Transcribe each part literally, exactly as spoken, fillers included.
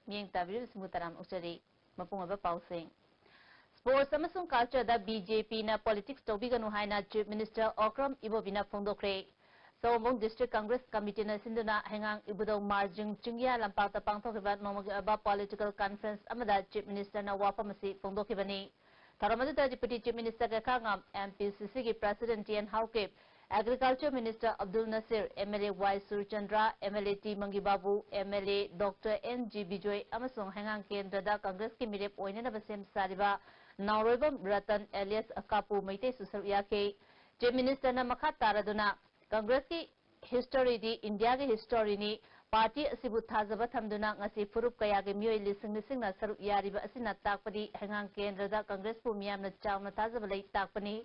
ꯃꯤꯠꯌꯦꯡ ꯇꯥꯕꯤꯔꯤꯕꯁꯤꯡꯕꯨ ꯇꯔꯥꯝꯅ ꯑꯣꯛꯆꯔꯤ꯫ ꯃꯄꯨꯡ ꯑꯣꯏꯕ ꯄꯥꯎꯁꯤꯡ꯫ Sports ꯑꯃꯁꯨꯡ cultureꯗ BJPꯅ politics ꯇꯧꯕꯤꯒꯅꯨ ꯍꯥꯏꯅ Chief Minister Okram ꯏꯕꯣꯕꯤꯅ ꯐꯣꯡꯗꯣꯛꯈ꯭ꯔꯦ꯫ ꯁꯑꯣꯝꯕꯨꯡ District Congress Committeeꯅ ꯁꯤꯟꯗꯨꯅ ꯍꯩꯉꯥꯡ ꯏꯕꯨꯙꯧ ꯃꯥꯔꯖꯤꯡ ꯆꯤꯡꯌꯥ ꯂꯝꯄꯥꯛꯇ ꯄꯥꯡꯊꯣꯛꯈꯤꯕ ꯅꯣꯡꯃꯒꯤ ꯑꯣꯏꯕ political conference ꯑꯃꯗ Chief Ministerꯅ ꯋꯥꯐꯝ ꯑꯁꯤ ꯐꯣꯡꯗꯣꯛꯈꯤꯕꯅꯤ꯫ ꯊꯧꯔꯝ ꯑꯗꯨꯗ Deputy Chief Minister ꯀꯩꯈꯥꯉꯝ, MPCCꯒꯤ President T N Haokip, Agriculture Minister Abdul Nasir, MLA Y Surchandra, MLA T Mangibabu, MLA Doctor N G Bijoy ꯑꯃꯁꯨꯡ ꯍꯩꯉꯥꯡ ꯀꯦꯟꯗ꯭ꯔꯗ Congressꯀꯤ ꯃꯤꯔꯦꯞ ꯑꯣꯏꯅꯅꯕ ꯁꯦꯝ ꯁꯥꯔꯤꯕ ꯅꯥꯎꯔꯣꯏꯕꯝ ꯔꯇꯟ alias ꯀꯥꯄꯨ ꯃꯩꯇꯩꯁꯨ ꯁꯔꯨꯛ ꯌꯥꯈꯤ꯫ Chief Ministerꯅ ꯃꯈꯥ ꯇꯥꯔꯗꯨꯅ Congressꯀꯤ historyꯗꯤ Indiaꯒꯤ historyꯅꯤ꯫ Party ꯑꯁꯤꯕꯨ ꯊꯥꯖꯕ ꯊꯝꯗꯨꯅ ꯉꯁꯤ ꯐꯨꯔꯨꯞ ꯀꯌꯥꯒꯤ ꯃꯤꯑꯣꯏ ꯂꯤꯁꯤꯡ ꯂꯤꯁꯤꯡꯅ ꯁꯔꯨꯛ ꯌꯥꯔꯤꯕ ꯑꯁꯤꯅ ꯇꯥꯛꯄꯗꯤ ꯍꯩꯉꯥꯡ ꯀꯦꯟꯗ꯭ꯔꯗ Congressꯄꯨ ꯃꯤꯌꯥꯝꯅ ꯆꯥꯎꯅ ꯊꯥꯖꯕ ꯂꯩ ꯇꯥꯛꯄꯅꯤ꯫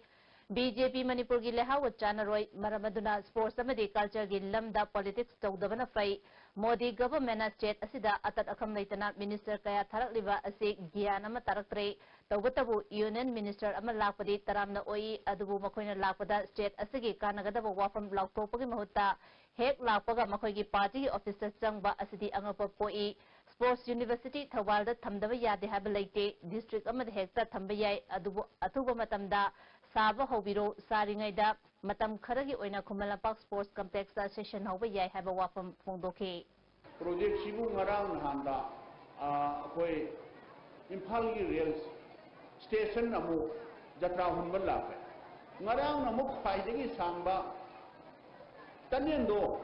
BJP ꯃꯅꯤꯄꯨꯔꯒꯤ ꯂꯩꯍꯥꯎꯒ ꯆꯥꯟꯅꯔꯣꯏ꯫ ꯃꯔꯝ ꯑꯗꯨꯅ sports ꯑꯃꯗꯤ cultureꯒꯤ ꯂꯝꯗ politics ꯇꯧꯗꯕꯅ ꯐꯩ꯫ ꯃꯣꯗꯤ governmentꯅ state ꯑꯁꯤꯗ ꯑꯇꯠ ꯑꯈꯝ ꯂꯩꯇꯅ minister ꯀꯌꯥ ꯊꯥꯔꯛꯂꯤꯕ ꯑꯁꯤ ꯒ꯭ꯌꯥꯟ ꯑꯃ ꯇꯥꯔꯛꯇ꯭ꯔꯦ꯫ ꯇꯧꯕꯇꯕꯨ Union Minister ꯑꯃ ꯂꯥꯛꯄꯗꯤ ꯇꯔꯥꯝꯅ ꯑꯣꯛꯏ, ꯑꯗꯨꯕꯨ ꯃꯈꯣꯏꯅ ꯂꯥꯛꯄꯗ state ꯑꯁꯤꯒꯤ ꯀꯥꯟꯅꯒꯗꯕ ꯋꯥꯐꯝ ꯂꯥꯎꯊꯣꯛꯄꯒꯤ ꯃꯍꯨꯠꯇ ꯍꯦꯛ ꯂꯥꯛꯄꯒ ꯃꯈꯣꯏꯒꯤ partyꯒꯤ officeꯇ ꯆꯪꯕ ꯑꯁꯤꯗꯤ ꯑꯉꯛꯄ ꯄꯣꯛꯏ꯫ Sports University ꯊꯧꯕꯥꯜꯗ ꯊꯝꯗꯕ ꯌꯥꯗꯦ ꯍꯥꯏꯕ ꯂꯩꯇꯦ, district ꯑꯃꯗ ꯍꯦꯛꯇ ꯊꯝꯕ ꯌꯥꯏ, ꯑꯗꯨꯕꯨ ꯑꯊꯨꯕ ꯃꯇꯝꯗ ꯁꯥꯕ ꯍꯧꯕꯤꯔꯣ, ꯁꯥꯔꯤꯉꯩꯗ ꯃꯇꯝ ꯈꯔꯒꯤ ꯑꯣꯏꯅ ꯈꯨꯃꯟ ꯂꯝꯄꯥꯛ Sports Complexꯇ session ꯍꯧꯕ ꯌꯥꯏ ꯍꯥꯏꯕ ꯋꯥꯐꯝ ꯐꯣꯡꯗꯣꯛꯈꯤ꯫ Projectꯁꯤꯕꯨ ꯉꯔꯥꯡ ꯅꯍꯥꯟꯗ, ꯑ, ꯑꯩꯈꯣꯏ ꯏꯝꯐꯥꯜꯒꯤ rail station ꯑꯃꯨꯛ ꯖꯇ꯭ꯔꯥ ꯍꯨꯟꯕ ꯂꯥꯛꯄ꯫ ꯉꯔꯥꯡꯅ ꯑꯃꯨꯛ ꯈ꯭ꯋꯥꯏꯗꯒꯤ ꯁꯥꯡꯕ tunnelꯗꯣ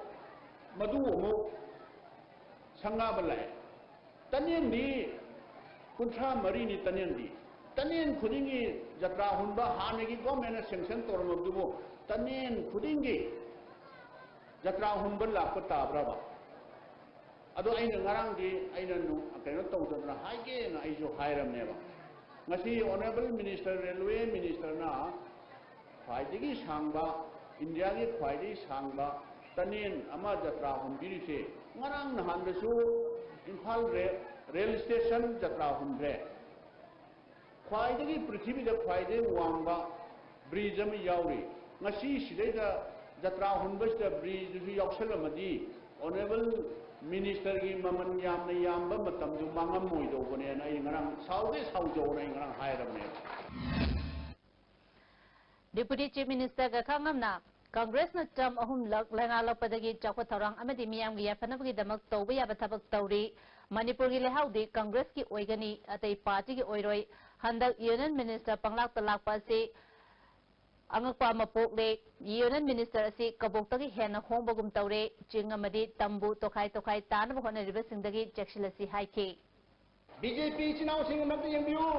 ꯃꯗꯨ ꯑꯃꯨꯛ ꯁꯪꯒꯥꯕ ꯂꯥꯛꯑꯦ꯫ Tunnelꯗꯤ ꯀꯨꯟꯊ꯭ꯔꯥ ꯃꯔꯤꯅꯤ tunnelꯗꯤ꯫ Tunnel ꯈꯨꯗꯤꯡꯒꯤ ꯖꯇ꯭ꯔꯥ ꯍꯨꯟꯕ ꯍꯥꯟꯅꯒꯤ governmentꯅ sanction ꯇꯧꯔꯝꯃꯕꯗꯨꯕꯨ tunnel ꯈꯨꯗꯤꯡꯒꯤ ꯖꯇ꯭ꯔꯥ ꯍꯨꯟꯕ ꯂꯥꯛꯄ ꯇꯥꯕ꯭ꯔꯕ? ꯑꯗꯣ ꯑꯩꯅ ꯉꯔꯥꯡꯗꯤ ꯑꯩꯅ ꯅꯨ-, ꯀꯩꯅꯣ ꯇꯧꯗꯗꯅ ꯍꯥꯏꯒꯦꯅ ꯑꯩꯁꯨ ꯍꯥꯏꯔꯝꯅꯦꯕ꯫ ꯉꯁꯤ Honourable Minister, Railway Ministerꯅ ꯈ꯭ꯋꯥꯏꯗꯒꯤ ꯁꯥꯡꯕ, Indiaꯒꯤ ꯈ꯭ꯋꯥꯏꯗꯒꯤ ꯁꯥꯡꯕ tunnel ꯑꯃ ꯖꯇ꯭ꯔꯥ ꯍꯨꯟꯕꯤꯔꯤꯁꯦ, ꯉꯔꯥꯡ ꯅꯍꯥꯟꯗꯁꯨ ꯏꯝꯐꯥꯜ ꯔꯦ-, rail station ꯖꯇ꯭ꯔꯥ ꯍꯨꯟꯈ꯭ꯔꯦ꯫ ꯈ꯭ꯋꯥꯏꯗꯒꯤ, ꯄ꯭ꯔꯤꯊꯤꯕꯤꯗ ꯈ꯭ꯋꯥꯏꯗꯒꯤ ꯋꯥꯡꯕ bridge ꯑꯃ ꯌꯥꯎꯔꯤ꯫ ꯉꯁꯤ ꯁꯤꯗꯩꯗ ꯖꯇ꯭ꯔꯥ ꯍꯨꯟꯕꯁꯤꯗ bridgeꯗꯨꯁꯨ ꯌꯥꯎꯁꯜꯂꯝꯃꯗꯤ, Honourable ꯃꯤꯅꯤꯁꯇꯔꯒꯤ ꯃꯃꯜ ꯌꯥꯝꯅ ꯌꯥꯝꯕ ꯃꯇꯝꯗꯨ ꯃꯥꯡꯉꯝꯃꯣꯏꯗꯧꯕꯅꯦꯅ ꯑꯩ ꯉꯔꯥꯡ ꯁꯥꯎꯗꯦ ꯁꯥꯎꯖꯧꯅ ꯑꯩ ꯉꯔꯥꯡ ꯍꯥꯏꯔꯕꯅꯦꯕ꯫ Deputy Chief Ministerꯒ ꯈꯥꯉꯝꯅ ꯀꯪꯒ꯭ꯔꯦꯁꯅ ꯇꯔꯝ ꯑꯍꯨꯝꯂꯛ ꯂꯩꯉꯥꯛꯂꯛꯄꯗꯒꯤ ꯆꯥꯎꯈꯠ ꯊꯧꯔꯥꯡ ꯑꯃꯗꯤ ꯃꯤꯌꯥꯝꯒꯤ ꯌꯥꯏꯐꯅꯕꯒꯤꯗꯃꯛ ꯇꯧꯕ ꯌꯥꯕ ꯊꯕꯛ ꯇꯧꯔꯤ꯫ ꯃꯅꯤꯄꯨꯔꯒꯤ ꯂꯩꯍꯥꯎꯗꯤ ꯀꯪꯒ꯭ꯔꯦꯁꯀꯤ ꯑꯣꯏꯒꯅꯤ, ꯑꯇꯩ ꯄꯥꯔꯇꯤꯒꯤ ꯑꯣꯏꯔꯣꯏ꯫ ꯍꯟꯗꯛ Union Minister ꯄꯪꯂꯥꯛꯇ ꯂꯥꯛꯄ ꯑꯁꯤ ꯑꯉꯛꯄ ꯑꯃ ꯄꯣꯛꯂꯦ꯫ Union Minister ꯑꯁꯤ ꯀꯕꯣꯛꯇꯒꯤ ꯍꯦꯟꯅ ꯍꯣꯡꯕꯒꯨꯝ ꯇꯧꯔꯦ꯫ ꯆꯤꯡ ꯑꯃꯗꯤ ꯇꯝꯕꯨ ꯇꯣꯈꯥꯏ ꯇꯣꯈꯥꯏ ꯇꯥꯅꯕ ꯍꯣꯠꯅꯔꯤꯕꯁꯤꯡꯗꯒꯤ ꯆꯦꯛꯁꯤꯜꯂꯁꯤ ꯍꯥꯏꯈꯤ꯫ ꯕꯤ ꯖꯦ ꯄꯤ ꯏꯆꯤꯟ ꯏꯅꯥꯎꯁꯤꯡ ꯑꯃꯇ ꯌꯦꯡꯕꯤꯌꯨ꯫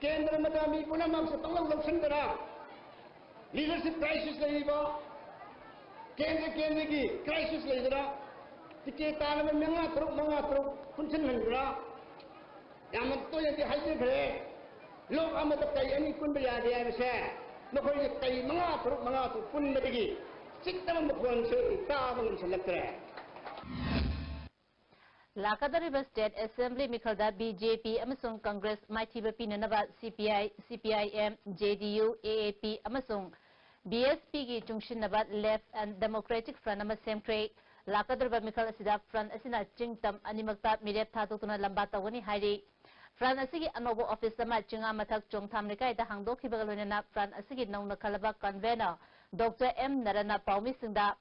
ꯀꯦꯟꯗ꯭ꯔ ꯑꯃꯗ ꯃꯤ ꯄꯨꯝꯅꯃꯛꯁꯦ ꯄꯪꯂꯧ ꯂꯧꯁꯤꯟꯗꯅ, leadership crisis ꯂꯩꯔꯤꯕ, ꯀꯦꯟꯗ꯭ꯔ ꯀꯦꯟꯗ꯭ꯔꯒꯤ crisis ꯂꯩꯗꯅ, ꯇꯤꯀꯦꯠ ꯇꯥꯅꯕ ꯃꯉꯥ ꯇꯔꯨꯛ, ꯃꯉꯥ ꯇꯔꯨꯛ ꯄꯨꯟꯁꯤꯟꯍꯟꯗꯅ, ꯌꯥꯝꯅ ꯇꯣꯏꯅꯗꯤ ꯍꯥꯏꯖꯈ꯭ꯔꯦ, ꯂꯣꯛ ꯑꯃꯗ ꯀꯩ ꯑꯅꯤ ꯄꯨꯟꯕ ꯌꯥꯗꯦ ꯍꯥꯏꯕꯁꯦ꯫ ꯃꯈꯣꯏꯒꯤ ꯀꯩ ꯃꯉꯥ ꯇꯔꯨꯛ, ꯃꯉꯥ ꯇꯔꯨꯛ ꯄꯨꯟꯕꯗꯒꯤ ꯆꯤꯛꯇꯕ ꯃꯈꯣꯟꯁꯦ ꯇꯥꯕ ꯉꯝꯁꯤꯜꯂꯛꯇ꯭ꯔꯦ꯫ ꯂꯥꯛꯀꯗꯧꯔꯤꯕ State Assembly ꯃꯤꯈꯜꯗ ꯕꯤ ꯖꯦ ꯄꯤ ꯑꯃꯁꯨꯡ ꯀꯪꯒ꯭ꯔꯦꯁ ꯃꯥꯏꯊꯤꯕ ꯄꯤꯅꯅꯕ C P I, C P I M, J D U, A A P ꯑꯃꯁꯨꯡ ꯕꯤ ꯑꯦꯁ ꯄꯤꯒꯤ ꯆꯨꯡꯁꯤꯟꯅꯕ Left and Democratic Front ꯑꯃ ꯁꯦꯝꯈ꯭ꯔꯦ꯫ ꯂꯥꯛꯀꯗꯧꯔꯤꯕ ꯃꯤꯈꯜ ꯑꯁꯤꯗ front ꯑꯁꯤꯅ ꯆꯤꯡ ꯇꯝ ꯑꯅꯤꯃꯛꯇ ꯃꯤꯔꯦꯞ ꯊꯥꯗꯣꯛꯇꯨꯅ ꯂꯝꯕꯥ ꯇꯧꯒꯅꯤ ꯍꯥꯏꯔꯤ꯫ Front ꯑꯁꯤꯒꯤ ꯑꯅꯧꯕ office ꯑꯃ ꯆꯤꯡꯉꯥ ꯃꯊꯛ ꯆꯣꯡꯊꯥꯝ ꯂꯩꯀꯥꯏꯗ ꯍꯥꯡꯗꯣꯛꯈꯤꯕꯒ ꯂꯣꯏꯅꯅ front ꯑꯁꯤꯒꯤ ꯅꯧꯅ ꯈꯜꯂꯕ convener ꯗꯣꯛꯇꯔ ꯑꯦꯝ ꯅꯔꯟꯅ ꯄꯥꯎꯃꯤꯁꯤꯡꯗ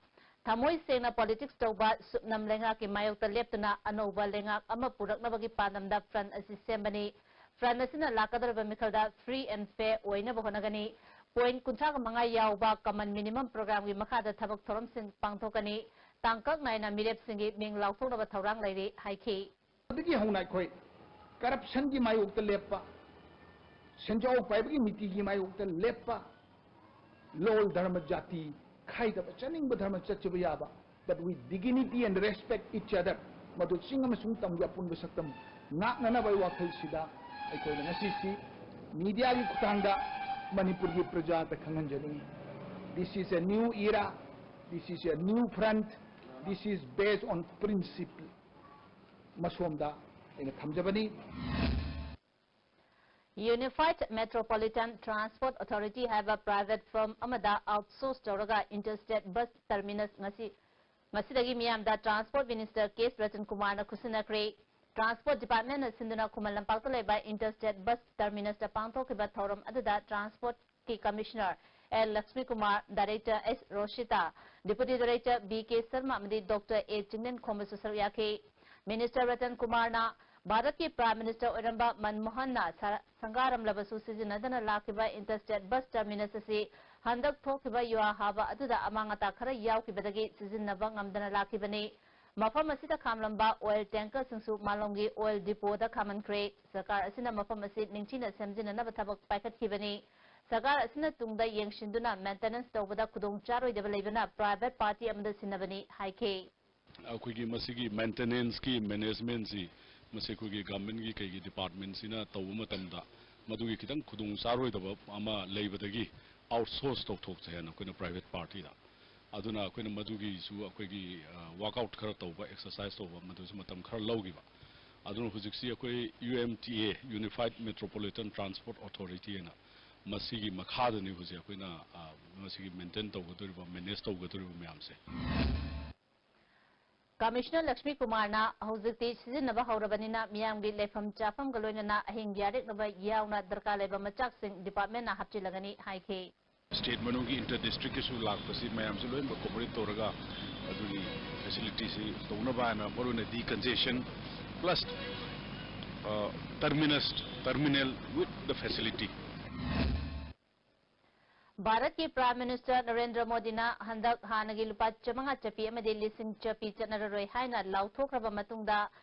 ꯊꯃꯣꯏ ꯁꯦꯡꯅ politics ꯇꯧꯕ, ꯁꯨꯞꯅꯝ ꯂꯩꯉꯥꯛꯀꯤ ꯃꯥꯌꯣꯛꯇ ꯂꯦꯞꯇꯨꯅ ꯑꯅꯧꯕ ꯂꯩꯉꯥꯛ ꯑꯃ ꯄꯨꯔꯛꯅꯕꯒꯤ ꯄꯥꯟꯗꯝꯗ front ꯑꯁꯤ ꯁꯦꯝꯕꯅꯤ꯫ Front ꯑꯁꯤꯅ ꯂꯥꯛꯀꯗꯧꯔꯤꯕ ꯃꯤꯈꯜꯗ free and fair ꯑꯣꯏꯅꯕ ꯍꯣꯠꯅꯒꯅꯤ꯫ Point ꯀꯨꯟꯊ꯭ꯔꯥꯒ ꯃꯉꯥ ꯌꯥꯎꯕ common minimum programꯒꯤ ꯃꯈꯥꯗ ꯊꯕꯛ ꯊꯧꯔꯝꯁꯤꯡ ꯄꯥꯡꯊꯣꯛꯀꯅꯤ꯫ ꯇꯥꯡꯀꯛ ꯅꯥꯏꯅ ꯃꯤꯔꯦꯞꯁꯤꯡꯒꯤ ꯃꯤꯡ ꯂꯥꯎꯊꯣꯛꯅꯕ ꯊꯧꯔꯥꯡ ꯂꯩꯔꯤ ꯍꯥꯏꯈꯤ꯫ ꯑꯗꯨꯗꯒꯤ ꯍꯧꯅ ꯑꯩꯈꯣꯏ corruptionꯒꯤ ꯃꯥꯌꯣꯛꯇ ꯂꯦꯞꯄ, ꯁꯦꯟꯖꯥꯎ ꯄꯥꯏꯕꯒꯤ ꯅꯤꯇꯤꯒꯤ ꯃꯥꯌꯣꯛꯇ ꯂꯦꯞꯄ, ꯂꯣꯜ, ꯙꯔꯃ, ꯖꯥꯇꯤ ꯈꯥꯏꯗꯕ, ꯆꯠꯅꯤꯡꯕ ꯙꯔꯃ ꯆꯠꯆꯕ ꯌꯥꯕ, but with dignity and respect each other, ꯃꯗꯨ ꯆꯤꯡ ꯑꯃꯁꯨꯡ ꯇꯝꯒꯤ ꯑꯄꯨꯟꯕ ꯁꯛꯇꯝ ꯉꯥꯛꯅꯅꯕꯒꯤ ꯋꯥꯈꯜꯁꯤꯗ ꯑꯩꯈꯣꯏꯅ ꯉꯁꯤꯁꯤ mediaꯒꯤ ꯈꯨꯠꯊꯥꯡꯗ ꯃꯅꯤꯄꯨꯔꯒꯤ ꯄ꯭ꯔꯖꯥꯗ ꯈꯪꯍꯟꯖꯅꯤꯡꯏ꯫ This is a new era, this is a new front, this is based on principle꯫ ꯃꯁꯣꯝꯗ ꯑꯩꯅ ꯊꯝꯖꯕꯅꯤ꯫ Unified Metropolitan Transport Authority ꯍꯥꯏꯕ private firm ꯑꯃꯗ outsource ꯇꯧꯔꯒ interstate bus terminus ꯉꯁꯤ ꯃꯁꯤꯗꯒꯤ ꯃꯤꯌꯥꯝꯗ Transport Minister ꯀꯦ ꯔꯇꯟ ꯀꯨꯃꯥꯔꯅ ꯈꯨꯠꯁꯤꯟꯅꯈ꯭ꯔꯦ꯫ Transport Departmentꯅ ꯁꯤꯟꯗꯨꯅ ꯈꯨꯃꯟ ꯂꯝꯄꯥꯛꯇ ꯂꯩꯕ Interstate Bus Terminusꯇ ꯄꯥꯡꯊꯣꯛꯈꯤꯕ ꯊꯧꯔꯝ ꯑꯗꯨꯗ Transportꯀꯤ Commissioner L Lakshmi Kumar, Director ꯑꯦꯁ ꯔꯣꯁꯤꯇꯥ, Deputy Director ꯕꯤ ꯀꯦ ꯁꯔꯃ ꯑꯃꯗꯤ Doctor ꯑꯦ ꯆꯤꯡꯂꯦꯟꯈꯣꯝꯕꯁꯨ ꯁꯔꯨꯛ ꯌꯥꯈꯤ꯫ Minister ꯔꯇꯟ ꯀꯨꯃꯥꯔꯅ ꯚꯥꯔꯠꯀꯤ Prime Minister ꯑꯣꯏꯔꯝꯕ ꯃꯟꯃꯣꯍꯟꯅ ꯁ-, ꯁꯪꯒꯥꯔꯝꯂꯕꯁꯨ ꯁꯤꯖꯤꯟꯅꯗꯅ ꯂꯥꯛꯈꯤꯕ Interstate Bus Terminus ꯑꯁꯤ ꯍꯟꯗꯛ ꯊꯣꯛꯈꯤꯕ ꯌꯨꯍꯥ ꯍꯥꯕ ꯑꯗꯨꯗ ꯑꯃꯥꯡ ꯑꯇꯥ ꯈꯔ ꯌꯥꯎꯈꯤꯕꯗꯒꯤ ꯁꯤꯖꯤꯟꯅꯕ ꯉꯝꯗꯅ ꯂꯥꯛꯈꯤꯕꯅꯤ꯫ ꯃꯐꯝ ꯑꯁꯤꯗ ꯈꯥꯝꯂꯝꯕ oil tankerꯁꯤꯡꯁꯨ ꯃꯥꯂꯣꯝꯒꯤ oil depotꯗ ꯈꯥꯝꯍꯟꯈ꯭ꯔꯦ꯫ ꯁꯔꯀꯥꯔ ꯑꯁꯤꯅ ꯃꯐꯝ ꯑꯁꯤ ꯅꯤꯡꯊꯤꯅ ꯁꯦꯝꯖꯤꯟꯅꯅꯕ ꯊꯕꯛ ꯄꯥꯏꯈꯠꯈꯤꯕꯅꯤ꯫ ꯁꯔꯀꯥꯔ ꯑꯁꯤꯅ ꯇꯨꯡꯗ ꯌꯦꯡꯁꯤꯟꯗꯨꯅ maintenance ꯇꯧꯕꯗ ꯈꯨꯗꯣꯡ ꯆꯥꯔꯣꯏꯗꯕ ꯂꯩꯕꯅ private party ꯑꯃꯗ ꯁꯤꯟꯅꯕꯅꯤ ꯍꯥꯏꯈꯤ꯫ ꯑꯩꯈꯣꯏꯒꯤ ꯃꯁꯤꯒꯤ maintenanceꯀꯤ managementꯁꯤ ꯃꯁꯤ ꯑꯩꯈꯣꯏꯒꯤ governmentꯀꯤ ꯀꯩꯒꯤ departmentꯁꯤꯅ ꯇꯧꯕ ꯃꯇꯝꯗ ꯃꯗꯨꯒꯤ ꯈꯤꯇꯪ ꯈꯨꯗꯣꯡ ꯆꯥꯔꯣꯏꯗꯕ ꯑꯃ ꯂꯩꯕꯗꯒꯤ outsource ꯇꯧꯊꯣꯛꯁꯦ ꯍꯥꯏꯅ ꯑꯩꯈꯣꯏꯅ private partyꯗ, ꯑꯗꯨꯅ ꯑꯩꯈꯣꯏꯅ ꯃꯗꯨꯒꯤꯁꯨ ꯑꯩꯈꯣꯏꯒꯤ, ꯑ, workout ꯈꯔ ꯇꯧꯕ, exercise ꯇꯧꯕ, ꯃꯗꯨꯁꯨ ꯃꯇꯝ ꯈꯔ ꯂꯧꯈꯤꯕ꯫ ꯑꯗꯨꯅ ꯍꯧꯖꯤꯛꯁꯤ ꯑꯩꯈꯣꯏ U M T A, Unified Metropolitan Transport Authority ꯍꯥꯏꯅ ꯃꯁꯤꯒꯤ ꯃꯈꯥꯗꯅꯤ ꯍꯧꯖꯤꯛ ꯑꯩꯈꯣꯏꯅ, ꯑ, ꯃꯁꯤꯒꯤ maintain ꯇꯧꯒꯗꯧꯔꯤꯕ, manage ꯇꯧꯒꯗꯧꯔꯤꯕ ꯃꯌꯥꯝꯁꯦ꯫ Commissioner ꯂꯛꯁꯃꯤ ꯀꯨꯃꯥꯔꯅ ꯍꯧꯖꯤꯛꯇꯤ ꯁꯤꯖꯤꯟꯅꯕ ꯍꯧꯔꯕꯅꯤꯅ ꯃꯤꯌꯥꯝꯒꯤ ꯂꯩꯐꯝ ꯆꯥꯐꯝꯒ ꯂꯣꯏꯅꯅ ꯑꯍꯤꯡ ꯌꯥꯔꯦꯛꯅꯕ ꯌꯥꯎꯅ ꯗꯔꯀꯥꯔ ꯂꯩꯕ ꯃꯆꯥꯛꯁꯤꯡ departmentꯅ ꯍꯥꯞꯆꯤꯜꯂꯒꯅꯤ ꯍꯥꯏꯈꯤ꯫ State ꯃꯅꯨꯡꯒꯤ inter districtꯀꯤꯁꯨ ꯂꯥꯛꯄꯁꯤ ꯃꯌꯥꯝꯁꯤ ꯂꯣꯏꯅꯃꯛ cooperate ꯇꯧꯔꯒ ꯑꯗꯨꯒꯤ facilityꯁꯤ ꯇꯧꯅꯕ ꯍꯥꯏꯅ ꯃꯔꯨꯑꯣꯏꯅ decongestion plus, ꯑ, terminus, terminal with the facility꯫ ꯚꯥꯔꯠꯀꯤ Prime Minister ꯅꯔꯦꯟꯗ꯭ꯔ ꯃꯣꯗꯤꯅ ꯍꯟꯗꯛ ꯍꯥꯟꯅꯒꯤ ꯂꯨꯄꯥ ꯆꯥꯃꯉꯥ ꯆꯠꯄꯤ ꯑꯃꯗꯤ ꯂꯤꯁꯤꯡ ꯆꯠꯄꯤ ꯆꯠꯅꯔꯔꯣꯏ ꯍꯥꯏꯅ ꯂꯥꯎꯊꯣꯛꯈ꯭ꯔꯕ ꯃꯇꯨꯡꯗ,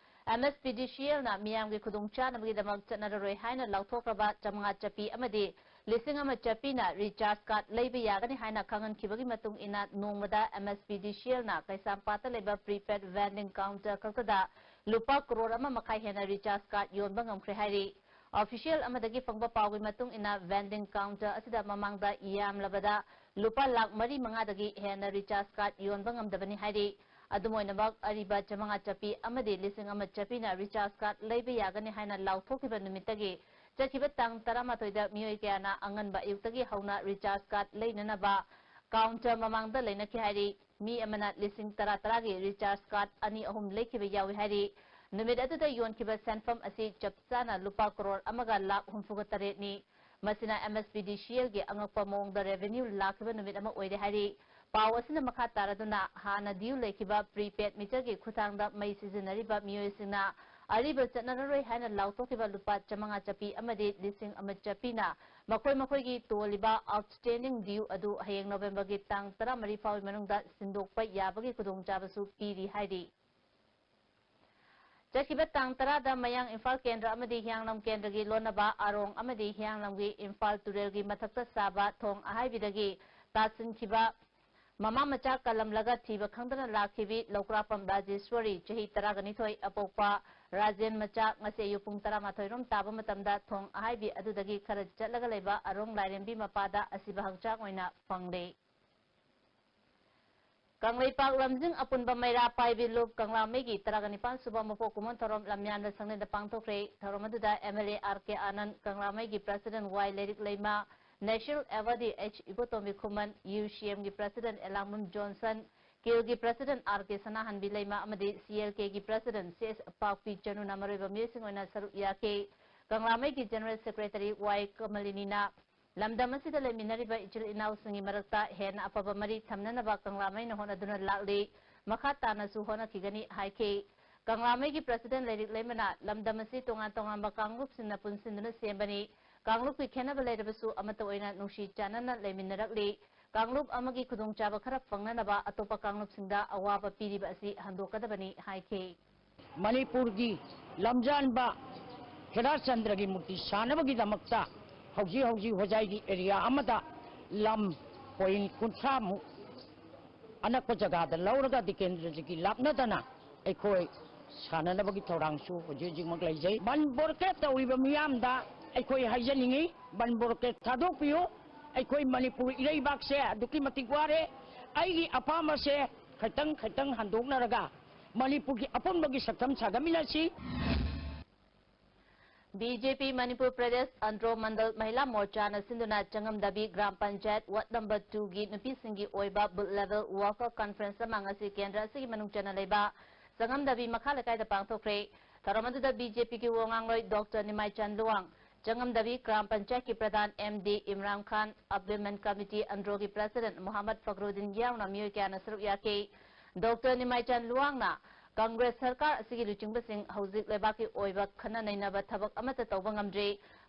M S P D C Lꯅ ꯃꯤꯌꯥꯝꯒꯤ ꯈꯨꯗꯣꯡꯆꯥꯅꯕꯒꯤꯗꯃꯛ ꯆꯠꯅꯔꯔꯣꯏ ꯍꯥꯏꯅ ꯂꯥꯎꯊꯣꯛꯈ꯭ꯔꯕ ꯆꯥꯃꯉꯥ ꯆꯠꯄꯤ ꯑꯃꯗꯤ ꯂꯤꯁꯤꯡ ꯑꯃ ꯆꯠꯄꯤꯅ recharge card ꯂꯩꯕ ꯌꯥꯒꯅꯤ ꯍꯥꯏꯅ ꯈꯪꯍꯟꯈꯤꯕꯒꯤ ꯃꯇꯨꯡ ꯏꯟꯅ, ꯅꯣꯡꯃꯗ M S P D C Lꯅ ꯀꯩꯁꯥꯝꯄꯥꯠꯇ ꯂꯩꯕ prepaid vending counter ꯈꯛꯇꯗ ꯂꯨꯄꯥ ꯀꯔꯣꯔ ꯑꯃ ꯃꯈꯥꯏ ꯍꯦꯟꯅ recharge card ꯌꯣꯟꯕ ꯉꯝꯈ꯭ꯔꯦ ꯍꯥꯏꯔꯤ꯫ Official ꯑꯃꯗꯒꯤ ꯐꯪꯕ ꯄꯥꯎꯒꯤ ꯃꯇꯨꯡ ꯏꯟꯅ, vending counter ꯑꯁꯤꯗ ꯃꯃꯥꯡꯗ ꯌꯥꯝꯂꯕꯗ ꯂꯨꯄꯥ ꯂꯥꯈ ꯃꯔꯤ ꯃꯉꯥꯗꯒꯤ ꯍꯦꯟꯅ recharge card ꯌꯣꯟꯕ ꯉꯝꯗꯕꯅꯤ ꯍꯥꯏꯔꯤ꯫ ꯑꯗꯨꯝ ꯑꯣꯏꯅꯃꯛ, ꯑꯔꯤꯕ ꯆꯥꯃꯉꯥ ꯆꯠꯄꯤ ꯑꯃꯗꯤ ꯂꯤꯁꯤꯡ ꯑꯃ ꯆꯠꯄꯤꯅ recharge card ꯂꯩꯕ ꯌꯥꯒꯅꯤ ꯍꯥꯏꯅ ꯂꯥꯎꯊꯣꯛꯈꯤꯕ ꯅꯨꯃꯤꯠꯇꯒꯤ ꯆꯠꯈꯤꯕ ꯇꯥꯡ ꯇꯔꯥꯃꯥꯊꯣꯏꯗ ꯃꯤꯑꯣꯏ ꯀꯌꯥꯅ ꯑꯉꯟꯕ ꯑꯌꯨꯛꯇꯒꯤ ꯍꯧꯅ recharge card ꯂꯩꯅꯅꯕ counter ꯃꯃꯥꯡꯗ ꯂꯩꯅꯈꯤ ꯍꯥꯏꯔꯤ꯫ ꯃꯤ ꯑꯃꯅ ꯂꯤꯁꯤꯡ ꯇꯔꯥ ꯇꯔꯥꯒꯤ recharge card ꯑꯅꯤ ꯑꯍꯨꯝ ꯂꯩꯈꯤꯕ ꯌꯥꯎꯏ ꯍꯥꯏꯔꯤ꯫ ꯅꯨꯃꯤꯠ ꯑꯗꯨꯗ ꯌꯣꯟꯈꯤꯕ ꯁꯦꯟꯐꯝ ꯑꯁꯤ ꯆꯞ ꯆꯥꯅ ꯂꯨꯄꯥ ꯀꯔꯣꯔ ꯑꯃꯒ ꯂꯥꯈ ꯍꯨꯝꯐꯨꯒ ꯇꯔꯦꯠꯅꯤ꯫ ꯃꯁꯤꯅ MSPDCLꯒꯤ ꯑꯉꯛꯄ ꯃꯑꯣꯡꯗ revenue ꯂꯥꯛꯈꯤꯕ ꯅꯨꯃꯤꯠ ꯑꯃ ꯑꯣꯏꯔꯦ ꯍꯥꯏꯔꯤ꯫ ꯄꯥꯎ ꯑꯁꯤꯅ ꯃꯈꯥ ꯇꯥꯔꯗꯨꯅ, ꯍꯥꯟꯅ due ꯂꯩꯈꯤꯕ prepaid meterꯒꯤ ꯈꯨꯠꯊꯥꯡꯗ ꯃꯩ ꯁꯤꯖꯤꯟꯅꯔꯤꯕ ꯃꯤꯑꯣꯏꯁꯤꯡꯅ ꯑꯔꯤꯕ ꯆꯠꯅꯔꯔꯣꯏ ꯍꯥꯏꯅ ꯂꯥꯎꯊꯣꯛꯈꯤꯕ ꯂꯨꯄꯥ ꯆꯥꯃꯉꯥ ꯆꯞꯄꯤ ꯑꯃꯗꯤ ꯂꯤꯁꯤꯡ ꯑꯃ ꯆꯞꯄꯤꯅ ꯃꯈꯣꯏ ꯃꯈꯣꯏꯒꯤ ꯇꯣꯜꯂꯤꯕ outstanding due ꯑꯗꯨ ꯍꯌꯦꯡ ꯅꯣꯚꯦꯝꯕꯔꯒꯤ ꯇꯥꯡ ꯇꯔꯥꯃꯔꯤ ꯐꯥꯎꯕꯒꯤ ꯃꯅꯨꯡꯗ ꯁꯤꯟꯗꯣꯛꯄ ꯌꯥꯕꯒꯤ ꯈꯨꯗꯣꯡꯆꯥꯕꯁꯨ ꯄꯤꯔꯤ ꯍꯥꯏꯔꯤ꯫ ꯆꯠꯈꯤꯕ ꯇꯥꯡ ꯇꯔꯥꯗ ꯃꯌꯥꯡ ꯏꯝꯐꯥꯜ ꯀꯦꯟꯗ꯭ꯔ ꯑꯃꯗꯤ ꯍꯤꯌꯥꯡꯂꯝ ꯀꯦꯟꯗ꯭ꯔꯒꯤ ꯂꯣꯟꯅꯕ ꯑꯔꯣꯡ ꯑꯃꯗꯤ ꯍꯤꯌꯥꯡꯂꯝꯒꯤ ꯏꯝꯐꯥꯜ ꯇꯨꯔꯦꯜꯒꯤ ꯃꯊꯛꯇ ꯁꯥꯕ ꯊꯣꯡ ꯑꯍꯥꯏꯕꯤꯗꯒꯤ ꯇꯥꯁꯤꯟꯈꯤꯕ ꯃꯃꯥ ꯃꯆꯥ ꯀꯜꯂꯝꯂꯒ ꯊꯤꯕ ꯈꯪꯗꯅ ꯂꯥꯛꯈꯤꯕꯤ ꯂꯧꯀ꯭ꯔꯥꯄꯝ ꯔꯥꯖꯦꯁ꯭ꯋꯔꯤ, ꯆꯍꯤ ꯇꯔꯥꯒ ꯅꯤꯊꯣꯏ, ꯑꯄꯣꯛꯄ ꯔꯥꯖꯦꯟ ꯃꯆꯥ, ꯉꯁꯤ ꯑꯌꯨꯛ ꯄꯨꯡ ꯇꯔꯥꯃꯥꯊꯣꯏ ꯔꯣꯝ ꯇꯥꯕ ꯃꯇꯝꯗ ꯊꯣꯡ ꯑꯍꯥꯏꯕꯤ ꯑꯗꯨꯗꯒꯤ ꯈꯔ ꯆꯠꯂꯒ ꯂꯩꯕ ꯑꯔꯣꯡ ꯂꯥꯏꯔꯦꯝꯕꯤ ꯃꯄꯥꯗ ꯑꯁꯤꯕ ꯍꯛꯆꯥꯡ ꯑꯣꯏꯅ ꯐꯪꯂꯦ꯫ ꯀꯪꯂꯩꯄꯥꯛ ꯂꯝꯖꯤꯡ ꯑꯄꯨꯟꯕ ꯃꯩꯔꯥ ꯄꯥꯏꯕꯤ ꯂꯨꯞ ꯀꯪꯂꯥꯃꯩꯒꯤ ꯇꯔꯥꯒ ꯅꯤꯄꯥꯟ ꯁꯨꯕ ꯃꯄꯣꯛ ꯀꯨꯝꯑꯣꯟ ꯊꯧꯔꯝ ꯂꯝꯌꯥꯟꯕ ꯁꯪꯂꯦꯟꯗ ꯄꯥꯡꯊꯣꯛꯈ꯭ꯔꯦ꯫ ꯊꯧꯔꯝ ꯑꯗꯨꯗ MLA R K Anand, ꯀꯪꯂꯥꯃꯩꯒꯤ President Y Leirik Leima, National Awardee H Ibotombi Khuman, UCMꯒꯤ President ꯑꯦꯂꯥꯡꯕꯝ ꯖꯣꯟꯁꯟ, ꯀꯤꯜꯒꯤ President R K Sanahanbi Leima ꯑꯃꯗꯤ CLKꯒꯤ President C S ꯄꯥꯛꯄꯤ ꯆꯅꯨꯅ ꯃꯔꯨꯑꯣꯏꯕ ꯃꯤꯑꯣꯏꯁꯤꯡ ꯑꯣꯏꯅ ꯁꯔꯨꯛ ꯌꯥꯈꯤ꯫ ꯀꯪꯂꯥꯃꯩꯒꯤ General Secretary ꯋꯥꯏ ꯀꯃꯂꯤꯅꯤꯅ ꯂꯝꯗꯝ ꯑꯁꯤꯗ ꯂꯩꯃꯤꯟꯅꯔꯤꯕ ꯏꯆꯤꯜ ꯏꯅꯥꯎꯁꯤꯡꯒꯤ ꯃꯔꯛꯇ ꯍꯦꯟꯅ ꯑꯐꯕ ꯃꯔꯤ ꯊꯝꯅꯅꯕ ꯀꯪꯂꯥꯃꯩꯅ ꯍꯣꯠꯅꯗꯨꯅ ꯂꯥꯛꯂꯤ, ꯃꯈꯥ ꯇꯥꯅꯁꯨ ꯍꯣꯠꯅꯈꯤꯒꯅꯤ ꯍꯥꯏꯈꯤ꯫ ꯀꯪꯂꯥꯃꯩꯒꯤ President ꯂꯩꯔꯤꯛ ꯂꯩꯃꯅ ꯂꯝꯗꯝ ꯑꯁꯤ ꯇꯣꯉꯥꯟ ꯇꯣꯉꯥꯟꯕ ꯀꯥꯡꯂꯨꯞꯁꯤꯡꯅ ꯄꯨꯟꯁꯤꯟꯗꯨꯅ ꯁꯦꯝꯕꯅꯤ, ꯀꯥꯡꯂꯨꯞꯀꯤ ꯈꯦꯠꯅꯕ ꯂꯩꯔꯕꯁꯨ ꯑꯃꯠꯇ ꯑꯣꯏꯅ ꯅꯨꯡꯁꯤ ꯆꯥꯟꯅꯅ ꯂꯩꯃꯤꯟꯅꯔꯛꯂꯤ, ꯀꯥꯡꯂꯨꯞ ꯑꯃꯒꯤ ꯈꯨꯗꯣꯡꯆꯥꯕ ꯈꯔ ꯐꯪꯅꯅꯕ ꯑꯇꯣꯞꯄ ꯀꯥꯡꯂꯨꯞꯁꯤꯡꯗ ꯑꯋꯥꯕ ꯄꯤꯔꯤꯕ ꯑꯁꯤ ꯍꯟꯗꯣꯛꯀꯗꯕꯅꯤ ꯍꯥꯏꯈꯤ꯫ ꯃꯅꯤꯄꯨꯔꯒꯤ ꯂꯝꯖꯥꯟꯕ ꯈꯦꯔꯥꯆꯟꯗ꯭ꯔꯒꯤ ꯃꯨꯔꯇꯤ ꯁꯥꯅꯕꯒꯤꯗꯃꯛꯇ ꯍꯧꯖꯤꯛ ꯍꯧꯖꯤꯛ ꯍꯣꯖꯥꯏꯒꯤ area ꯑꯃꯗ ꯂꯝ point ꯀꯨꯟꯊ꯭ꯔꯥꯃꯨꯛ ꯑꯅꯛꯄ ꯖꯒꯥꯗ ꯂꯧꯔꯒ ꯗꯤꯀꯦꯟꯗ꯭ꯔꯖꯤꯒꯤ ꯂꯥꯞꯅꯗꯅ ꯑꯩꯈꯣꯏ ꯁꯥꯟꯅꯅꯕꯒꯤ ꯊꯧꯔꯥꯡꯁꯨ ꯍꯧꯖꯤꯛ ꯍꯧꯖꯤꯛꯃꯛ ꯂꯩꯖꯩ꯫ ꯕꯟ blockade ꯇꯧꯔꯤꯕ ꯃꯤꯌꯥꯝꯗ ꯑꯩꯈꯣꯏ ꯍꯥꯏꯖꯅꯤꯡꯏ, ꯕꯟ blockade ꯊꯥꯗꯣꯛꯄꯤꯌꯨ꯫ ꯑꯩꯈꯣꯏ ꯃꯅꯤꯄꯨꯔ ꯏꯔꯩꯕꯥꯛꯁꯦ ꯑꯗꯨꯛꯀꯤ ꯃꯇꯤꯛ ꯋꯥꯔꯦ꯫ ꯑꯩꯒꯤ ꯑꯄꯥꯝꯕꯁꯦ ꯈꯤꯇꯪ ꯈꯤꯇꯪ ꯍꯟꯗꯣꯛꯅꯔꯒ ꯃꯅꯤꯄꯨꯔꯒꯤ ꯑꯄꯨꯟꯕꯒꯤ ꯁꯛꯇꯝ ꯁꯥꯒꯠꯃꯤꯟꯅꯁꯤ꯫ ꯕꯤ ꯖꯦ ꯄꯤ ꯃꯅꯤꯄꯨꯔ ꯄ꯭ꯔꯗꯦꯁ ꯑꯟꯗ꯭ꯔꯣ ꯃꯟꯗꯜ ꯃꯍꯤꯂꯥ ꯃꯣꯔꯆꯥꯅ ꯁꯤꯟꯗꯨꯅ ꯆꯉꯝꯗꯕꯤ ꯒ꯭ꯔꯥꯝ ꯄꯟꯆꯥꯌꯠ ꯋꯥꯔꯗ ꯅꯝꯕꯔ ꯇꯨꯒꯤ ꯅꯨꯄꯤꯁꯤꯡꯒꯤ ꯑꯣꯏꯕ ꯕꯨꯊ ꯂꯦꯚꯦꯜ ꯋꯥꯔꯀꯔ ꯀꯟꯐꯔꯦꯟꯁ ꯑꯃ ꯉꯁꯤ ꯀꯦꯟꯗ꯭ꯔ ꯑꯁꯤꯒꯤ ꯃꯅꯨꯡ ꯆꯟꯅ ꯂꯩꯕ ꯆꯉꯝꯗꯕꯤ ꯃꯈꯥ ꯂꯩꯀꯥꯏꯗ ꯄꯥꯡꯊꯣꯛꯈ꯭ꯔꯦ꯫ ꯊꯧꯔꯝ ꯑꯗꯨꯗ ꯕꯤ ꯖꯦ ꯄꯤꯒꯤ ꯋꯥ ꯉꯥꯡꯂꯣꯏ ꯗꯣꯛꯇꯔ ꯅꯤꯃꯥꯏꯆꯥꯟ ꯂꯨꯋꯥꯡ, ꯆꯉꯝꯗꯕꯤ ꯒ꯭ꯔꯥꯝ ꯄꯟꯆꯥꯌꯠꯀꯤ ꯄ꯭ꯔꯙꯥꯟ ꯑꯦꯝ ꯗꯤ ꯏꯝꯔꯥꯟ ꯈꯥꯟ, ꯑꯞꯂꯤꯃꯦꯟ ꯀꯃꯤꯇꯤ ꯑꯟꯗ꯭ꯔꯣꯒꯤ ꯄ꯭ꯔꯁꯤꯗꯦꯟꯠ ꯃꯣꯍꯝꯃꯗ ꯐꯈꯔꯨꯗꯤꯟ ꯌꯥꯎꯅ ꯃꯤꯑꯣꯏ ꯀꯌꯥꯅ ꯁꯔꯨꯛ ꯌꯥꯈꯤ꯫ ꯗꯣꯛꯇꯔ ꯅꯤꯃꯥꯏꯆꯥꯟ ꯂꯨꯋꯥꯡꯅ ꯀꯪꯒ꯭ꯔꯦꯁ ꯁꯔꯀꯥꯔ ꯑꯁꯤꯒꯤ ꯂꯨꯆꯤꯡꯕꯁꯤꯡ ꯍꯧꯖꯤꯛ ꯂꯩꯕꯥꯛꯀꯤ ꯑꯣꯏꯕ ꯈꯟꯅ ꯅꯩꯅꯕ ꯊꯕꯛ ꯑꯃꯠꯇ ꯇꯧꯕ ꯉꯝꯗ꯭ꯔꯤ꯫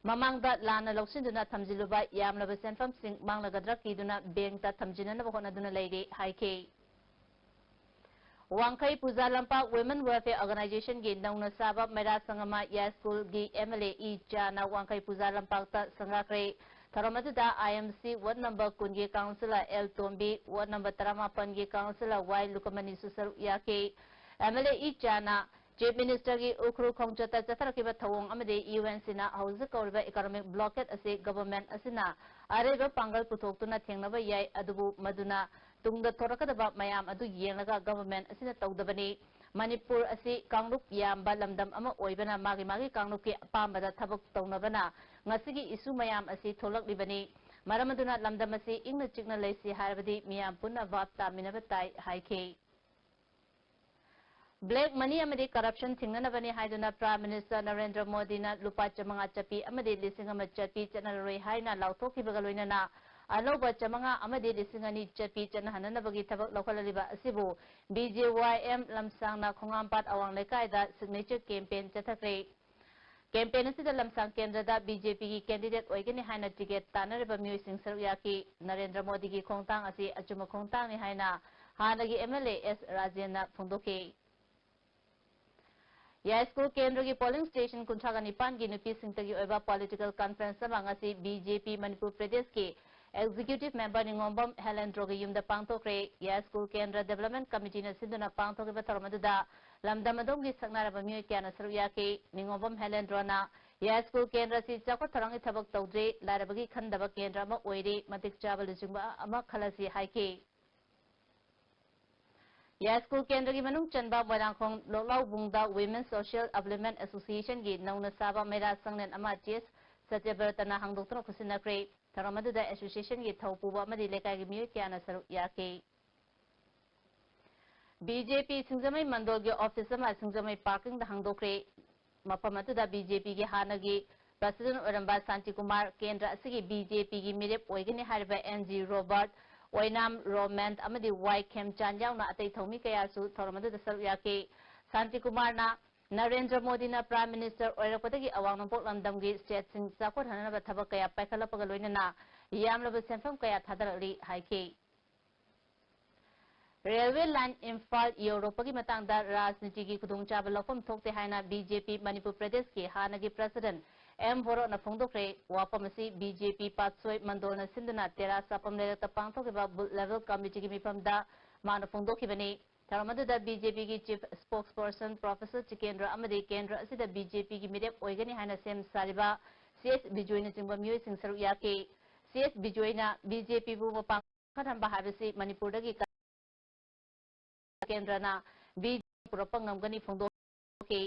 ꯃꯃꯥꯡꯗ ꯂꯥꯟꯅ ꯂꯧꯁꯤꯟꯗꯨꯅ ꯊꯝꯖꯤꯜꯂꯨꯕ ꯌꯥꯝꯂꯕ ꯁꯦꯟꯐꯝꯁꯤꯡ ꯃꯥꯡꯂꯒꯗ꯭ꯔꯥ ꯀꯤꯗꯨꯅ ꯕꯦꯡꯛꯇ ꯊꯝꯖꯤꯟꯅꯅꯕ ꯍꯣꯠꯅꯗꯨꯅ ꯂꯩꯔꯤ ꯍꯥꯏꯈꯤ꯫ ꯋꯥꯡꯈꯩ ꯄꯨꯖꯥ ꯂꯝꯄꯥꯛ Women Welfare Organizationꯒꯤ ꯅꯧꯅ ꯁꯥꯕ ꯃꯩꯔꯥ ꯁꯪꯒꯃ ꯌꯥꯏꯁ꯭ꯀꯨꯜꯒꯤ ꯑꯦꯝ ꯑꯦꯜ ꯑꯦ ꯏ ꯆꯥꯅ ꯋꯥꯡꯈꯩ ꯄꯨꯖꯥ ꯂꯝꯄꯥꯛꯇ ꯁꯪꯒꯥꯈ꯭ꯔꯦ꯫ ꯊꯧꯔꯝ ꯑꯗꯨꯗ ꯑꯥꯏ ꯑꯦꯝ ꯁꯤ ꯋꯥꯔꯗ ꯅꯝꯕꯔ ꯀꯨꯟꯒꯤ ꯀꯥꯎꯟꯁꯤꯂꯔ ꯑꯦꯜ ꯇꯣꯝꯕꯤ, ꯋꯥꯔꯗ ꯅꯝꯕꯔ ꯇꯔꯥꯃꯥꯄꯟꯒꯤ ꯀꯥꯎꯟꯁꯤꯂꯔ ꯋꯥꯏ ꯂꯨꯀꯃꯅꯤꯁꯨ ꯁꯔꯨꯛ ꯌꯥꯈꯤ꯫ ꯑꯦꯝ ꯑꯦꯜ ꯑꯦ ꯏ ꯆꯥꯅ ꯆꯤꯐ ꯃꯤꯅꯤꯁꯇꯔꯒꯤ ꯎꯈ꯭ꯔꯨꯜ ꯈꯣꯡꯆꯠꯇ ꯆꯠꯊꯔꯛꯈꯤꯕ ꯊꯧꯑꯣꯡ ꯑꯃꯗꯤ ꯌꯨ ꯑꯦꯟ ꯁꯤꯅ ꯍꯧꯖꯤꯛ ꯀꯧꯔꯤꯕ ꯏꯀꯣꯅꯣꯃꯤꯛ ꯕ꯭ꯂꯣꯀꯦꯗ ꯑꯁꯤ ꯒꯚꯔꯟꯃꯦꯟꯠ ꯑꯁꯤꯅ ꯑꯔꯩꯕ ꯄꯥꯡꯒꯜ ꯄꯨꯊꯣꯛꯇꯨꯅ ꯊꯦꯡꯅꯕ ꯌꯥꯏ, ꯑꯗꯨꯕꯨ ꯃꯗꯨꯅ ꯇꯨꯡꯗ ꯊꯣꯔꯛꯀꯗꯕ ꯃꯌꯥꯝ ꯑꯗꯨ ꯌꯦꯡꯂꯒ ꯒꯚꯔꯟꯃꯦꯟꯠ ꯑꯁꯤꯅ ꯇꯧꯗꯕꯅꯤ꯫ ꯃꯅꯤꯄꯨꯔ ꯑꯁꯤ ꯀꯥꯡꯂꯨꯞ ꯌꯥꯝꯕ ꯂꯝꯗꯝ ꯑꯃ ꯑꯣꯏꯕꯅ ꯃꯥꯒꯤ ꯃꯥꯒꯤ ꯀꯥꯡꯂꯨꯞꯀꯤ ꯑꯄꯥꯝꯕꯗ ꯊꯕꯛ ꯇꯧꯅꯕꯅ ꯉꯁꯤꯒꯤ ꯏꯁꯨ ꯃꯌꯥꯝ ꯑꯁꯤ ꯊꯣꯛꯂꯛꯂꯤꯕꯅꯤ꯫ ꯃꯔꯝ ꯑꯗꯨꯅ ꯂꯝꯗꯝ ꯑꯁꯤ ꯏꯪꯅ ꯆꯤꯛꯅ ꯂꯩꯁꯤ ꯍꯥꯏꯔꯕꯗꯤ ꯃꯤꯌꯥꯝ ꯄꯨꯟꯅ ꯚꯥꯞ ꯇꯥꯃꯤꯟꯅꯕ ꯇꯥꯏ ꯍꯥꯏꯈꯤ꯫ ꯕ꯭ꯂꯦꯛ ꯃꯅꯤ ꯑꯃꯗꯤ ꯀꯔꯞꯁꯟ ꯊꯤꯡꯅꯅꯕꯅꯤ ꯍꯥꯏꯗꯨꯅ ꯄ꯭ꯔꯥꯏꯝ ꯃꯤꯅꯤꯁꯇꯔ ꯅꯔꯦꯟꯗ꯭ꯔ ꯃꯣꯗꯤꯅ ꯂꯨꯄꯥ ꯆꯥꯃꯉꯥ ꯆꯠꯄꯤ ꯑꯃꯗꯤ ꯂꯤꯁꯤꯡ ꯑꯃ ꯆꯠꯄꯤ ꯆꯠꯅꯔꯔꯣꯏ ꯍꯥꯏꯅ ꯂꯥꯎꯊꯣꯛꯈꯤꯕꯒ ꯂꯣꯏꯅꯅ ꯑꯅꯧꯕ ꯆꯥꯃꯉꯥ ꯑꯃꯗꯤ ꯂꯤꯁꯤꯡ ꯑꯅꯤ ꯆꯠꯄꯤ ꯆꯠꯅꯍꯟꯅꯅꯕꯒꯤ ꯊꯕꯛ ꯂꯧꯈꯠꯂꯛꯂꯤꯕ ꯑꯁꯤꯕꯨ ꯕꯤ ꯖꯦ ꯋꯥꯏ ꯑꯦꯝ ꯂꯝꯁꯥꯡꯅ ꯈꯣꯡꯉꯥꯝꯄꯥꯠ ꯑꯋꯥꯡ ꯂꯩꯀꯥꯏꯗ ꯁꯤꯒꯅꯦꯆꯔ ꯀꯦꯝꯄꯦꯟ ꯆꯠꯊꯈ꯭ꯔꯦ꯫ ꯀꯦꯝꯄꯦꯟ ꯑꯁꯤꯗ ꯂꯝꯁꯥꯡ ꯀꯦꯟꯗ꯭ꯔꯗ ꯕꯤ ꯖꯦ ꯄꯤꯒꯤ ꯀꯦꯟꯗꯤꯗꯦꯠ ꯑꯣꯏꯒꯅꯤ ꯍꯥꯏꯅ ꯇꯤꯀꯦꯠ ꯇꯥꯟꯅꯔꯤꯕ ꯃꯤꯑꯣꯏꯁꯤꯡ ꯁꯔꯨꯛ ꯌꯥꯈꯤ꯫ ꯅꯔꯦꯟꯗ꯭ꯔ ꯃꯣꯗꯤꯒꯤ ꯈꯣꯡꯊꯥꯡ ꯑꯁꯤ ꯑꯆꯨꯝꯕ ꯈꯣꯡꯊꯥꯡꯅꯤ ꯍꯥꯏꯅ ꯍꯥꯟꯅꯒꯤ ꯑꯦꯝ ꯑꯦꯜ ꯑꯦ ꯑꯦꯁ ꯔꯥꯖꯦꯟꯅ ꯐꯣꯡꯗꯣꯛꯈꯤ꯫ ꯌꯥꯏꯁ꯭ꯀꯨꯜ ꯀꯦꯟꯗ꯭ꯔꯒꯤ ꯄꯣꯂꯤꯡ ꯁ꯭ꯇꯦꯁꯟ ꯀꯨꯟꯊ꯭ꯔꯥꯒ ꯅꯤꯄꯥꯟꯒꯤ ꯅꯨꯄꯤꯁꯤꯡꯇꯒꯤ ꯑꯣꯏꯕ ꯄꯣꯂꯤꯇꯤꯀꯦꯜ ꯀꯟꯐꯔꯦꯟꯁ ꯑꯃ ꯉꯁꯤ ꯕꯤ ꯖꯦ ꯄꯤ ꯃꯅꯤꯄꯨꯔ ꯄ꯭ꯔꯗꯦꯁꯀꯤ ꯑꯦꯛꯖꯤꯀ꯭ꯌꯨꯇꯤꯚ ꯃꯦꯝꯕꯔ ꯅꯤꯉꯣꯝꯕꯝ ꯍꯦꯂꯦꯟꯗ꯭ꯔꯣꯒꯤ ꯌꯨꯝꯗ ꯄꯥꯡꯊꯣꯛꯈ꯭ꯔꯦ꯫ ꯌꯥꯏꯁ꯭ꯀꯨꯜ ꯀꯦꯟꯗ꯭ꯔ ꯗꯤꯚꯦꯂꯞꯃꯦꯟꯠ ꯀꯃꯤꯇꯤꯅ ꯁꯤꯟꯗꯨꯅ ꯄꯥꯡꯊꯣꯛꯈꯤꯕ ꯊꯧꯔꯝ ꯑꯗꯨꯗ ꯂꯝꯗꯝ ꯑꯗꯣꯝꯒꯤ ꯁꯛꯅꯥꯏꯔꯕ ꯃꯤꯑꯣꯏ ꯀꯌꯥꯅ ꯁꯔꯨꯛ ꯌꯥꯈꯤ꯫ ꯅꯤꯉꯣꯝꯕꯝ ꯍꯦꯂꯦꯟꯗ꯭ꯔꯣꯅ ꯌꯥꯏꯁ꯭ꯀꯨꯜ ꯀꯦꯟꯗ꯭ꯔ ꯑꯁꯤ ꯆꯥꯎꯈꯠ ꯊꯧꯔꯥꯡꯒꯤ ꯊꯕꯛ ꯇꯧꯗ꯭ꯔꯤ, ꯂꯥꯏꯔꯕꯒꯤ ꯈꯟꯗꯕ ꯀꯦꯟꯗ꯭ꯔ ꯑꯃ ꯑꯣꯏꯔꯤ, ꯃꯇꯤꯛ ꯆꯥꯕ ꯂꯨꯆꯤꯡꯕ ꯑꯃ ꯈꯜꯂꯁꯤ ꯍꯥꯏꯈꯤ꯫ ꯌꯥꯏꯁ꯭ꯀꯨꯜ ꯀꯦꯟꯗ꯭ꯔꯒꯤ ꯃꯅꯨꯡ ꯆꯟꯕ ꯃꯣꯏꯔꯥꯡꯈꯣꯡ ꯂꯣꯛꯂꯥꯎꯕꯨꯡꯗ Women Social Employment Association ꯒꯤ ꯅꯧꯅ ꯁꯥꯕ ꯃꯩꯔꯥ ꯁꯪꯂꯦꯟ ꯑꯃ ꯇꯤ ꯑꯦꯁ ꯁꯇ꯭ꯌꯕ꯭ꯔꯇꯅ ꯍꯥꯡꯗꯣꯛꯇꯨꯅ ꯈꯨꯠꯁꯤꯟꯅꯈ꯭ꯔꯦ꯫ ꯊꯧꯔꯝ ꯑꯗꯨꯗ association ꯒꯤ ꯊꯧꯄꯨꯕ ꯑꯃꯗꯤ ꯂꯩꯀꯥꯏꯒꯤ ꯃꯤꯑꯣꯏ ꯀꯌꯥꯅ ꯁꯔꯨꯛ ꯌꯥꯈꯤ꯫ ꯕꯤ ꯖꯦ ꯄꯤ ꯁꯤꯡꯖꯃꯩ ꯃꯟꯗꯣꯜꯒꯤ office ꯑꯃ ꯁꯤꯡꯖꯃꯩ parking ꯗ ꯍꯥꯡꯗꯣꯛꯈ꯭ꯔꯦ꯫ ꯃꯐꯝ ꯑꯗꯨꯗ ꯕꯤ ꯖꯦ ꯄꯤ ꯒꯤ ꯍꯥꯟꯅꯒꯤ president ꯑꯣꯏꯔꯝꯕ ꯁꯥꯟꯇꯤꯀꯨꯃꯥꯔ, ꯀꯦꯟꯗ꯭ꯔ ꯑꯁꯤꯒꯤ ꯕꯤ ꯖꯦ ꯄꯤ ꯒꯤ ꯃꯤꯔꯦꯞ ꯑꯣꯏꯒꯅꯤ ꯍꯥꯏꯔꯤꯕ and G Robert, Oinam Roman ꯑꯃꯗꯤ ꯋꯥꯏ ꯈꯦꯝꯆꯥꯟ ꯌꯥꯎꯅ ꯑꯇꯩ ꯊꯧꯃꯤ ꯀꯌꯥꯁꯨ ꯊꯧꯔꯝ ꯑꯗꯨꯗ ꯁꯔꯨꯛ ꯌꯥꯈꯤ꯫ ꯁꯥꯟꯇꯤꯀꯨꯃꯥꯔꯅ ꯅꯔꯦꯟꯗ꯭ꯔ ꯃꯣꯗꯤꯅ Prime Minister ꯑꯣꯏꯔꯛꯄꯗꯒꯤ ꯑꯋꯥꯡ ꯅꯣꯡꯄꯣꯛ ꯂꯝꯗꯝꯒꯤ state ꯁꯤꯡ ꯆꯥꯎꯈꯠꯍꯟꯅꯅꯕ ꯊꯕꯛ ꯀꯌꯥ ꯄꯥꯏꯈꯠꯂꯛꯄꯒ ꯂꯣꯏꯅꯅ ꯌꯥꯝꯂꯕ ꯁꯦꯟꯐꯝ ꯀꯌꯥ ꯊꯥꯗꯔꯛꯂꯤ ꯍꯥꯏꯈꯤ꯫ Railway line ꯏꯝꯐꯥꯜ ꯌꯧꯔꯛꯄꯒꯤ ꯃꯇꯥꯡꯗ ꯔꯥꯖꯅꯤꯇꯤꯒꯤ ꯈꯨꯗꯣꯡꯆꯥꯕ ꯂꯧꯐꯝ ꯊꯣꯛꯇꯦ ꯍꯥꯏꯅ ꯕꯤ ꯖꯦ ꯄꯤ ꯃꯅꯤꯄꯨꯔ ꯄ꯭ꯔꯗꯦꯁꯀꯤ ꯍꯥꯟꯅꯒꯤ president ꯑꯦꯝ ꯕꯣꯔꯣꯠꯅ ꯐꯣꯡꯗꯣꯛꯈ꯭ꯔꯦ꯫ ꯋꯥꯐꯝ ꯑꯁꯤ ꯕꯤ ꯖꯦ ꯄꯤ ꯄꯥꯠꯁꯣꯏ ꯃꯟꯗꯣꯜꯅ ꯁꯤꯟꯗꯨꯅ ꯇꯦꯔꯥ ꯆꯥꯄꯝ ꯂꯩꯔꯛꯇ ꯄꯥꯡꯊꯣꯛꯈꯤꯕ booth level committee ꯒꯤ ꯃꯤꯐꯝꯗ ꯃꯥꯅ ꯐꯣꯡꯗꯣꯛꯈꯤꯕꯅꯤ꯫ ꯊꯧꯔꯝ ꯑꯗꯨꯗ ꯕꯤ ꯖꯦ ꯄꯤ ꯒꯤ chief spokesperson Professor ꯖꯤꯇꯦꯟꯗ꯭ꯔ ꯑꯃꯗꯤ ꯀꯦꯟꯗ꯭ꯔ ꯑꯁꯤꯗ ꯕꯤ ꯖꯦ ꯄꯤ ꯒꯤ ꯃꯤꯔꯦꯞ ꯑꯣꯏꯒꯅꯤ ꯍꯥꯏꯅ ꯁꯦꯝ ꯁꯥꯔꯤꯕ ꯁꯤ ꯑꯦꯁ ꯕꯤꯖꯣꯏꯅꯆꯤꯡꯕ ꯃꯤꯑꯣꯏꯁꯤꯡ ꯁꯔꯨꯛ ꯌꯥꯈꯤ꯫ ꯁꯤ ꯑꯦꯁ ꯕꯤꯖꯣꯏꯅ ꯕꯤ ꯖꯦ ꯄꯤ ꯕꯨ ꯃꯄꯥꯡ ꯀꯟꯈꯠꯍꯟꯕ ꯍꯥꯏꯕꯁꯤ ꯃꯅꯤꯄꯨꯔꯗꯒꯤ ꯀꯦꯟꯗ꯭ꯔꯅ ꯕꯤ ꯖꯦ ꯄꯤ ꯄꯨꯔꯛꯄ ꯉꯝꯒꯅꯤ ꯐꯣꯡꯗꯣꯛꯈꯤ꯫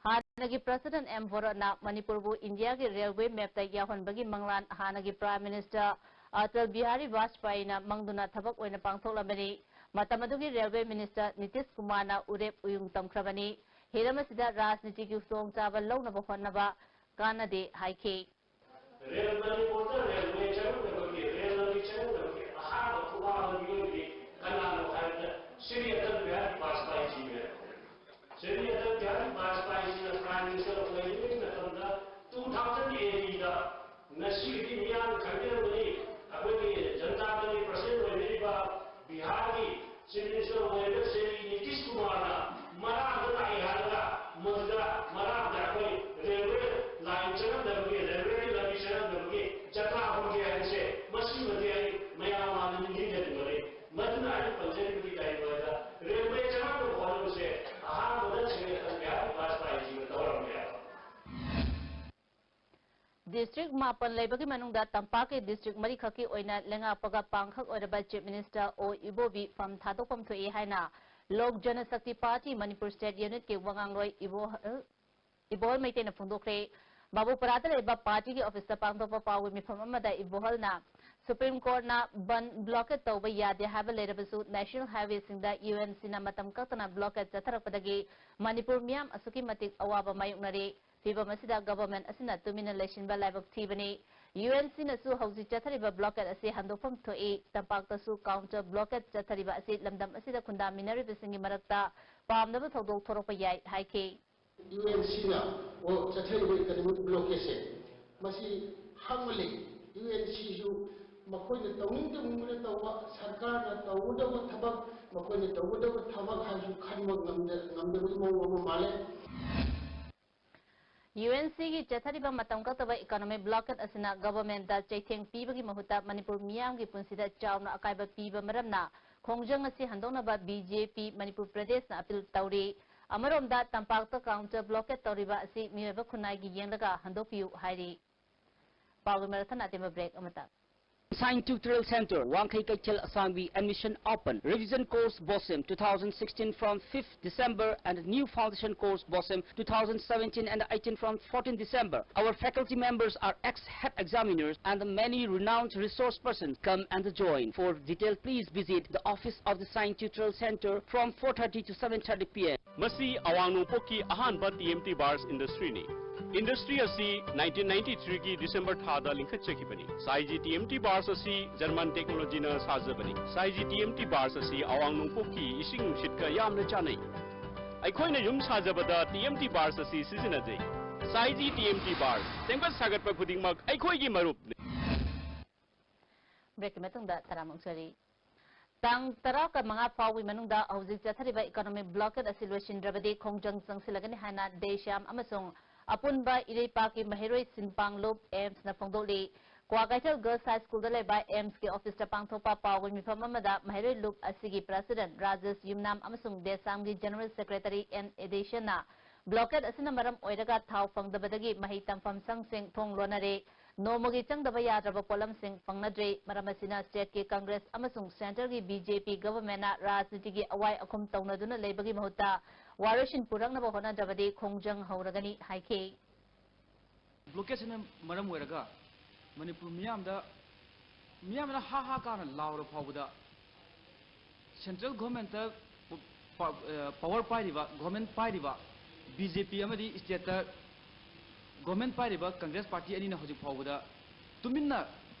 ꯍꯥꯟꯅꯒꯤ president ꯑꯦꯝ ꯕꯣꯔꯣꯠꯅ ꯃꯅꯤꯄꯨꯔꯕꯨ ꯏꯟꯗꯤꯌꯥꯒꯤ railway map ꯇ ꯌꯥꯎꯍꯟꯕꯒꯤ ꯃꯪꯂꯥꯟ ꯍꯥꯟꯅꯒꯤ Prime Minister ꯑꯇꯜ ꯕꯤꯍꯥꯔꯤ ꯕꯥꯖꯄꯥꯏꯅ ꯃꯪꯗꯨꯅ ꯊꯕꯛ ꯑꯣꯏꯅ ꯄꯥꯡꯊꯣꯛꯂꯝꯕꯅꯤ꯫ ꯃꯇꯝ ꯑꯗꯨꯒꯤ railway minister ꯅꯤꯇꯤꯁ ꯀꯨꯃꯥꯔꯅ ꯎꯔꯦꯞ ꯎꯌꯨꯡ ꯇꯝꯈ꯭ꯔꯕꯅꯤ꯫ ꯍꯤꯔꯝ ꯑꯁꯤꯗ ꯔꯥꯖꯅꯤꯇꯤꯒꯤ ꯈꯨꯗꯣꯡꯆꯥꯕ ꯂꯧꯅꯕ ꯍꯣꯠꯅꯕ ꯀꯥꯟꯅꯗꯦ ꯍꯥꯏꯈꯤ꯫ ꯔꯦꯜ, ꯃꯅꯤꯄꯨꯔꯗ railway ꯆꯪꯉꯛꯅꯕꯒꯤ, ꯔꯦꯜ ꯂꯝꯕꯤ ꯆꯪꯉꯛꯅꯕꯒꯤ ꯑꯍꯥꯟꯕ ꯈꯨꯠꯍꯥꯡꯕ ꯃꯤꯑꯣꯏꯗꯤ ꯀꯅꯥꯅꯣ ꯍꯥꯏꯕꯗ ꯁ꯭ꯔꯤ ꯑꯇꯜ ꯕꯤꯍꯥꯔꯤ ꯕꯥꯖꯄꯥꯏꯖꯤꯅꯦ꯫ ꯁ꯭ꯔꯤ ꯑꯇꯜ ꯕꯤꯍꯥꯔꯤ ꯕꯥꯖꯄꯥꯏꯖꯤꯅ Prime Minister ꯑꯣꯏꯔꯤꯉꯩ ꯃꯇꯝꯗ two thousand A D ꯗ ꯉꯁꯤꯒꯤꯗꯤ ꯃꯤꯌꯥꯝꯅ ꯈꯪꯕꯤꯔꯝꯒꯅꯤ, ꯑꯩꯈꯣꯏꯒꯤ ꯖꯅꯇꯥ ꯗꯜꯒꯤ president ꯑꯣꯏꯕꯤꯔꯤꯕ ꯕꯤꯍꯥꯔꯒꯤ Chief Minister ꯑꯣꯏꯔꯤꯕ ꯁ꯭ꯔꯤ ꯅꯤꯇꯤꯁ ꯀꯨꯃꯥꯔꯅ ꯃꯔꯥꯡꯗ ꯂꯥꯛꯏ ꯍꯥꯏꯔꯒ ꯃꯗꯨꯗ ꯃꯔꯥꯡꯗ ꯑꯩꯈꯣꯏ railway line ꯆꯪꯍꯟꯗꯕꯒꯤ, railway ꯒꯤ ꯂꯝꯕꯤ ꯆꯪꯍꯟꯗꯕꯒꯤ ꯖꯇ꯭ꯔꯥ ꯍꯧꯒꯦ ꯍꯥꯏꯕꯁꯦ ꯃꯁꯤꯃꯗꯤ ꯑꯩ ꯃꯌꯥꯝ ꯃꯥꯡꯗ ꯅꯤꯡꯁꯤꯡꯖꯅꯤꯡꯕꯅꯤ꯫ ꯃꯗꯨꯅ ꯑꯩꯅ ꯄꯟꯖꯔꯤꯕꯗꯤ ꯀꯔꯤꯅꯣ ꯍꯥꯏꯕꯗ railway ꯆꯪꯍꯟꯅꯕ ꯍꯣꯠꯅꯕꯁꯦ ꯑꯍꯥꯟꯕꯗ ꯁ꯭ꯔꯤ ꯑꯇꯜ ꯕꯤꯍꯥꯔꯤ ꯕꯥꯖꯄꯥꯏꯖꯤꯅ ꯇꯧꯔꯝꯃꯦ ꯍꯥꯏꯕ꯫ District ꯃꯥꯄꯟ ꯂꯩꯕꯒꯤ ꯃꯅꯨꯡꯗ ꯇꯝꯄꯥꯛꯀꯤ district ꯃꯔꯤꯈꯛꯀꯤ ꯑꯣꯏꯅ ꯂꯩꯉꯥꯛꯄꯒ ꯄꯥꯡꯈꯛ ꯑꯣꯏꯔꯕ Chief Minister ꯑꯣ ꯏꯕꯣꯕꯤ ꯐꯝ ꯊꯥꯗꯣꯛꯐꯝ ꯊꯣꯛꯏ ꯍꯥꯏꯅ ꯂꯣꯛ ꯖꯅꯁꯛꯇꯤ ꯄꯥꯔꯇꯤ ꯃꯅꯤꯄꯨꯔ ꯁ꯭ꯇꯦꯠ ꯌꯨꯅꯤꯠꯀꯤ ꯋꯥꯉꯥꯡꯂꯣꯏ ꯏꯕꯣꯍꯜ, ꯏꯕꯣꯍꯜ ꯃꯩꯇꯩꯅ ꯐꯣꯡꯗꯣꯛꯈ꯭ꯔꯦ꯫ ꯕꯥꯕꯨꯄꯥꯔꯥꯗ ꯂꯩꯕ ꯄꯥꯔꯇꯤꯒꯤ ꯑꯣꯐꯤꯁꯇ ꯄꯥꯡꯊꯣꯛꯄ ꯄꯥꯎꯒꯤ ꯃꯤꯐꯝ ꯑꯃꯗ ꯏꯕꯣꯍꯜꯅ ꯁꯨꯄ꯭ꯔꯤꯝ ꯀꯣꯔꯠꯅ ꯕꯟ ꯕ꯭ꯂꯣꯀꯦꯠ ꯇꯧꯕ ꯌꯥꯗꯦ ꯍꯥꯏꯕ ꯂꯩꯔꯕꯁꯨ ꯅꯦꯁꯅꯦꯜ ꯍꯥꯏꯋꯦꯁꯤꯡꯗ ꯌꯨ ꯑꯦꯟ ꯁꯤꯅ ꯃꯇꯝ ꯀꯛꯇꯅ ꯕ꯭ꯂꯣꯀꯦꯠ ꯆꯠꯊꯔꯛꯄꯗꯒꯤ ꯃꯅꯤꯄꯨꯔ ꯃꯤꯌꯥꯝ ꯑꯁꯨꯛꯀꯤ ꯃꯇꯤꯛ ꯑꯋꯥꯕ ꯃꯥꯌꯣꯛꯅꯔꯦ꯫ ꯐꯤꯚꯝ ꯑꯁꯤꯗ ꯒꯚꯔꯟꯃꯦꯟꯠ ꯑꯁꯤꯅ ꯇꯨꯃꯤꯟꯅ ꯂꯩꯁꯤꯟꯕ ꯂꯥꯏꯕꯛ ꯊꯤꯕꯅꯤ꯫ ꯌꯨ ꯑꯦꯟ ꯁꯤꯅꯁꯨ ꯍꯧꯖꯤꯛ ꯆꯠꯊꯔꯤꯕ ꯕ꯭ꯂꯣꯀꯦꯠ ꯑꯁꯤ ꯍꯟꯗꯣꯛꯐꯝ ꯊꯣꯛꯏ꯫ ꯇꯝꯄꯥꯛꯇꯁꯨ ꯀꯥꯎꯟꯇꯔ ꯕ꯭ꯂꯣꯀꯦꯠ ꯆꯠꯊꯔꯤꯕ ꯑꯁꯤ ꯂꯝꯗꯝ ꯑꯁꯤꯗ ꯈꯨꯟꯗꯥꯃꯤꯟꯅꯔꯤꯕꯁꯤꯡꯒꯤ ꯃꯔꯛꯇ ꯄꯥꯝꯗꯕ ꯊꯧꯗꯣꯛ ꯊꯣꯔꯛꯄ ꯌꯥꯏ ꯍꯥꯏꯈꯤ꯫ ꯌꯨ ꯑꯦꯟ ꯁꯤꯅ ꯆꯠꯊꯔꯤꯕ ꯏꯀꯅꯣꯃꯤꯛ ꯕ꯭ꯂꯣꯀꯦꯠꯁꯦ ꯃꯁꯤ ꯍꯥꯡꯕ ꯂꯩ꯫ ꯌꯨ ꯑꯦꯟ ꯁꯤꯁꯨ ꯃꯈꯣꯏꯅ ꯇꯧꯅꯤꯡ ꯇꯧꯅꯤꯡꯕꯅ ꯇꯧꯕ, ꯁꯔꯀꯥꯔꯅ ꯇꯧꯒꯗꯧꯕ ꯊꯕꯛ, ꯃꯈꯣꯏꯅ ꯇꯧꯒꯗꯧꯕ ꯊꯕꯛ ꯍꯥꯏꯕꯁꯨ ꯈꯟꯕ ꯉꯝꯗ-, ꯉꯝꯗꯕꯒꯤ ꯃꯑꯣꯡ ꯑꯃ ꯃꯥꯜꯂꯦ꯫ ꯌꯨ ꯑꯦꯟ ꯁꯤꯒꯤ ꯆꯠꯊꯔꯤꯕ ꯃꯇꯝ ꯀꯛꯇꯕ ꯏꯀꯣꯅꯣꯃꯤꯛ ꯕ꯭ꯂꯣꯀꯦꯠ ꯑꯁꯤꯅ ꯒꯚꯔꯟꯃꯦꯟꯠꯇ ꯆꯩꯊꯦꯡ ꯄꯤꯕꯒꯤ ꯃꯍꯨꯠꯇ ꯃꯅꯤꯄꯨꯔ ꯃꯤꯌꯥꯝꯒꯤ ꯄꯨꯟꯁꯤꯗ ꯆꯥꯎꯅ ꯑꯀꯥꯏꯕ ꯄꯤꯕ ꯃꯔꯝꯅ ꯈꯣꯡꯖꯪ ꯑꯁꯤ ꯍꯟꯗꯣꯛꯅꯕ ꯕꯤ ꯖꯦ ꯄꯤ ꯃꯅꯤꯄꯨꯔ ꯄ꯭ꯔꯗꯦꯁꯅ ꯑꯄꯤꯜ ꯇꯧꯔꯤ꯫ ꯑꯃꯔꯣꯝꯗ ꯇꯝꯄꯥꯛꯇ ꯀꯥꯎꯟꯇꯔ ꯕ꯭ꯂꯣꯀꯦꯠ ꯇꯧꯔꯤꯕ ꯑꯁꯤ ꯃꯤꯑꯣꯏꯕ ꯈꯨꯟꯅꯥꯏꯒꯤ ꯌꯦꯡꯂꯒ ꯍꯟꯗꯣꯛꯄꯤꯌꯨ ꯍꯥꯏꯔꯤ꯫ ꯄꯥꯎꯒꯤ ꯃꯔꯛ ꯊꯠꯅ ꯑꯇꯦꯟꯕ ꯕ꯭ꯔꯦꯛ ꯑꯃꯇꯪ꯫ Sign Tutorial Center, Wangkhei Keichel Asangbi, admission open. Revision course BOSEM two thousand sixteen from fifth December and new foundation course BOSEM two thousand seventeen and eighteen from fourteenth December. Our faculty members are ex-head examiners and many renowned resource persons. Come and join. For detail, please visit the office of the Sign Tutorial Center from four thirty to seven thirty P M. ꯃꯁꯤ ꯑꯋꯥꯡ ꯅꯣꯡꯄꯣꯛꯀꯤ ꯑꯍꯥꯟꯕ T M T ꯕꯥꯔꯁ ꯏꯟꯗꯁꯇ꯭ꯔꯤꯅꯤ꯫ Industry ꯑꯁꯤ nineteen ninety ꯊ꯭ꯔꯤꯒꯤ December ꯊꯥꯗ ꯂꯤꯡꯈꯠꯆꯈꯤꯕꯅꯤ꯫ ꯁꯥꯏꯖꯤ T M T ꯕꯥꯔꯁ ꯑꯁꯤ German ꯇꯦꯛꯅꯣꯂꯣꯖꯤꯅ ꯁꯥꯖꯕꯅꯤ꯫ ꯁꯥꯏꯖꯤ T M T ꯕꯥꯔꯁ ꯑꯁꯤ ꯑꯋꯥꯡ ꯅꯣꯡꯄꯣꯛꯀꯤ ꯏꯁꯤꯡ ꯅꯨꯡꯁꯤꯠꯀ ꯌꯥꯝꯅ ꯆꯥꯟꯅꯩ꯫ ꯑꯩꯈꯣꯏꯅ ꯌꯨꯝ ꯁꯥꯖꯕꯗ ꯇꯤ ꯑꯦꯝ ꯇꯤ ꯕꯥꯔꯁ ꯑꯁꯤ ꯁꯤꯖꯤꯟꯅꯖꯩ꯫ ꯁꯥꯏꯖꯤ ꯇꯤ ꯑꯦꯝ ꯇꯤ ꯕꯥꯔꯁ, ꯁꯦꯝꯒꯠ ꯁꯥꯒꯠꯄ ꯈꯨꯗꯤꯡꯃꯛ ꯑꯩꯈꯣꯏꯒꯤ ꯃꯔꯨꯞꯅꯤ꯫ ꯕ꯭ꯔꯦꯛꯀꯤ ꯃꯇꯨꯡꯗ ꯇꯔꯥꯃꯨꯛ ꯁꯔꯤ꯫ ꯇꯥꯡ ꯇꯔꯥꯃꯉꯥ ꯐꯥꯎꯕꯒꯤ ꯃꯅꯨꯡꯗ ꯍꯧꯖꯤꯛ ꯆꯠꯊꯔꯤꯕ ꯏꯀꯣꯅꯣꯃꯤꯛ ꯕ꯭ꯂꯣꯀꯦꯠ ꯑꯁꯤ ꯂꯣꯏꯁꯤꯟꯗ꯭ꯔꯕꯗꯤ ꯈꯣꯡꯖꯪ ꯆꯪꯁꯤꯜꯂꯒꯅꯤ ꯍꯥꯏꯅ ꯗꯦꯁ꯭ꯌꯥꯝ ꯑꯃꯁꯨꯡ ꯑꯄꯨꯟꯕ ꯏꯔꯩꯄꯥꯛꯀꯤ ꯃꯍꯩꯔꯣꯏ ꯁꯤꯟ ꯄꯥꯡꯂꯨꯞ ꯑꯦꯝꯁꯅ ꯐꯣꯡꯗꯣꯛꯂꯤ꯫ ꯀ꯭ꯋꯥꯀꯩꯊꯦꯜ ꯒꯔꯜꯁ ꯍꯥꯏ ꯁ꯭ꯀꯨꯜꯗ ꯂꯩꯕ ꯑꯦꯝꯁꯀꯤ ꯑꯣꯐꯤꯁꯇ ꯄꯥꯡꯊꯣꯛꯄ ꯄꯥꯎꯒꯤ ꯃꯤꯐꯝ ꯑꯃꯗ ꯃꯍꯩꯔꯣꯏ ꯂꯨꯞ ꯑꯁꯤꯒꯤ ꯄ꯭ꯔꯁꯤꯗꯦꯟꯠ ꯔꯥꯖꯦꯁ ꯌꯨꯝꯅꯥꯝ ꯑꯃꯁꯨꯡ ꯗꯦꯁꯥꯝꯒꯤ ꯖꯦꯅꯔꯦꯜ ꯁꯦꯀ꯭ꯔꯦꯇꯔꯤ ꯑꯦꯟ ꯑꯦꯗꯤꯁꯟꯅ Blockade ꯑꯁꯤꯅ ꯃꯔꯝ ꯑꯣꯏꯔꯒ ꯊꯥꯎ ꯐꯪꯗꯕꯗꯒꯤ ꯃꯍꯩ ꯇꯝꯐꯝ ꯁꯪꯁꯤꯡ ꯊꯣꯡ ꯂꯣꯟꯅꯔꯦ꯫ ꯅꯣꯡꯃꯒꯤ ꯆꯪꯗꯕ ꯌꯥꯗ꯭ꯔꯕ ꯄꯣꯠꯂꯝꯁꯤꯡ ꯐꯪꯅꯗ꯭ꯔꯦ꯫ ꯃꯔꯝ ꯑꯁꯤꯅ state ꯀꯤ Congress ꯑꯃꯁꯨꯡ centre ꯒꯤ B J P government ꯅ ꯔꯥꯖꯅꯤꯇꯤꯒꯤ ꯑꯋꯥꯏ ꯑꯈꯨꯝ ꯇꯧꯅꯗꯨꯅ ꯂꯩꯕꯒꯤ ꯃꯍꯨꯠꯇ ꯋꯥꯔꯣꯏꯁꯤꯟ ꯄꯨꯔꯛꯅꯕ ꯍꯣꯠꯅꯗ꯭ꯔꯕꯗꯤ ꯈꯣꯡꯖꯪ ꯍꯧꯔꯒꯅꯤ ꯍꯥꯏꯈꯤ꯫ Blockade ꯁꯤꯅ ꯃꯔꯝ ꯑꯣꯏꯔꯒ ꯃꯅꯤꯄꯨꯔ ꯃꯤꯌꯥꯝꯗ, ꯃꯤꯌꯥꯝꯅ ꯍꯥ ꯍꯥ ꯀꯥꯅ ꯂꯥꯎꯔ ꯐꯥꯎꯕꯗ central government ꯇ ꯄ-, ꯄ-, ꯑ, power ꯄꯥꯏꯔꯤꯕ, government ꯄꯥꯏꯔꯤꯕ B J P ꯑꯃꯗꯤ state ꯇ government ꯄꯥꯏꯔꯤꯕ Congress party ꯑꯅꯤꯅ ꯍꯧꯖꯤꯛ ꯐꯥꯎꯕꯗ ꯇꯨꯃꯤꯟꯅ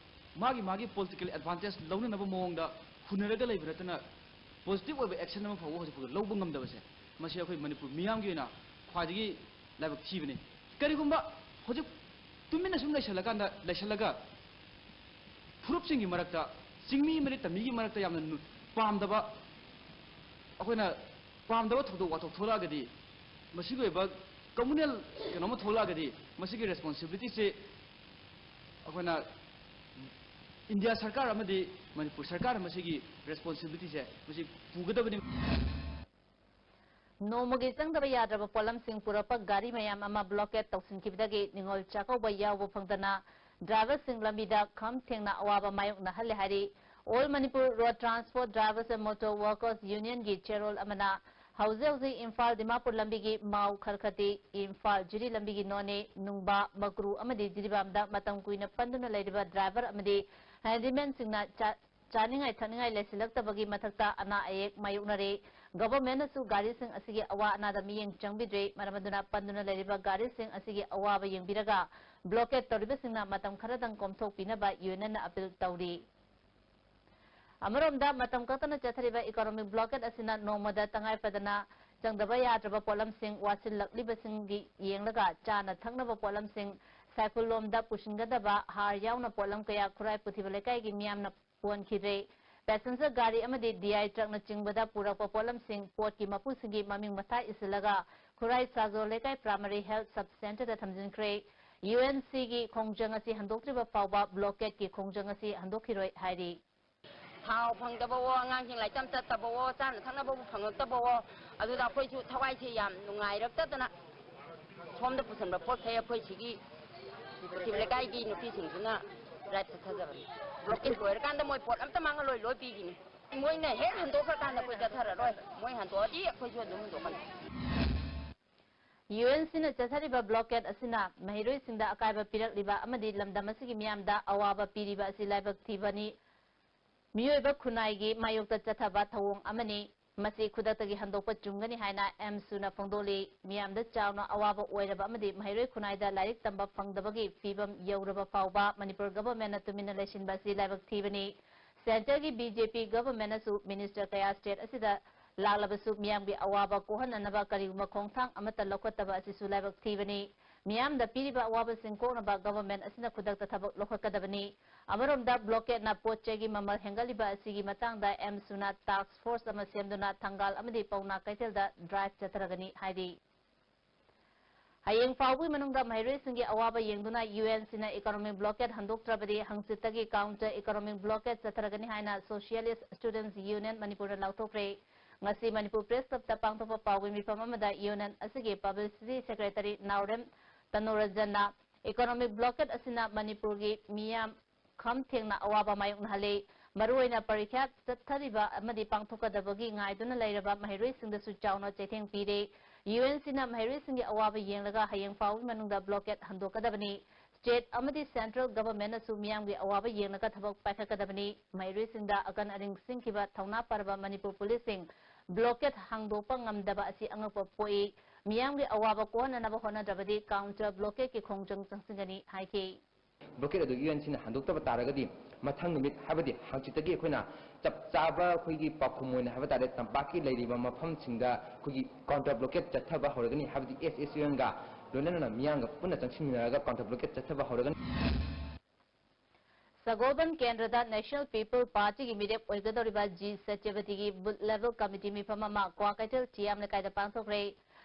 ꯃꯥꯒꯤ ꯃꯥꯒꯤ political advantage ꯂꯧꯅꯅꯕ ꯃꯑꯣꯡꯗ ꯍꯨꯟꯅꯔꯒ ꯂꯩꯕ ꯅꯠꯇꯅ positive ꯑꯣꯏꯕ action ꯑꯃ ꯐꯥꯎꯕ ꯍꯧꯖꯤꯛ ꯐꯥꯎꯕ ꯂꯧꯕ ꯉꯝꯗꯕꯁꯦ, ꯃꯁꯤ ꯑꯩꯈꯣꯏ ꯃꯅꯤꯄꯨꯔ ꯃꯤꯌꯥꯝꯒꯤ ꯑꯣꯏꯅ ꯈ꯭ꯋꯥꯏꯗꯒꯤ ꯂꯥꯏꯕꯛ ꯊꯤꯕꯅꯤ꯫ ꯀꯔꯤꯒꯨꯝꯕ ꯍꯧꯖꯤꯛ ꯇꯨꯃꯤꯟꯅ ꯁꯨꯝ ꯂꯩꯁꯜꯂꯀꯥꯟꯗ, ꯂꯩꯁꯜꯂꯒ ꯐꯨꯔꯨꯞꯁꯤꯡꯒꯤ ꯃꯔꯛꯇ, ꯆꯤꯡꯃꯤ ꯑꯃꯗꯤ ꯇꯝꯃꯤꯒꯤ ꯃꯔꯛꯇ ꯌꯥꯝꯅ ꯅꯨ-, ꯄꯥꯝꯗꯕ, ꯑꯩꯈꯣꯏꯅ ꯄꯥꯝꯗꯕ ꯊꯧꯗꯣꯛ ꯋꯥꯊꯣꯛ ꯊꯣꯛꯂꯛꯑꯒꯗꯤ, ꯃꯁꯤꯒꯤ ꯑꯣꯏꯕ communal ꯀꯩꯅꯣꯝꯃ ꯊꯣꯛꯂꯛꯑꯒꯗꯤ, ꯃꯁꯤꯒꯤ responsibility ꯁꯦ ꯑꯩꯈꯣꯏꯅ ꯏꯟꯗꯤꯌꯥ ꯁꯔꯀꯥꯔ ꯑꯃꯗꯤ ꯃꯅꯤꯄꯨꯔ ꯁꯔꯀꯥꯔꯅ ꯃꯁꯤꯒꯤ responsibility ꯁꯦ ꯃꯁꯤ ꯄꯨꯒꯗꯕꯅꯤ꯫ ꯅꯣꯡꯃꯒꯤ ꯆꯪꯗꯕ ꯌꯥꯗ꯭ꯔꯕ ꯄꯣꯠꯂꯝꯁꯤꯡ ꯄꯨꯔꯛꯄ ꯒꯥꯔꯤ ꯃꯌꯥꯝ ꯑꯃ blockade ꯇꯧꯁꯤꯟꯈꯤꯕꯗꯒꯤ ꯅꯤꯉꯣꯜ ꯆꯥꯛꯀꯧꯕ ꯌꯥꯎꯕ ꯐꯪꯗꯅ driver ꯁꯤꯡ ꯂꯝꯕꯤꯗ ꯈꯝ ꯊꯦꯡꯅ ꯑꯋꯥꯕ ꯃꯥꯌꯣꯛꯅꯍꯜꯂꯦ ꯍꯥꯏꯔꯤ꯫ All Manipur Road Transport Drivers and Motor Workers Union ꯒꯤ ꯆꯦꯔꯣꯜ ꯑꯃꯅ ꯍꯧꯖꯤꯛ ꯍꯧꯖꯤꯛ ꯏꯝꯐꯥꯜ ꯗꯤꯃꯥꯄꯨꯔ ꯂꯝꯕꯤꯒꯤ ꯃꯥꯎ ꯈꯔꯈꯇꯤ, ꯏꯝꯐꯥꯜ ꯖꯤꯔꯤ ꯂꯝꯕꯤꯒꯤ ꯅꯣꯅꯦ, ꯅꯨꯡꯕꯥ, ꯃꯀ꯭ꯔꯨ ꯑꯃꯗꯤ ꯖꯤꯔꯤꯕꯥꯝꯗ ꯃꯇꯝ ꯀꯨꯏꯅ ꯄꯟꯗꯨꯅ ꯂꯩꯔꯤꯕ driver ꯑꯃꯗꯤ handyman ꯁꯤꯡꯅ ꯆꯥ-, ꯆꯥꯅꯤꯡꯉꯥꯏ ꯊꯛꯅꯤꯡꯉꯥꯏ ꯂꯩꯁꯤꯜꯂꯛꯇꯕꯒꯤ ꯃꯊꯛꯇ ꯑꯅꯥ ꯑꯌꯦꯛ ꯃꯥꯌꯣꯛꯅꯔꯦ꯫ Government ꯅꯁꯨ ꯒꯥꯔꯤꯁꯤꯡ ꯑꯁꯤꯒꯤ ꯑꯋꯥ ꯑꯅꯥꯗ ꯃꯤꯠꯌꯦꯡ ꯆꯪꯕꯤꯗ꯭ꯔꯦ꯫ ꯃꯔꯝ ꯑꯗꯨꯅ ꯄꯟꯗꯨꯅ ꯂꯩꯔꯤꯕ ꯒꯥꯔꯤꯁꯤꯡ ꯑꯁꯤꯒꯤ ꯑꯋꯥꯕ ꯌꯦꯡꯕꯤꯔꯒ blockade ꯇꯧꯔꯤꯕꯁꯤꯡꯅ ꯃꯇꯝ ꯈꯔꯗꯪ ꯀꯣꯝꯊꯣꯛꯄꯤꯅꯕ union ꯅ appeal ꯇꯧꯔꯤ꯫ ꯑꯃꯔꯣꯝꯗ ꯃꯇꯝ ꯀꯛꯇꯅ ꯆꯠꯊꯔꯤꯕ economic blockade ꯑꯁꯤꯅ ꯅꯣꯡꯃꯗ ꯇꯉꯥꯏ ꯐꯗꯅ ꯆꯪꯗꯕ ꯌꯥꯗ꯭ꯔꯕ ꯄꯣꯠꯂꯝꯁꯤꯡ ꯋꯥꯠꯁꯤꯜꯂꯛꯂꯤꯕꯁꯤꯡꯒꯤ ꯌꯦꯡꯂꯒ ꯆꯥꯅ ꯊꯛꯅꯕ ꯄꯣꯠꯂꯝꯁꯤꯡ ꯁꯥꯏꯐꯨꯜ ꯂꯣꯝꯗ ꯄꯨꯁꯤꯟꯒꯗꯕ ꯍꯥꯔ ꯌꯥꯎꯅ ꯄꯣꯠꯂꯝ ꯀꯌꯥ ꯈꯨꯔꯥꯏ ꯄꯨꯊꯤꯕ ꯂꯩꯀꯥꯏꯒꯤ ꯃꯤꯌꯥꯝꯅ ꯄꯣꯟꯈꯤꯗ꯭ꯔꯦ꯫ Passenger ꯒꯥꯔꯤ ꯑꯃꯗꯤ D I truck ꯅꯆꯤꯡꯕꯗ ꯄꯨꯔꯛꯄ ꯄꯣꯠꯂꯝꯁꯤꯡ ꯄꯣꯠꯀꯤ ꯃꯄꯨꯁꯤꯡꯒꯤ ꯃꯃꯤꯡ ꯃꯊꯥ ꯏꯁꯤꯜꯂꯒ ꯈꯨꯔꯥꯏ ꯁꯥꯖꯣꯜ ꯂꯩꯀꯥꯏ primary health sub center ꯗ ꯊꯝꯖꯤꯟꯈ꯭ꯔꯦ꯫ U N C ꯒꯤ ꯈꯣꯡꯖꯪ ꯑꯁꯤ ꯍꯟꯗꯣꯛꯇ꯭ꯔꯤꯕ ꯐꯥꯎꯕ blockade ꯀꯤ ꯈꯣꯡꯖꯪ ꯑꯁꯤ ꯍꯟꯗꯣꯛꯈꯤꯔꯣꯏ ꯍꯥꯏꯔꯤ꯫ ꯊꯥꯎ ꯐꯪꯗꯕꯋꯣ, ꯑꯉꯥꯡꯁꯤꯡ ꯂꯥꯏꯔꯤꯛ ꯇꯝ ꯆꯠꯇꯕꯋꯣ, ꯆꯥꯅ ꯊꯛꯅꯕꯕꯨ ꯐꯪꯉꯛꯇꯕꯋꯣ, ꯑꯗꯨꯗ ꯑꯩꯈꯣꯏꯁꯨ ꯊꯋꯥꯏꯁꯦ ꯌꯥꯝ ꯅꯨꯡꯉꯥꯏꯔꯛꯇꯗꯅ ꯁꯣꯝꯗ ꯄꯨꯁꯟꯕ ꯄꯣꯠ ꯈꯩ ꯑꯩꯈꯣꯏ ꯁꯤꯒꯤ ꯀꯨꯇꯤꯕ ꯂꯩꯀꯥꯏꯒꯤ ꯅꯨꯄꯤꯁꯤꯡꯁꯤꯅ ꯗ꯭ꯔꯥꯏꯚ ꯆꯠꯊꯖꯕꯅꯤ꯫ ꯕ꯭ꯂꯣꯀꯦꯠ ꯂꯣꯏꯔꯀꯥꯟꯗ ꯃꯣꯏ ꯄꯣꯠ ꯑꯝꯇ ꯃꯥꯡꯍꯜꯂꯣꯏ, ꯂꯣꯏ ꯄꯤꯈꯤꯅꯤ꯫ ꯃꯣꯏꯅ ꯍꯦꯛ ꯍꯟꯗꯣꯛꯈ꯭ꯔꯀꯥꯟꯗ ꯑꯩꯈꯣꯏ ꯆꯠꯊꯔꯔꯣꯏ, ꯃꯣꯏ ꯍꯟꯗꯣꯛꯑꯗꯤ ꯑꯩꯈꯣꯏꯁꯨ ꯑꯗꯨꯝ ꯍꯟꯗꯣꯛꯀꯅꯤ꯫ ꯌꯨ ꯑꯦꯟ ꯁꯤꯅ ꯆꯠꯊꯔꯤꯕ ꯕ꯭ꯂꯣꯀꯦꯠ ꯑꯁꯤꯅ ꯃꯍꯩꯔꯣꯏꯁꯤꯡꯗ ꯑꯀꯥꯏꯕ ꯄꯤꯔꯛꯂꯤꯕ ꯑꯃꯗꯤ ꯂꯝꯗꯝ ꯑꯁꯤꯒꯤ ꯃꯤꯌꯥꯝꯗ ꯑꯋꯥꯕ ꯄꯤꯔꯤꯕ ꯑꯁꯤ ꯂꯥꯏꯕꯛ ꯊꯤꯕꯅꯤ꯫ ꯃꯤꯑꯣꯏꯕ ꯈꯨꯟꯅꯥꯏꯒꯤ ꯃꯥꯌꯣꯛꯇ ꯆꯠꯊꯕ ꯊꯧꯑꯣꯡ ꯑꯃꯅꯤ꯫ ꯃꯁꯤ ꯈꯨꯗꯛꯇꯒꯤ ꯍꯟꯗꯣꯛꯄ ꯆꯨꯝꯒꯅꯤ ꯍꯥꯏꯅ ꯑꯦꯝꯁꯨꯅ ꯐꯣꯡꯗꯣꯛꯂꯤ꯫ ꯃꯤꯌꯥꯝꯗ ꯆꯥꯎꯅ ꯑꯋꯥꯕ ꯑꯣꯏꯔꯕ ꯑꯃꯗꯤ ꯃꯍꯩꯔꯣꯏ ꯈꯨꯟꯅꯥꯏꯗ ꯂꯥꯏꯔꯤꯛ ꯇꯝꯕ ꯐꯪꯗꯕꯒꯤ ꯐꯤꯕꯝ ꯌꯧꯔꯕ ꯐꯥꯎꯕ ꯃꯅꯤꯄꯨꯔ ꯒꯚꯔꯟꯃꯦꯟꯠꯅ ꯇꯨꯃꯤꯟꯅ ꯂꯩꯁꯤꯟꯕ ꯑꯁꯤ ꯂꯥꯏꯕꯛ ꯊꯤꯕꯅꯤ꯫ ꯁꯦꯟꯇꯔꯒꯤ ꯕꯤ ꯖꯦ ꯄꯤ ꯒꯚꯔꯟꯃꯦꯟꯠꯅꯁꯨ ꯃꯤꯅꯤꯁꯇꯔ ꯀꯌꯥ ꯁ꯭ꯇꯦꯠ ꯑꯁꯤꯗ ꯂꯥꯛꯂꯕꯁꯨ ꯃꯤꯌꯥꯝꯒꯤ ꯑꯋꯥꯕ ꯀꯣꯛꯍꯟꯅꯅꯕ ꯀꯔꯤꯒꯨꯝꯕ ꯈꯣꯡꯊꯥꯡ ꯑꯃꯠꯇ ꯂꯧꯈꯠꯇꯕ ꯑꯁꯤꯁꯨ ꯂꯥꯏꯕꯛ ꯊꯤꯕꯅꯤ꯫ ꯃꯤꯌꯥꯝꯗ ꯄꯤꯔꯤꯕ ꯑꯋꯥꯕꯁꯤꯡ ꯀꯣꯛꯅꯕ ꯒꯚꯔꯟꯃꯦꯟꯠ ꯑꯁꯤꯅ ꯈꯨꯗꯛꯇ ꯊꯕꯛ ꯂꯧꯈꯠꯀꯗꯕꯅꯤ꯫ ꯑꯃꯔꯣꯝꯗ ꯕ꯭ꯂꯣꯀꯦꯠꯅ ꯄꯣꯠ ꯆꯩꯒꯤ ꯃꯃꯜ ꯍꯦꯟꯒꯠꯂꯤꯕ ꯑꯁꯤꯒꯤ ꯃꯇꯥꯡꯗ ꯑꯦꯝꯁꯨꯅ ꯇꯥꯛꯁ ꯐꯣꯔꯁ ꯑꯃ ꯁꯦꯝꯗꯨꯅ ꯊꯪꯒꯥꯜ ꯑꯃꯗꯤ ꯄꯥꯎꯅꯥ ꯀꯩꯊꯦꯜꯗ ꯗ꯭ꯔꯥꯏꯚ ꯆꯠꯊꯔꯒꯅꯤ ꯍꯥꯏꯔꯤ꯫ ꯍꯌꯦꯡ ꯐꯥꯎꯕꯒꯤ ꯃꯅꯨꯡꯗ ꯃꯍꯩꯔꯣꯏꯁꯤꯡꯒꯤ ꯑꯋꯥꯕ ꯌꯦꯡꯗꯨꯅ ꯌꯨ ꯑꯦꯟ ꯁꯤꯅ ꯏꯀꯣꯅꯣꯃꯤꯛ ꯕ꯭ꯂꯣꯀꯦꯠ ꯍꯟꯗꯣꯛꯇ꯭ꯔꯕꯗꯤ ꯍꯪꯆꯤꯠꯇꯒꯤ ꯀꯥꯎꯟꯇꯔ ꯏꯀꯣꯅꯣꯃꯤꯛ ꯕ꯭ꯂꯣꯀꯦꯠ ꯆꯠꯊꯔꯒꯅꯤ ꯍꯥꯏꯅ ꯁꯣꯁꯤꯌꯦꯂꯤꯁ ꯁ꯭ꯇꯨꯗꯦꯟꯠꯁ ꯌꯨꯅꯤꯌꯟ ꯃꯅꯤꯄꯨꯔꯅ ꯂꯥꯎꯊꯣꯛꯈ꯭ꯔꯦ꯫ ꯉꯁꯤ ꯃꯅꯤꯄꯨꯔ ꯄ꯭ꯔꯦꯁ ꯀ꯭ꯂꯕꯇ ꯄꯥꯡꯊꯣꯛꯄ ꯄꯥꯎꯒꯤ ꯃꯤꯐꯝ ꯑꯃꯗ ꯌꯨꯅꯤꯌꯟ ꯑꯁꯤꯒꯤ ꯄꯕ꯭ꯂꯤꯁꯤꯇꯤ ꯁꯦꯀ꯭ꯔꯦꯇꯔꯤ ꯅꯥꯎꯔꯦꯝ ꯇꯅꯣꯔꯟꯖꯟꯅ ꯏꯀꯣꯅꯣꯃꯤꯛ ꯕ꯭ꯂꯣꯀꯦꯠ ꯑꯁꯤꯅ ꯃꯅꯤꯄꯨꯔꯒꯤ ꯃꯤꯌꯥꯝ ꯈꯝ ꯊꯦꯡꯅ ꯑꯋꯥꯕ ꯃꯥꯌꯣꯛꯅꯍꯜꯂꯤ꯫ ꯃꯔꯨꯑꯣꯏꯅ ꯄꯔꯤꯈ꯭ꯌꯥ ꯆꯠꯊꯔꯤꯕ ꯑꯃꯗꯤ ꯄꯥꯡꯊꯣꯛꯀꯗꯕꯒꯤ ꯉꯥꯏꯗꯨꯅ ꯂꯩꯔꯕ ꯃꯍꯩꯔꯣꯏꯁꯤꯡꯗꯁꯨ ꯆꯥꯎꯅ ꯆꯩꯊꯦꯡ ꯄꯤꯔꯦ꯫ ꯌꯨ ꯑꯦꯟ ꯁꯤꯅ ꯃꯍꯩꯔꯣꯏꯁꯤꯡꯒꯤ ꯑꯋꯥꯕ ꯌꯦꯡꯂꯒ ꯍꯌꯦꯡ ꯐꯥꯎꯕꯒꯤ ꯃꯅꯨꯡꯗ ꯕ꯭ꯂꯣꯀꯦꯠ ꯍꯟꯗꯣꯛꯀꯗꯕꯅꯤ꯫ ꯁ꯭ꯇꯦꯠ ꯑꯃꯗꯤ ꯁꯦꯟꯇ꯭ꯔꯦꯜ ꯒꯚꯔꯟꯃꯦꯟꯠꯅꯁꯨ ꯃꯤꯌꯥꯝꯒꯤ ꯑꯋꯥꯕ ꯌꯦꯡꯂꯒ ꯊꯕꯛ ꯄꯥꯏꯈꯠꯀꯗꯕꯅꯤ꯫ ꯃꯍꯩꯔꯣꯏꯁꯤꯡꯗ ꯑꯀꯟ ꯑꯔꯤꯡ ꯁꯤꯡꯈꯤꯕ ꯊꯧꯅꯥ ꯐꯔꯕ ꯃꯅꯤꯄꯨꯔ ꯄꯨꯂꯤꯁꯁꯤꯡ ꯕ꯭ꯂꯣꯀꯦꯠ ꯍꯥꯡꯗꯣꯛꯄ ꯉꯝꯗꯕ ꯑꯁꯤ ꯑꯉꯛꯄ ꯄꯣꯛꯏ꯫ ꯃꯤꯌꯥꯝꯒꯤ ꯑꯋꯥꯕ ꯀꯣꯛꯍꯟꯅꯅꯕ ꯍꯣꯠꯅꯗ꯭ꯔꯕꯗꯤ ꯀꯥꯎꯟꯇꯔ ꯕ꯭ꯂꯣꯀꯦꯠꯀꯤ ꯈꯣꯡꯖꯪ ꯆꯪꯁꯤꯟꯒꯅꯤ ꯍꯥꯏꯈꯤ꯫ ꯕ꯭ꯂꯣꯀꯦꯠ ꯑꯗꯨ ꯌꯨ ꯑꯦꯟ ꯁꯤꯅ ꯍꯟꯗꯣꯛꯇꯕ ꯇꯥꯔꯒꯗꯤ ꯃꯊꯪ ꯅꯨꯃꯤꯠ, ꯍꯥꯏꯕꯗꯤ ꯍꯪꯆꯤꯠꯇꯒꯤ ꯑꯩꯈꯣꯏꯅ ꯆꯞ ꯆꯥꯕ ꯑꯩꯈꯣꯏꯒꯤ ꯄꯥꯎꯈꯨꯝ ꯑꯣꯏꯅ ꯍꯥꯏꯕ ꯇꯥꯔꯦ, ꯇꯝꯄꯥꯛꯀꯤ ꯂꯩꯔꯤꯕ ꯃꯐꯝꯁꯤꯡꯗ ꯑꯩꯈꯣꯏꯒꯤ ꯀꯥꯎꯟꯇꯔ ꯕ꯭ꯂꯣꯀꯦꯠ ꯆꯠꯊꯕ ꯍꯧꯔꯒꯅꯤ, ꯍꯥꯏꯕꯗꯤ ꯑꯦꯁ ꯑꯦꯁ ꯌꯨ ꯑꯦꯟꯒ ꯂꯣꯏꯅꯅ ꯃꯤꯌꯥꯝꯒ ꯄꯨꯟꯅ ꯆꯪꯁꯤꯟꯃꯤꯟꯅꯔꯒ ꯀꯥꯎꯟꯇꯔ ꯕ꯭ꯂꯣꯀꯦꯠ ꯆꯠꯊꯕ ꯍꯧꯔꯒꯅꯤ꯫ ꯁꯒꯣꯜꯕꯟ ꯀꯦꯟꯗ꯭ꯔꯗ ꯅꯦꯁꯅꯦꯜ ꯄꯤꯄꯜ ꯄꯥꯔꯇꯤꯒꯤ ꯃꯤꯔꯦꯞ ꯑꯣꯏꯒꯗꯧꯔꯤꯕ ꯖꯤ ꯁꯇ꯭ꯌꯕꯇꯤꯒꯤ ꯕꯨꯊ ꯂꯦꯚꯦꯜ ꯀꯃꯤꯇꯤ ꯃꯤꯐꯝ ꯑꯃ ꯀ꯭ꯋꯥꯀꯩꯊꯦꯜ ꯇꯤ ꯑꯦꯝ ꯂꯩꯀꯥꯏꯗ ꯄꯥꯡꯊꯣꯛꯈ꯭ꯔꯦ꯫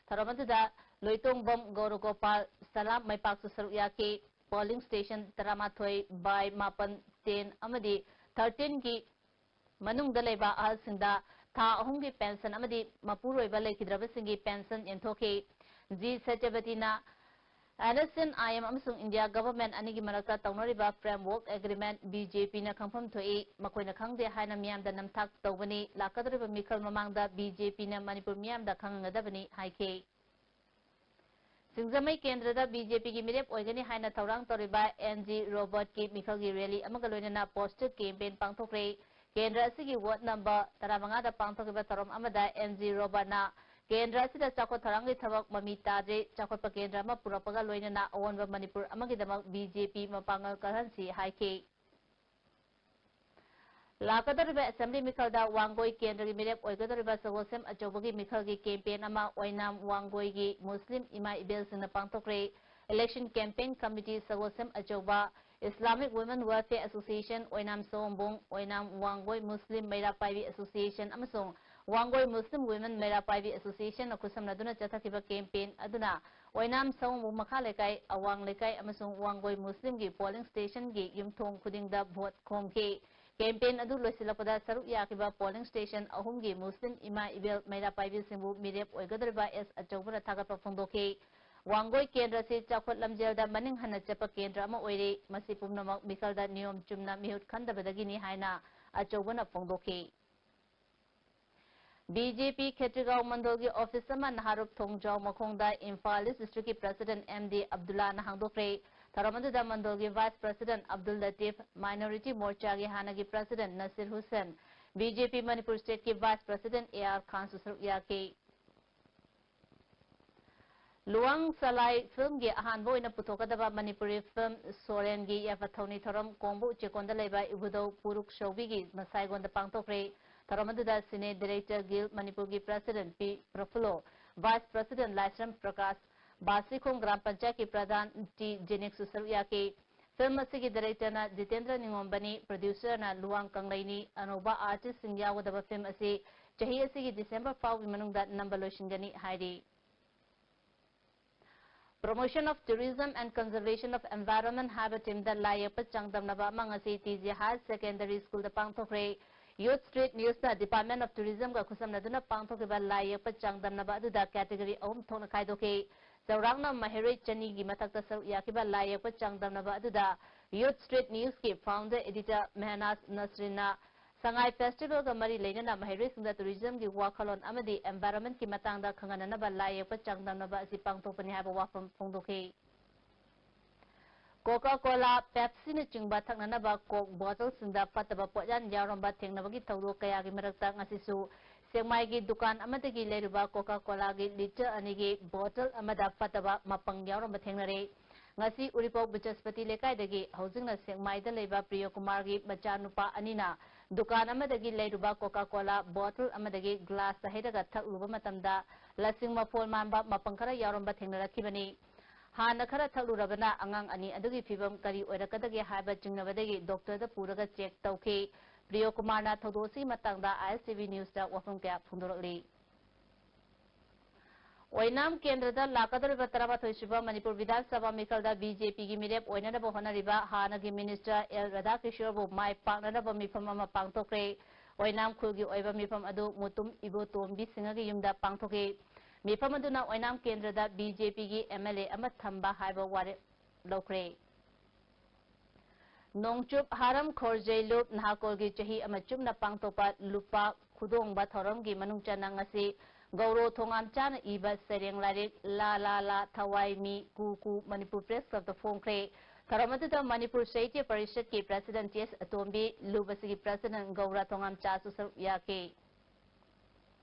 ꯊꯧꯔꯝ ꯑꯗꯨꯗ ꯂꯣꯏꯇꯣꯡꯕꯝ ꯒꯧꯔꯒꯣꯄꯥꯜ ꯁꯂꯥꯝ ꯃꯥꯏꯄꯥꯛꯁꯨ ꯁꯔꯨꯛ ꯌꯥꯈꯤ꯫ ꯄꯣꯂꯤꯡ ꯁ꯭ꯇꯦꯁꯟ ꯇꯔꯥꯃꯥꯊꯣꯏ ꯕꯥꯏ ꯃꯥꯄꯟ, ꯇꯦꯟ ꯑꯃꯗꯤ ꯊꯥꯔꯇꯤꯟꯒꯤ ꯃꯅꯨꯡꯗ ꯂꯩꯕ ꯑꯍꯜꯁꯤꯡꯗ ꯊꯥ ꯑꯍꯨꯝꯒꯤ ꯄꯦꯟꯁꯟ ꯑꯃꯗꯤ ꯃꯄꯨꯔꯣꯏꯕ ꯂꯩꯈꯤꯗ꯭ꯔꯕꯁꯤꯡꯒꯤ ꯄꯦꯟꯁꯟ ꯌꯦꯟꯊꯣꯛꯈꯤ꯫ ꯖꯤ ꯁꯇ꯭ꯌꯕꯇꯤꯅ N S N I M ꯑꯃꯁꯨꯡ ꯏꯟꯗꯤꯌꯥ ꯒꯚꯔꯟꯃꯦꯟꯠ ꯑꯅꯤꯒꯤ ꯃꯔꯛꯇ ꯇꯧꯅꯔꯤꯕ ꯐ꯭ꯔꯦꯝꯋꯔꯛ ꯑꯦꯒ꯭ꯔꯤꯃꯦꯟꯠ ꯕꯤ ꯖꯦ ꯄꯤꯅ ꯈꯪꯐꯝ ꯊꯣꯛꯏ, ꯃꯈꯣꯏꯅ ꯈꯪꯗꯦ ꯍꯥꯏꯅ ꯃꯤꯌꯥꯝꯗ ꯅꯝꯊꯥꯛ ꯇꯧꯕꯅꯤ, ꯂꯥꯛꯀꯗꯧꯔꯤꯕ ꯃꯤꯈꯜ ꯃꯃꯥꯡꯗ ꯕꯤ ꯖꯦ ꯄꯤꯅ ꯃꯅꯤꯄꯨꯔ ꯃꯤꯌꯥꯝꯗ ꯈꯪꯍꯟꯒꯗꯕꯅꯤ ꯍꯥꯏꯈꯤ꯫ ꯁꯤꯡꯖꯃꯩ ꯀꯦꯟꯗ꯭ꯔꯗ ꯕꯤ ꯖꯦ ꯄꯤꯒꯤ ꯃꯤꯔꯦꯞ ꯑꯣꯏꯒꯅꯤ ꯍꯥꯏꯅ ꯊꯧꯔꯥꯡ ꯇꯧꯔꯤꯕ ꯑꯦꯟ ꯖꯤ ꯔꯣꯕꯥꯔꯠꯀꯤ ꯃꯤꯈꯜꯒꯤ ꯔꯦꯂꯤ ꯑꯃꯒ ꯂꯣꯏꯅꯅ ꯄꯣꯁꯇꯔ ꯀꯦꯝꯄꯦꯟ ꯄꯥꯡꯊꯣꯛꯈ꯭ꯔꯦ꯫ ꯀꯦꯟꯗ꯭ꯔ ꯑꯁꯤꯒꯤ ꯋꯥꯔꯗ ꯅꯝꯕꯔ ꯇꯔꯥꯃꯉꯥꯗ ꯄꯥꯡꯊꯣꯛꯈꯤꯕ ꯊꯧꯔꯝ ꯑꯃꯗ ꯑꯦꯟ ꯖꯤ ꯔꯣꯕꯥꯔꯠꯅ ꯀꯦꯟꯗ꯭ꯔ ꯑꯁꯤꯗ ꯆꯥꯎꯈꯠ ꯊꯧꯔꯥꯡꯒꯤ ꯊꯕꯛ ꯃꯃꯤ ꯇꯥꯗ꯭ꯔꯦ, ꯆꯥꯎꯈꯠꯄ ꯀꯦꯟꯗ꯭ꯔ ꯑꯃ ꯄꯨꯔꯛꯄꯒ ꯂꯣꯏꯅꯅ ꯑꯑꯣꯟꯕ ꯃꯅꯤꯄꯨꯔ ꯑꯃꯒꯤꯗꯃꯛ ꯕꯤ ꯖꯦ ꯄꯤ ꯃꯄꯥꯡꯒꯜ ꯀꯜꯍꯟꯁꯤ ꯍꯥꯏꯈꯤ꯫ ꯂꯥꯛꯀꯗꯧꯔꯤꯕ ꯑꯦꯁꯦꯝꯕ꯭ꯂꯤ ꯃꯤꯈꯜꯗ ꯋꯥꯡꯒꯣꯏ ꯀꯦꯟꯗ꯭ꯔꯒꯤ ꯃꯤꯔꯦꯞ ꯑꯣꯏꯒꯗꯧꯔꯤꯕ ꯁꯒꯣꯜꯁꯦꯝ ꯑꯆꯧꯕꯒꯤ ꯃꯤꯈꯜꯒꯤ ꯀꯦꯝꯄꯦꯟ ꯑꯃ ꯑꯣꯏꯅꯥꯝ ꯋꯥꯡꯒꯣꯏꯒꯤ ꯃꯨꯁꯂꯤꯝ ꯏꯃꯥ ꯏꯕꯦꯜꯁꯤꯡꯅ ꯄꯥꯡꯊꯣꯛꯈ꯭ꯔꯦ꯫ ꯏꯂꯦꯛꯁꯟ ꯀꯦꯝꯄꯦꯟ ꯀꯃꯤꯇꯤ ꯁꯒꯣꯜꯁꯦꯝ ꯑꯆꯧꯕ, Islamic women welfare association Oinam Sawombung, Oinam Wangoi Muslim Meira Paibi association ꯑꯃꯁꯨꯡ ꯋꯥꯡꯒꯣꯏ ꯃꯨꯁꯂꯤꯝ ꯋꯨꯃꯦꯟ ꯃꯩꯔꯥ ꯄꯥꯏꯕꯤ ꯑꯦꯁꯣꯁꯤꯌꯦꯁꯟꯅ ꯈꯨꯠꯁꯝꯅꯗꯨꯅ ꯆꯠꯊꯈꯤꯕ ꯀꯦꯝꯄꯦꯟ ꯑꯗꯨꯅ ꯑꯣꯏꯅꯥꯝ ꯁꯑꯣꯝꯕꯨꯡ ꯃꯈꯥ ꯂꯩꯀꯥꯏ, ꯑꯋꯥꯡ ꯂꯩꯀꯥꯏ ꯑꯃꯁꯨꯡ ꯋꯥꯡꯒꯣꯏ ꯃꯨꯁꯂꯤꯝꯒꯤ ꯄꯣꯂꯤꯡ ꯁ꯭ꯇꯦꯁꯟꯒꯤ ꯌꯨꯝꯊꯣꯡ ꯈꯨꯗꯤꯡꯗ ꯚꯣꯠ ꯈꯣꯝꯈꯤ꯫ ꯀꯦꯝꯄꯦꯟ ꯑꯗꯨ ꯂꯣꯏꯁꯤꯜꯂꯛꯄꯗ ꯁꯔꯨꯛ ꯌꯥꯈꯤꯕ ꯄꯣꯂꯤꯡ ꯁ꯭ꯇꯦꯁꯟ ꯑꯍꯨꯝꯒꯤ ꯃꯨꯁꯂꯤꯝ ꯏꯃꯥ ꯏꯕꯦꯜ ꯃꯩꯔꯥ ꯄꯥꯏꯕꯤꯁꯤꯡꯕꯨ ꯃꯤꯔꯦꯞ ꯑꯣꯏꯒꯗꯧꯔꯤꯕ ꯑꯦꯁ ꯑꯆꯧꯕꯅ ꯊꯥꯒꯠꯄ ꯐꯣꯡꯗꯣꯛꯈꯤ꯫ ꯋꯥꯡꯒꯣꯏ ꯀꯦꯟꯗ꯭ꯔ ꯑꯁꯤ ꯆꯥꯎꯈꯠ ꯂꯝꯖꯦꯜꯗ ꯃꯅꯤꯡ ꯍꯟꯅ ꯆꯠꯄ ꯀꯦꯟꯗ꯭ꯔ ꯑꯃ ꯑꯣꯏꯔꯤ꯫ ꯃꯁꯤ ꯄꯨꯝꯅꯃꯛ ꯃꯤꯈꯜꯗ ꯅꯤꯌꯣꯝ ꯆꯨꯝꯅ ꯃꯤꯍꯨꯠ ꯈꯟꯗꯕꯗꯒꯤꯅꯤ ꯍꯥꯏꯅ ꯑꯆꯧꯕꯅ ꯐꯣꯡꯗꯣꯛꯈꯤ꯫ ꯕꯤ ꯖꯦ ꯄꯤ ꯈꯦꯇ꯭ꯔꯤꯒꯥꯎ ꯃꯟꯗꯜꯒꯤ ꯑꯣꯐꯤꯁ ꯑꯃ ꯅꯍꯥꯔꯨꯞ ꯊꯣꯡꯖꯥꯎ ꯃꯈꯣꯡꯗ ꯏꯝꯐꯥꯜ ꯏꯁ ꯗꯤꯁꯇ꯭ꯔꯤꯛꯀꯤ ꯄ꯭ꯔꯁꯤꯗꯦꯟꯠ ꯑꯦꯝ ꯗꯤ ꯑꯕꯗꯨꯜꯂꯥꯅ ꯍꯥꯡꯗꯣꯛꯈ꯭ꯔꯦ꯫ ꯊꯧꯔꯝ ꯑꯗꯨꯗ ꯃꯟꯗꯜꯒꯤ ꯚꯥꯏꯁ ꯄ꯭ꯔꯁꯤꯗꯦꯟꯠ ꯑꯕꯗꯨꯜ ꯂꯇꯤꯐ, ꯃꯥꯏꯅꯣꯔꯤꯇꯤ ꯃꯣꯔꯆꯥꯒꯤ ꯍꯥꯟꯅꯒꯤ ꯄ꯭ꯔꯁꯤꯗꯦꯟꯠ ꯅꯁꯤꯔ ꯍꯨꯁꯦꯟ, ꯕꯤ ꯖꯦ ꯄꯤ ꯃꯅꯤꯄꯨꯔ ꯁ꯭ꯇꯦꯠꯀꯤ ꯚꯥꯏꯁ ꯄ꯭ꯔꯁꯤꯗꯦꯟꯠ ꯑꯦ ꯑꯥꯔ ꯈꯥꯟꯁꯨ ꯁꯔꯨꯛ ꯌꯥꯈꯤ꯫ ꯂꯨꯋꯥꯡ ꯁꯂꯥꯏ ꯐꯤꯜꯝꯒꯤ ꯑꯍꯥꯟꯕ ꯑꯣꯏꯅ ꯄꯨꯊꯣꯛꯀꯗꯕ ꯃꯅꯤꯄꯨꯔꯤ ꯐꯤꯜꯝ ꯁꯣꯔꯦꯟꯒꯤ ꯌꯥꯏꯐ ꯊꯧꯅꯤ ꯊꯧꯔꯝ ꯀꯣꯡꯕ ꯎꯆꯦꯛꯀꯣꯟꯗ ꯂꯩꯕ ꯏꯕꯨꯙꯧ ꯄꯨꯔꯨꯛ ꯁꯧꯕꯤꯒꯤ ꯃꯁꯥꯏꯒꯣꯟꯗ ꯄꯥꯡꯊꯣꯛꯈ꯭ꯔꯦ꯫ ꯊꯧꯔꯝ ꯑꯗꯨꯗ ꯁꯤꯅꯦ ꯗꯤꯔꯦꯛꯇꯔ ꯒꯤꯜ ꯃꯅꯤꯄꯨꯔꯒꯤ ꯄ꯭ꯔꯁꯤꯗꯦꯟꯠ ꯄꯤ ꯄ꯭ꯔꯐꯨꯜꯂꯣ, ꯚꯥꯏꯁ ꯄ꯭ꯔꯁꯤꯗꯦꯟꯠ ꯂꯥꯏꯁ꯭ꯔꯝ ꯄ꯭ꯔꯀꯥꯁ, ꯕꯥꯁꯤꯈꯣꯡ ꯒ꯭ꯔꯥꯝ ꯄꯟꯆꯥꯌꯠꯀꯤ ꯄ꯭ꯔꯙꯥꯟ ꯇꯤ ꯖꯦꯅꯤꯛꯁꯨ ꯁꯔꯨꯛ ꯌꯥꯈꯤ꯫ ꯐꯤꯜꯝ ꯑꯁꯤꯒꯤ ꯗꯤꯔꯦꯛꯇꯔꯅ ꯖꯤꯇꯦꯟꯗ꯭ꯔ ꯅꯤꯉꯣꯝꯕꯅꯤ, ꯄ꯭ꯔꯣꯗ꯭ꯌꯨꯁꯔꯅ ꯂꯨꯋꯥꯡ ꯀꯪꯂꯩꯅꯤ꯫ ꯑꯅꯧꯕ ꯑꯥꯔꯇꯤꯁꯁꯤꯡ ꯌꯥꯎꯒꯗꯕ ꯐꯤꯜꯝ ꯑꯁꯤ ꯆꯍꯤ ꯑꯁꯤꯒꯤ ꯗꯤꯁꯦꯝꯕꯔ ꯐꯥꯎꯒꯤ ꯃꯅꯨꯡꯗ ꯅꯝꯕ ꯂꯣꯏꯁꯤꯟꯒꯅꯤ ꯍꯥꯏꯔꯤ꯫ Promotion of Tourism and Conservation of Environment ꯍꯥꯏꯕ ꯊꯤꯝꯗ ꯂꯥꯏ ꯌꯦꯛꯄ ꯆꯥꯡꯗꯝꯅꯕ ꯑꯃ ꯉꯁꯤ ꯇꯤ ꯖꯤ ꯍꯥꯌꯔ ꯁꯦꯀꯦꯟꯗꯔꯤ ꯁ꯭ꯀꯨꯜꯗ ꯄꯥꯡꯊꯣꯛꯈ꯭ꯔꯦ꯫ Youth Street Newsꯅ Department of Tourismꯒ ꯈꯨꯠꯁꯝꯅꯗꯨꯅ ꯄꯥꯡꯊꯣꯛꯈꯤꯕ ꯂꯥꯏ ꯌꯦꯛꯄ ꯆꯥꯡꯗꯝꯅꯕ ꯑꯗꯨꯗ category ꯑꯍꯨꯝ ꯊꯣꯛꯅ ꯈꯥꯏꯗꯣꯛꯈꯤ꯫ ꯆꯥꯎꯔꯥꯛꯅ ꯃꯍꯩꯔꯣꯏ ꯆꯅꯤꯒꯤ ꯃꯊꯛꯇ ꯁꯔꯨꯛ ꯌꯥꯈꯤꯕ ꯂꯥꯏ ꯌꯦꯛꯄ ꯆꯥꯡꯗꯝꯅꯕ ꯑꯗꯨꯗ Youth Street Newsꯀꯤ founder editor ꯃꯦꯍꯅꯥꯖ ꯅꯁꯔꯤꯟꯅ ꯁꯉꯥꯏ Festivalꯒ ꯃꯔꯤ ꯂꯩꯅꯅ ꯃꯍꯩꯔꯣꯏꯁꯤꯡꯗ tourismꯒꯤ ꯋꯥꯈꯜꯂꯣꯟ ꯑꯃꯗꯤ environmentꯀꯤ ꯃꯇꯥꯡꯗ ꯈꯪꯍꯟꯅꯅꯕ ꯂꯥꯏ ꯌꯦꯛꯄ ꯆꯥꯡꯗꯝꯅꯕ ꯑꯁꯤ ꯄꯥꯡꯊꯣꯛꯄꯅꯤ ꯍꯥꯏꯕ ꯋꯥꯐꯝ ꯐꯣꯡꯗꯣꯛꯈꯤ꯫ Coca-Cola, Pepsiꯅꯆꯤꯡꯕ ꯊꯛꯅꯅꯕ Coke bottleꯁꯤꯡꯗ ꯐꯠꯇꯕ ꯄꯣꯠꯌꯥꯟ ꯌꯥꯎꯔꯝꯕ ꯊꯦꯡꯅꯕꯒꯤ ꯊꯧꯗꯣꯛ ꯀꯌꯥꯒꯤ ꯃꯔꯛꯇ ꯉꯁꯤꯁꯨ ꯁꯦꯛꯃꯥꯏꯒꯤ ꯗꯨꯀꯥꯟ ꯑꯃꯗꯒꯤ ꯂꯩꯔꯨꯕ Coca-Colaꯒꯤ litre ꯑꯅꯤꯒꯤ bottle ꯑꯃꯗ ꯐꯠꯇꯕ ꯃꯄꯪ ꯌꯥꯎꯔꯝꯕ ꯊꯦꯡꯅꯔꯦ꯫ ꯉꯁꯤ ꯎꯔꯤꯄꯣꯛ ꯕꯤꯆꯁꯄꯇꯤ ꯂꯩꯀꯥꯏꯗꯒꯤ ꯍꯧꯖꯤꯛꯅ ꯁꯦꯛꯃꯥꯏꯗ ꯂꯩꯕ ꯄ꯭ꯔꯤꯌꯣꯀꯨꯃꯥꯔꯒꯤ ꯃꯆꯥꯅꯨꯄꯥ ꯑꯅꯤꯅ ꯗꯨꯀꯥꯟ ꯑꯃꯗꯒꯤ ꯂꯩꯔꯨꯕ Coca-Cola bottle ꯑꯃꯗꯒꯤ glassꯇ ꯍꯩꯔꯒ ꯊꯛꯂꯨꯕ ꯃꯇꯝꯗ ꯂꯁꯤꯡ ꯃꯐꯣꯜ ꯃꯥꯟꯕ ꯃꯄꯪ ꯈꯔ ꯌꯥꯎꯔꯝꯕ ꯊꯦꯡꯅꯔꯛꯈꯤꯕꯅꯤ꯫ ꯍꯥꯟꯅ ꯈꯔ ꯊꯛꯂꯨꯔꯕꯅ ꯑꯉꯥꯡ ꯑꯅꯤ ꯑꯗꯨꯒꯤ ꯐꯤꯕꯝ ꯀꯔꯤ ꯑꯣꯏꯔꯛꯀꯗꯒꯦ ꯍꯥꯏꯕ ꯆꯤꯡꯅꯕꯗꯒꯤ doctorꯗ ꯄꯨꯔꯒ check ꯇꯧꯈꯤ꯫ ꯄ꯭ꯔꯤꯌꯣꯀꯨꯃꯥꯔꯅ ꯊꯧꯗꯣꯛ ꯑꯁꯤꯒꯤ ꯃꯇꯥꯡꯗ ISTV Newsꯇ ꯋꯥꯐꯝ ꯀꯌꯥ ꯐꯣꯡꯗꯣꯔꯛꯂꯤ꯫ ꯑꯣꯏꯅꯥꯝ ꯀꯦꯟꯗ꯭ꯔꯗ ꯂꯥꯛꯀꯗꯧꯔꯤꯕ ꯇꯔꯥꯃꯥꯊꯣꯏ ꯁꯨꯕ ꯃꯅꯤꯄꯨꯔ ꯕꯤꯙꯥꯟ ꯁꯚꯥ ꯃꯤꯈꯜꯗ BJPꯒꯤ ꯃꯤꯔꯦꯞ ꯑꯣꯏꯅꯅꯕ ꯍꯣꯠꯅꯔꯤꯕ ꯍꯥꯟꯅꯒꯤ minister ꯑꯦꯜ ꯔꯥꯙꯥꯀꯤꯁꯣꯔꯕꯨ ꯃꯥꯏ ꯄꯥꯛꯅꯅꯕ ꯃꯤꯐꯝ ꯑꯃ ꯄꯥꯡꯊꯣꯛꯈ꯭ꯔꯦ꯫ ꯑꯣꯏꯅꯥꯝ ꯈꯨꯜꯒꯤ ꯑꯣꯏꯕ ꯃꯤꯐꯝ ꯑꯗꯨ ꯃꯨꯇꯨꯝ ꯏꯕꯣꯇꯣꯝꯕꯤ ꯁꯤꯡꯍꯒꯤ ꯌꯨꯝꯗ ꯄꯥꯡꯊꯣꯛꯈꯤ꯫ ꯃꯤꯐꯝ ꯑꯗꯨꯅ ꯑꯣꯏꯅꯥꯝ ꯀꯦꯟꯗ꯭ꯔꯗ BJPꯒꯤ MLA ꯑꯃ ꯊꯝꯕ ꯍꯥꯏꯕ ꯋꯥꯔꯦꯞ ꯂꯧꯈ꯭ꯔꯦ꯫ ꯅꯣꯡꯆꯨꯞ ꯍꯥꯔꯝ ꯈꯣꯔꯖꯩꯂꯨꯞ ꯅꯍꯥꯀꯣꯜꯒꯤ ꯆꯍꯤ ꯑꯃ ꯆꯨꯞꯅ ꯄꯥꯡꯊꯣꯛꯄ ꯂꯨꯄꯥ ꯈꯨꯗꯣꯡꯕ ꯊꯧꯔꯝꯒꯤ ꯃꯅꯨꯡ ꯆꯟꯅ ꯉꯁꯤ ꯒꯧꯔꯣ ꯊꯣꯉꯥꯝꯆꯥꯅ ꯏꯕ ꯁꯩꯔꯦꯡ ꯂꯥꯏꯔꯤꯛ ꯂꯥ ꯂꯥ ꯂꯥ ꯊꯋꯥꯏ ꯃꯤ ꯀꯨ ꯀꯨ ꯃꯅꯤꯄꯨꯔ Press Clubꯇ ꯐꯣꯡꯈ꯭ꯔꯦ꯫ ꯊꯧꯔꯝ ꯑꯗꯨꯗ ꯃꯅꯤꯄꯨꯔ ꯁꯥꯍꯤꯇ꯭ꯌ ꯄꯔꯤꯁꯠꯀꯤ President T S ꯑꯇꯣꯝꯕꯤ, ꯂꯨꯞ ꯑꯁꯤꯒꯤ President ꯒꯧꯔꯥ ꯊꯣꯉꯥꯝꯆꯥꯁꯨ ꯁꯔꯨꯛ ꯌꯥꯈꯤ꯫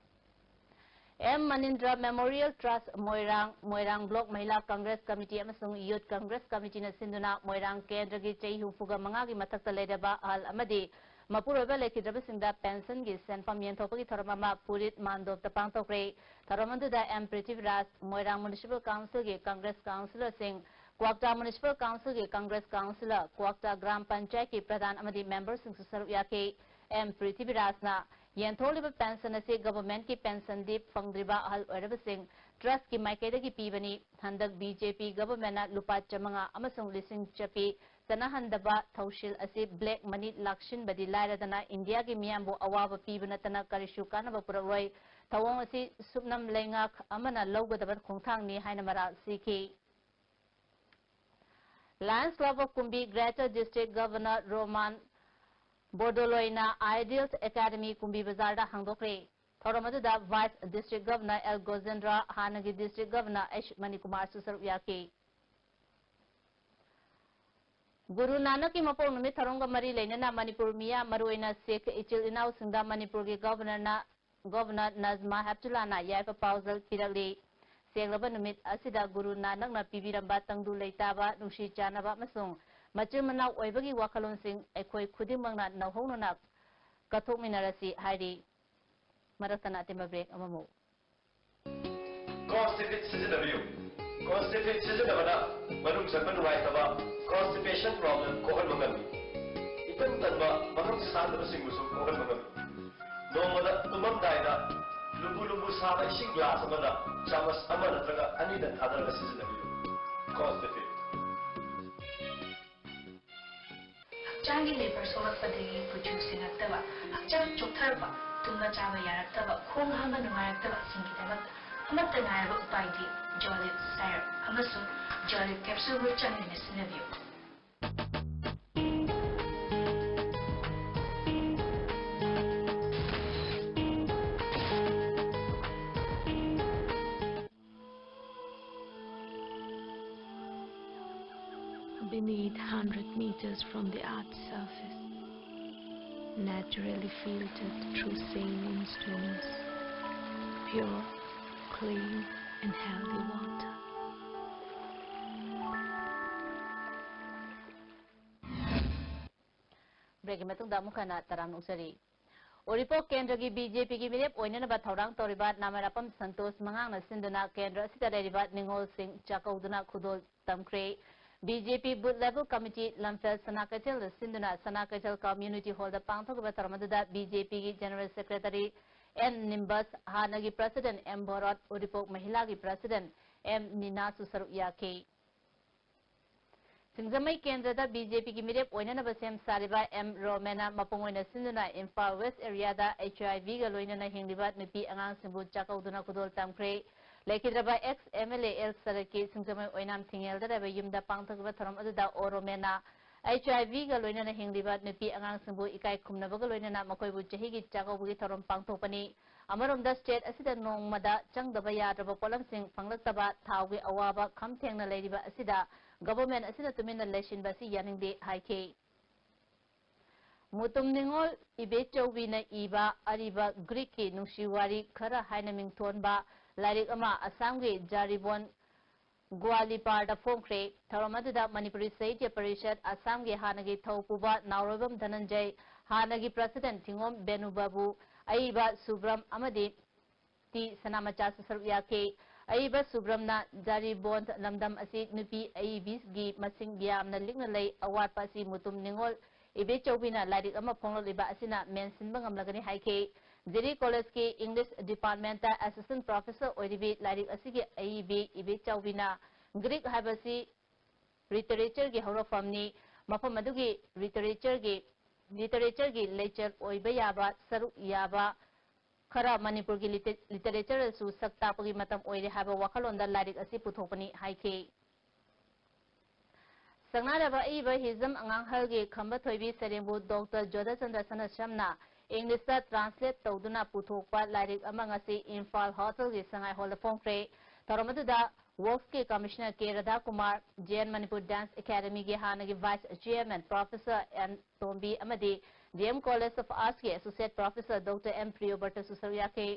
ꯑꯦꯝ ꯃꯅꯤꯟꯗ꯭ꯔ Memorial Trust ꯃꯣꯏꯔꯥꯡ, ꯃꯣꯏꯔꯥꯡ Block ꯃꯍꯤꯂꯥ Congress Committee ꯑꯃꯁꯨꯡ Youth Congress Committeeꯅ ꯁꯤꯟꯗꯨꯅ ꯃꯣꯏꯔꯥꯡ ꯀꯦꯟꯗ꯭ꯔꯒꯤ ꯆꯍꯤ ꯍꯨꯝꯐꯨꯒ ꯃꯉꯥꯒꯤ ꯃꯊꯛꯇ ꯂꯩꯔꯕ ꯑꯍꯜ ꯑꯃꯗꯤ ꯃꯄꯨꯔꯣꯏꯕ ꯂꯩꯈꯤꯗ꯭ꯔꯕꯁꯤꯡꯗ pensionꯒꯤ ꯁꯦꯟꯐꯝ ꯌꯦꯟꯊꯣꯛꯄꯒꯤ ꯊꯧꯔꯝ ꯑꯃ ꯄꯨꯔꯤꯠ ꯃꯥꯟꯗꯣꯞꯇ ꯄꯥꯡꯊꯣꯛꯈ꯭ꯔꯦ꯫ ꯊꯧꯔꯝ ꯑꯗꯨꯗ ꯑꯦꯝ ꯄ꯭ꯔꯤꯊꯤꯕꯤꯔꯥꯖ, ꯃꯣꯏꯔꯥꯡ Municipal Councilꯒꯤ Congress Councillorꯁꯤꯡ, ꯀ꯭ꯋꯥꯛꯇꯥ Municipal Councilꯒꯤ Congress Councillor, ꯀ꯭ꯋꯥꯛꯇꯥ ꯒ꯭ꯔꯥꯝ ꯄꯟꯆꯥꯌꯠꯀꯤ ꯄ꯭ꯔꯙꯥꯟ ꯑꯃꯗꯤ memberꯁꯤꯡꯁꯨ ꯁꯔꯨꯛ ꯌꯥꯈꯤ꯫ ꯑꯦꯝ ꯄ꯭ꯔꯤꯊꯤꯕꯤꯔꯥꯖꯅ ꯌꯦꯟꯊꯣꯛꯂꯤꯕ pension ꯑꯁꯤ governmentꯀꯤ pensionꯗꯤ ꯐꯪꯗ꯭ꯔꯤꯕ ꯑꯍꯜ ꯑꯣꯏꯔꯕꯁꯤꯡ Trustꯀꯤ ꯃꯥꯏꯀꯩꯗꯒꯤ ꯄꯤꯕꯅꯤ꯫ ꯍꯟꯗꯛ BJP governmentꯅ ꯂꯨꯄꯥ ꯆꯥꯃꯉꯥ ꯑꯃꯁꯨꯡ ꯂꯤꯁꯤꯡ ꯆꯠꯄꯤ ꯆꯠꯅꯍꯟꯗꯕ ꯊꯧꯁꯤꯜ ꯑꯁꯤ black money ꯂꯥꯛꯁꯤꯟꯕꯗꯤ ꯂꯥꯏꯔꯗꯅ ꯏꯟꯗꯤꯌꯥꯒꯤ ꯃꯤꯌꯥꯝꯕꯨ ꯑꯋꯥꯕ ꯄꯤꯕ ꯅꯠꯇꯅ ꯀꯔꯤꯁꯨ ꯀꯥꯟꯅꯕ ꯄꯨꯔꯛꯂꯣꯏ꯫ ꯊꯧꯑꯣꯡ ꯑꯁꯤ ꯁꯨꯞꯅꯝ ꯂꯩꯉꯥꯛ ꯑꯃꯅ ꯂꯧꯒꯗꯕ ꯈꯣꯡꯊꯥꯡꯅꯤ ꯍꯥꯏꯅ ꯃꯔꯥꯜ ꯁꯤꯈꯤ꯫ Lions Club of Kumbi Greater District Governor Roman ꯕꯣꯔꯗꯣꯂꯣꯏꯅ Ideals Academy ꯀꯨꯝꯕꯤ ꯕꯖꯥꯔꯗ ꯍꯥꯡꯗꯣꯛꯈ꯭ꯔꯦ꯫ ꯊꯧꯔꯝ ꯑꯗꯨꯗ Vice District Governor L Gojendra, ꯍꯥꯟꯅꯒꯤ District Governor ꯑꯩꯆ ꯃꯅꯤꯀꯨꯃꯥꯔꯁꯨ ꯁꯔꯨꯛ ꯌꯥꯈꯤ꯫ ꯒꯨꯔꯨ ꯅꯥꯅꯛꯀꯤ ꯃꯄꯣꯛ ꯅꯨꯃꯤꯠ ꯊꯧꯔꯝꯒ ꯃꯔꯤ ꯂꯩꯅꯅ ꯃꯅꯤꯄꯨꯔ ꯃꯤꯌꯥꯝ, ꯃꯔꯨꯑꯣꯏꯅ ꯁꯤꯈ ꯏꯆꯤꯜ ꯏꯅꯥꯎꯁꯤꯡꯗ ꯃꯅꯤꯄꯨꯔꯒꯤ Governorꯅ, Governor ꯅꯖꯃꯥ ꯍꯦꯞꯇꯨꯂꯥꯅ ꯌꯥꯏꯐ ꯄꯥꯎꯖꯦꯜ ꯄꯤꯔꯛꯂꯤ꯫ ꯁꯦꯡꯂꯕ ꯅꯨꯃꯤꯠ ꯑꯁꯤꯗ ꯒꯨꯔꯨ ꯅꯥꯅꯛꯅ ꯄꯤꯕꯤꯔꯝꯕ ꯇꯪꯗꯨ ꯂꯩꯇꯥꯕ, ꯅꯨꯡꯁꯤ ꯆꯥꯟꯅꯕ ꯑꯃꯁꯨꯡ ꯃꯆꯤꯟ ꯃꯅꯥꯎ ꯑꯣꯏꯕꯒꯤ ꯋꯥꯈꯜꯂꯣꯟꯁꯤꯡ ꯑꯩꯈꯣꯏ ꯈꯨꯗꯤꯡꯃꯛꯅ ꯅꯧꯍꯧꯅꯅ ꯀꯠꯊꯣꯛꯃꯤꯟꯅꯔꯁꯤ ꯍꯥꯏꯔꯤ꯫ ꯃꯔꯛꯇꯅ ꯑꯇꯦꯟꯕ break ꯑꯃꯃꯨꯛ꯫ Constipate ꯁꯤꯖꯤꯟꯅꯕꯤꯌꯨ꯫ Constipate ꯁꯤꯖꯤꯟꯅꯕꯅ ꯃꯅꯨꯡ ꯆꯪꯕ ꯅꯨꯡꯉꯥꯏꯇꯕ, constipation problem, ꯀꯣꯛꯍꯟꯕ ꯉꯝꯃꯤ꯫ ꯏꯇꯟ ꯇꯟꯕ, ꯃꯐꯝ ꯆꯥꯗꯕꯁꯤꯡꯕꯨꯁꯨ ꯀꯣꯛꯍꯟꯕ ꯉꯝꯃꯤ꯫ ꯅꯣꯡꯃꯗ ꯇꯨꯝꯃꯝꯗꯥꯏꯗ ꯂꯨꯝꯕꯨ ꯂꯨꯝꯕꯨ ꯁꯥꯕ ꯏꯁꯤꯡ glass ꯑꯃꯗ ꯆꯥꯃꯁ ꯑꯃ ꯅꯠꯇ꯭ꯔꯒ ꯑꯅꯤꯗꯪ ꯊꯥꯗꯔꯒ ꯁꯤꯖꯤꯟꯅꯕꯤꯌꯨ꯫ Constipate꯫ ꯍꯛꯆꯥꯡꯒꯤ ꯂꯩꯕꯔ ꯁꯣꯛꯂꯛꯄꯗꯒꯤ ꯀꯨꯆꯨ ꯁꯦꯡꯉꯛꯇꯕ, ꯍꯛꯆꯥꯡ ꯆꯣꯛꯊꯔꯛꯄ, ꯇꯨꯝꯕ ꯆꯥꯕ ꯌꯥꯔꯛꯇꯕ, ꯈꯣꯡ ꯍꯥꯝꯕ ꯅꯨꯡꯉꯥꯏꯔꯛꯇꯕꯁꯤꯡꯒꯤꯗꯃꯛꯇ ꯑꯃꯠꯇ ꯉꯥꯏꯔꯕ ꯎꯄꯥꯏꯗꯤ Jolib syrup ꯑꯃꯁꯨꯡ Jolib capsule ꯆꯥꯡ ꯅꯥꯏꯅ ꯁꯤꯖꯤꯟꯅꯕꯤꯌꯨ꯫ Beneath, hundred meters from the earth's surface, naturally filtered through saline streams, pure, clean and healthy water. Breakꯀꯤ ꯃꯇꯨꯡꯗ ꯑꯃꯨꯛ ꯍꯟꯅ ꯇꯔꯥꯝꯅ ꯑꯣꯛꯆꯔꯤ꯫ ꯎꯔꯤꯄꯣꯛ ꯀꯦꯟꯗ꯭ꯔꯒꯤ BJPꯒꯤ ꯃꯤꯔꯦꯞ ꯑꯣꯏꯅꯅꯕ ꯊꯧꯔꯥꯡ ꯇꯧꯔꯤꯕ ꯅꯥꯃꯥꯏꯔꯥꯄꯝ ꯁꯟꯇꯣꯁ ꯃꯉꯥꯡꯅ ꯁꯤꯟꯗꯨꯅ ꯀꯦꯟꯗ꯭ꯔ ꯑꯁꯤꯗ ꯂꯩꯔꯤꯕ ꯅꯤꯡꯉꯣꯜꯁꯤꯡ ꯆꯥꯛꯀꯧꯗꯨꯅ ꯈꯨꯗꯣꯜ ꯇꯝꯈ꯭ꯔꯦ꯫ BJP Booth Level Committee ꯂꯝꯐꯦꯜ ꯁꯅꯥ ꯀꯩꯊꯦꯜꯗ ꯁꯤꯟꯗꯨꯅ ꯁꯅꯥ ꯀꯩꯊꯦꯜ Community Hallꯗ ꯄꯥꯡꯊꯣꯛꯈꯤꯕ ꯊꯧꯔꯝ ꯑꯗꯨꯗ BJPꯒꯤ General Secretary ꯑꯦꯟ ꯅꯤꯝꯕꯁ, ꯍꯥꯟꯅꯒꯤ ꯄ꯭ꯔꯁꯤꯗꯦꯟꯠ ꯑꯦꯝ ꯚꯣꯔꯠ, ꯎꯔꯤꯄꯣꯛ ꯃꯍꯤꯂꯥꯒꯤ ꯄ꯭ꯔꯁꯤꯗꯦꯟꯠ ꯑꯦꯝ ꯅꯤꯅꯥꯁꯨ ꯁꯔꯨꯛ ꯌꯥꯈꯤ꯫ ꯁꯤꯡꯖꯃꯩ ꯀꯦꯟꯗ꯭ꯔꯗ ꯕꯤ ꯖꯦ ꯄꯤꯒꯤ ꯃꯤꯔꯦꯞ ꯑꯣꯏꯅꯅꯕ ꯁꯦꯝ ꯁꯥꯔꯤꯕ ꯑꯦꯝ ꯔꯣꯃꯦꯅ ꯃꯄꯨꯡ ꯑꯣꯏꯅ ꯁꯤꯟꯗꯨꯅ ꯏꯝꯐꯥꯜ ꯋꯦꯁ ꯑꯦꯔꯤꯌꯥꯗ ꯑꯩꯆ ꯑꯥꯏ ꯚꯤꯒ ꯂꯣꯏꯅꯅ ꯍꯤꯡꯂꯤꯕ ꯅꯨꯄꯤ ꯑꯉꯥꯡꯁꯤꯡꯕꯨ ꯆꯥꯛꯀꯧꯗꯨꯅ ꯈꯨꯗꯣꯜ ꯇꯝꯈ꯭ꯔꯦ꯫ ꯂꯩꯈꯤꯗ꯭ꯔꯕ ex M L A L ꯁꯔꯠꯀꯤ ꯁꯤꯡꯖꯃꯩ ꯑꯣꯏꯅꯥꯝ ꯊꯤꯡꯉꯦꯜꯗ ꯂꯩꯕ ꯌꯨꯝꯗ ꯄꯥꯡꯊꯣꯛꯈꯤꯕ ꯊꯧꯔꯝ ꯑꯗꯨꯗ ꯑꯣ ꯔꯣꯃꯦꯅ ꯑꯩꯆ ꯑꯥꯏ ꯚꯤꯒ ꯂꯣꯏꯅꯅ ꯍꯤꯡꯂꯤꯕ ꯅꯨꯄꯤ ꯑꯉꯥꯡꯁꯤꯡꯕꯨ ꯏꯀꯥꯏ ꯈꯨꯝꯅꯕꯒ ꯂꯣꯏꯅꯅ ꯃꯈꯣꯏꯕꯨ ꯆꯍꯤꯒꯤ ꯆꯥꯛꯀꯧꯕꯒꯤ ꯊꯧꯔꯝ ꯄꯥꯡꯊꯣꯛꯄꯅꯤ꯫ ꯑꯃꯔꯣꯝꯗ, ꯁ꯭ꯇꯦꯠ ꯑꯁꯤꯗ ꯅꯣꯡꯃꯗ ꯆꯪꯗꯕ ꯌꯥꯗ꯭ꯔꯕ ꯄꯣꯠꯂꯝꯁꯤꯡ ꯐꯪꯂꯛꯇꯕ, ꯊꯥꯎꯒꯤ ꯑꯋꯥꯕ ꯈꯝ ꯊꯦꯡꯅ ꯂꯩꯔꯤꯕ ꯑꯁꯤꯗ ꯒꯚꯔꯟꯃꯦꯟꯠ ꯑꯁꯤꯅ ꯇꯨꯃꯤꯟꯅ ꯂꯩꯁꯤꯟꯕ ꯑꯁꯤ ꯌꯥꯅꯤꯡꯗꯦ ꯍꯥꯏꯈꯤ꯫ ꯃꯨꯇꯨꯝ ꯅꯤꯉꯣꯜ ꯏꯕꯦꯆꯧꯕꯤꯅ ꯏꯕ ꯑꯔꯤꯕ ꯒ꯭ꯔꯤꯛꯀꯤ ꯅꯨꯡꯁꯤ ꯋꯥꯔꯤ ꯈꯔ ꯍꯥꯏꯅ ꯃꯤꯡꯊꯣꯟꯕ ꯂꯥꯏꯔꯤꯛ ꯑꯃ ꯑꯁꯥꯝꯒꯤ ꯖꯥꯔꯤꯕꯣꯟ ꯒ꯭ꯋꯥꯂꯤꯄꯥꯔꯗ ꯐꯣꯡꯈ꯭ꯔꯦ꯫ ꯊꯧꯔꯝ ꯑꯗꯨꯗ ꯃꯅꯤꯄꯨꯔꯤ ꯁꯥꯍꯤꯇ꯭ꯌ ꯄꯔꯤꯁꯠ ꯑꯁꯥꯝꯒꯤ ꯍꯥꯟꯅꯒꯤ ꯊꯧꯄꯨꯕ ꯅꯥꯎꯔꯣꯏꯕꯝ ꯙꯅꯟꯖꯌ, ꯍꯥꯟꯅꯒꯤ ꯄ꯭ꯔꯁꯤꯗꯦꯟꯠ ꯊꯤꯉꯣꯝ ꯕꯦꯅꯨ ꯕꯥꯕꯨ, ꯑꯏꯕ ꯁꯨꯕ꯭ꯔꯝ ꯑꯃꯗꯤ ꯇꯤ ꯁꯅꯥꯃꯆꯥꯁꯨ ꯁꯔꯨꯛ ꯌꯥꯈꯤ꯫ ꯑꯏꯕ ꯁꯨꯕ꯭ꯔꯝꯅ ꯖꯥꯔꯤꯕꯣꯟ ꯂꯝꯗꯝ ꯑꯁꯤ ꯅꯨꯄꯤ ꯑꯏꯕꯤꯒꯤ ꯃꯁꯤꯡ ꯌꯥꯝꯅ ꯂꯤꯛꯅ ꯂꯩ, ꯑꯋꯥꯠꯄ ꯑꯁꯤ ꯃꯨꯇꯨꯝ ꯅꯤꯉꯣꯜ ꯏꯕꯦꯆꯧꯕꯤꯅ ꯂꯥꯏꯔꯤꯛ ꯑꯃ ꯐꯣꯡꯂꯛꯂꯤꯕ ꯑꯁꯤꯅ ꯃꯦꯟꯁꯤꯟꯕ ꯉꯝꯂꯒꯅꯤ ꯍꯥꯏꯈꯤ꯫ ꯖꯤꯔꯤ ꯀꯣꯂꯦꯖꯀꯤ ꯏꯪꯂꯤꯁ ꯗꯤꯄꯥꯔꯠꯃꯦꯟꯠꯇ ꯑꯦꯁꯤꯁꯇꯦꯟꯠ ꯄ꯭ꯔꯣꯐꯦꯁꯔ ꯑꯣꯏꯔꯤꯕꯤ ꯂꯥꯏꯔꯤꯛ ꯑꯁꯤꯒꯤ ꯑꯏꯕꯤ ꯏꯕꯦꯆꯧꯕꯤꯅ ꯒ꯭ꯔꯤꯛ ꯍꯥꯏꯕꯁꯤ ꯂꯤꯇꯔꯦꯆꯔꯒꯤ ꯍꯧꯔꯛꯐꯝꯅꯤ, ꯃꯐꯝ ꯑꯗꯨꯒꯤ ꯂꯤꯇꯔꯦꯆꯔꯒꯤ, ꯂꯤꯇꯔꯦꯆꯔꯒꯤ ꯂꯩꯆꯠ ꯑꯣꯏꯕ ꯌꯥꯕ, ꯁꯔꯨꯛ ꯌꯥꯕ ꯈꯔ ꯃꯅꯤꯄꯨꯔꯒꯤ ꯂꯤꯇ-, ꯂꯤꯇꯔꯦꯆꯔꯗꯁꯨ ꯁꯛ ꯇꯥꯛꯄꯒꯤ ꯃꯇꯝ ꯑꯣꯏꯔꯦ ꯍꯥꯏꯕ ꯋꯥꯈꯜꯂꯣꯟꯗ ꯂꯥꯏꯔꯤꯛ ꯑꯁꯤ ꯄꯨꯊꯣꯛꯄꯅꯤ ꯍꯥꯏꯈꯤ꯫ ꯁꯛꯅꯥꯏꯔꯕ ꯑꯏꯕ ꯍꯤꯖꯝ ꯑꯉꯥꯡꯍꯜꯒꯤ ꯈꯝꯕ ꯊꯣꯏꯕꯤ ꯁꯩꯔꯦꯡꯕꯨ ꯗꯣꯛꯇꯔ ꯖꯣꯙꯆꯟꯗ꯭ꯔ ꯁꯅꯥꯁꯝꯅ ꯏꯪꯂꯤꯁꯇ ꯇ꯭ꯔꯥꯟꯁꯂꯦꯠ ꯇꯧꯗꯨꯅ ꯄꯨꯊꯣꯛꯄ ꯂꯥꯏꯔꯤꯛ ꯑꯃ ꯉꯁꯤ ꯏꯝꯐꯥꯜ ꯍꯣꯇꯦꯜꯒꯤ ꯁꯉꯥꯏ ꯍꯣꯜꯗ ꯐꯣꯡꯈ꯭ꯔꯦ꯫ ꯊꯧꯔꯝ ꯑꯗꯨꯗ ꯋꯣꯛꯁꯀꯤ commissioner K Radhakumar, J N Manipur dance ꯑꯦꯀꯥꯗꯃꯤꯒꯤ ꯍꯥꯟꯅꯒꯤ vice chairman professor N Tombi ꯑꯃꯗꯤ ꯗꯤ ꯑꯦꯝ ꯀꯣꯂꯦꯖ ꯑꯣꯐ ꯑꯥꯔꯠꯁꯀꯤ ꯑꯦꯁꯣꯁꯤꯌꯦꯠ ꯄ꯭ꯔꯣꯐꯦꯁꯔ ꯗꯣꯛꯇꯔ ꯑꯦꯝ ꯄ꯭ꯔꯤꯌꯣꯕ꯭ꯔꯇꯁꯨ ꯁꯔꯨꯛ ꯌꯥꯈꯤ꯫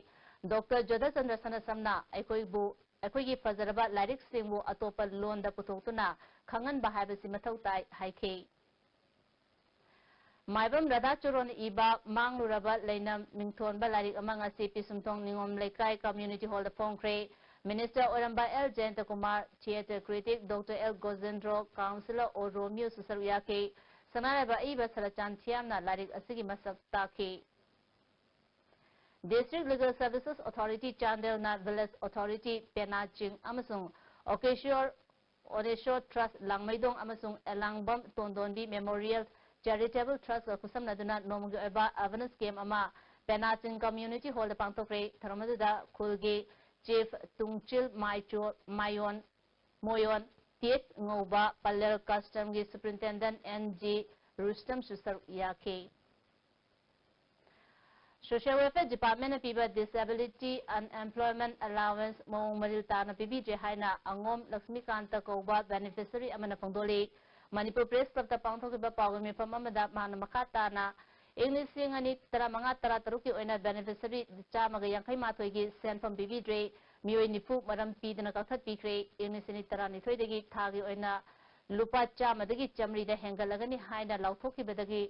ꯗꯣꯛꯇꯔ ꯖꯣꯙꯆꯟꯗ꯭ꯔ ꯁꯅꯥꯁꯝꯅ ꯑꯩꯈꯣꯏꯕꯨ, ꯑꯩꯈꯣꯏꯒꯤ ꯐꯖꯔꯕ ꯂꯥꯏꯔꯤꯛꯁꯤꯡꯕꯨ ꯑꯇꯣꯞꯄ ꯂꯣꯟꯗ ꯄꯨꯊꯣꯛꯇꯨꯅ ꯈꯪꯍꯟꯕ ꯍꯥꯏꯕꯁꯤ ꯃꯊꯧ ꯇꯥꯏ ꯍꯥꯏꯈꯤ꯫ ꯃꯥꯏꯕꯝ ꯔꯥꯙꯥꯆꯣꯔꯣꯟ ꯏꯕ ꯃꯥꯡꯂꯨꯔꯕ ꯂꯩꯅꯝ ꯃꯤꯡꯊꯣꯟꯕ ꯂꯥꯏꯔꯤꯛ ꯑꯃ ꯉꯁꯤ ꯄꯤꯁꯨꯝꯊꯣꯡ ꯅꯤꯉꯣꯝ ꯂꯩꯀꯥꯏ ꯀꯝꯃ꯭ꯌꯨꯅꯤꯇꯤ ꯍꯣꯜꯗ ꯐꯣꯡꯈ꯭ꯔꯦ꯫ ꯃꯤꯅꯤꯁꯇꯔ ꯑꯣꯏꯔꯝꯕ L Jayantakumar, theatre critic doctor L Gojendro, councillor O ꯔꯣꯃꯤꯌꯣꯁꯨ ꯁꯔꯨꯛ ꯌꯥꯈꯤ꯫ ꯁꯅꯥꯔꯩꯕ ꯑꯏꯕ ꯁꯔꯆꯥꯟ ꯊꯤꯌꯥꯝꯅ ꯂꯥꯏꯔꯤꯛ ꯑꯁꯤꯒꯤ ꯃꯁꯛ ꯇꯥꯛꯈꯤ꯫ District Legal Services Authority ꯆꯥꯟꯗꯦꯜꯅ Village Authority ꯄꯦꯅꯥ ꯆꯤꯡ ꯑꯃꯁꯨꯡ ꯑꯣꯀꯦꯁꯣꯔ ꯑꯣꯅꯦꯁꯣꯔ ꯇ꯭ꯔꯁ ꯂꯥꯡꯃꯩꯗꯣꯡ ꯑꯃꯁꯨꯡ ꯑꯦꯂꯥꯡꯕꯝ ꯇꯣꯟꯗꯣꯟꯕꯤ ꯃꯦꯃꯣꯔꯤꯌꯦꯜ ꯆꯦꯔꯤꯇꯦꯕꯜ ꯇ꯭ꯔꯁꯀ ꯈꯨꯠꯁꯝꯅꯗꯨꯅ ꯅꯣꯡꯃꯒꯤ ꯑꯣꯏꯕ ꯑꯦꯋꯦꯌꯔꯅꯦꯁ ꯀꯦꯝꯞ ꯑꯃ ꯄꯦꯅꯥꯆꯤꯡ ꯀꯝꯃ꯭ꯌꯨꯅꯤꯇꯤ ꯍꯣꯜꯗ ꯄꯥꯡꯊꯣꯛꯈ꯭ꯔꯦ꯫ ꯊꯧꯔꯝ ꯑꯗꯨꯗ ꯈꯨꯜꯒꯤ ꯆꯤꯐ ꯇꯨꯡꯆꯤꯜ ꯃꯥꯏꯆꯣ-, ꯃꯥꯏꯌꯣꯟ, ꯃꯣꯌꯣꯟ, ꯇꯦꯠ ꯉꯧꯕ, ꯄꯂꯦꯜ ꯀꯁꯇꯝꯒꯤ ꯁꯨꯄꯔꯤꯟꯇꯦꯟꯗꯦꯟꯠ ꯑꯦꯟ ꯖꯤ ꯔꯨꯁꯇꯝꯁꯨ ꯁꯔꯨꯛ ꯌꯥꯈꯤ꯫ Social Welfare Departmentꯅ ꯄꯤꯕ Disability Unemployment Allowance ꯃꯑꯣꯡ ꯃꯔꯤꯜ ꯇꯥꯅ ꯄꯤꯕꯤꯗ꯭ꯔꯦ ꯍꯥꯏꯅ ꯑꯉꯣꯝ ꯂꯛꯁꯃꯤꯀꯥꯟꯇ ꯀꯧꯕ ꯕꯦꯅꯤꯐꯤꯁꯔꯤ ꯑꯃꯅ ꯐꯣꯡꯗꯣꯛꯂꯤ꯫ ꯃꯅꯤꯄꯨꯔ ꯄ꯭ꯔꯦꯁ ꯀ꯭ꯂꯕꯇ ꯄꯥꯡꯊꯣꯛꯈꯤꯕ ꯄꯥꯎꯒꯤ ꯃꯤꯐꯝ ꯑꯃꯗ ꯃꯥꯅ ꯃꯈꯥ ꯇꯥꯅ ꯏꯪ ꯂꯤꯁꯤꯡ ꯑꯅꯤ ꯇꯔꯥꯃꯉꯥ ꯇꯔꯥꯇꯔꯨꯛꯀꯤ ꯑꯣꯏꯅ ꯕꯦꯅꯤꯐꯤꯁꯔꯤ ꯆꯥꯝꯃꯒ ꯌꯥꯡꯈꯩ ꯃꯥꯊꯣꯏꯒꯤ ꯁꯦꯟꯐꯝ ꯄꯤꯕꯤꯗ꯭ꯔꯦ꯫ ꯃꯤꯑꯣꯏ ꯅꯤꯐꯨ ꯃꯔꯝ ꯄꯤꯗꯅ ꯀꯛꯊꯠꯄꯤꯈ꯭ꯔꯦ꯫ ꯏꯪ ꯂꯤꯁꯤꯡ ꯑꯅꯤ ꯇꯔꯥꯅꯤꯊꯣꯏꯗꯒꯤ ꯊꯥꯒꯤ ꯑꯣꯏꯅ ꯂꯨꯄꯥ ꯆꯥꯝꯃꯗꯒꯤ ꯆꯥꯝꯃꯔꯤꯗ ꯍꯦꯟꯒꯠꯂꯒꯅꯤ ꯍꯥꯏꯅ ꯂꯥꯎꯊꯣꯛꯈꯤꯕꯗꯒꯤ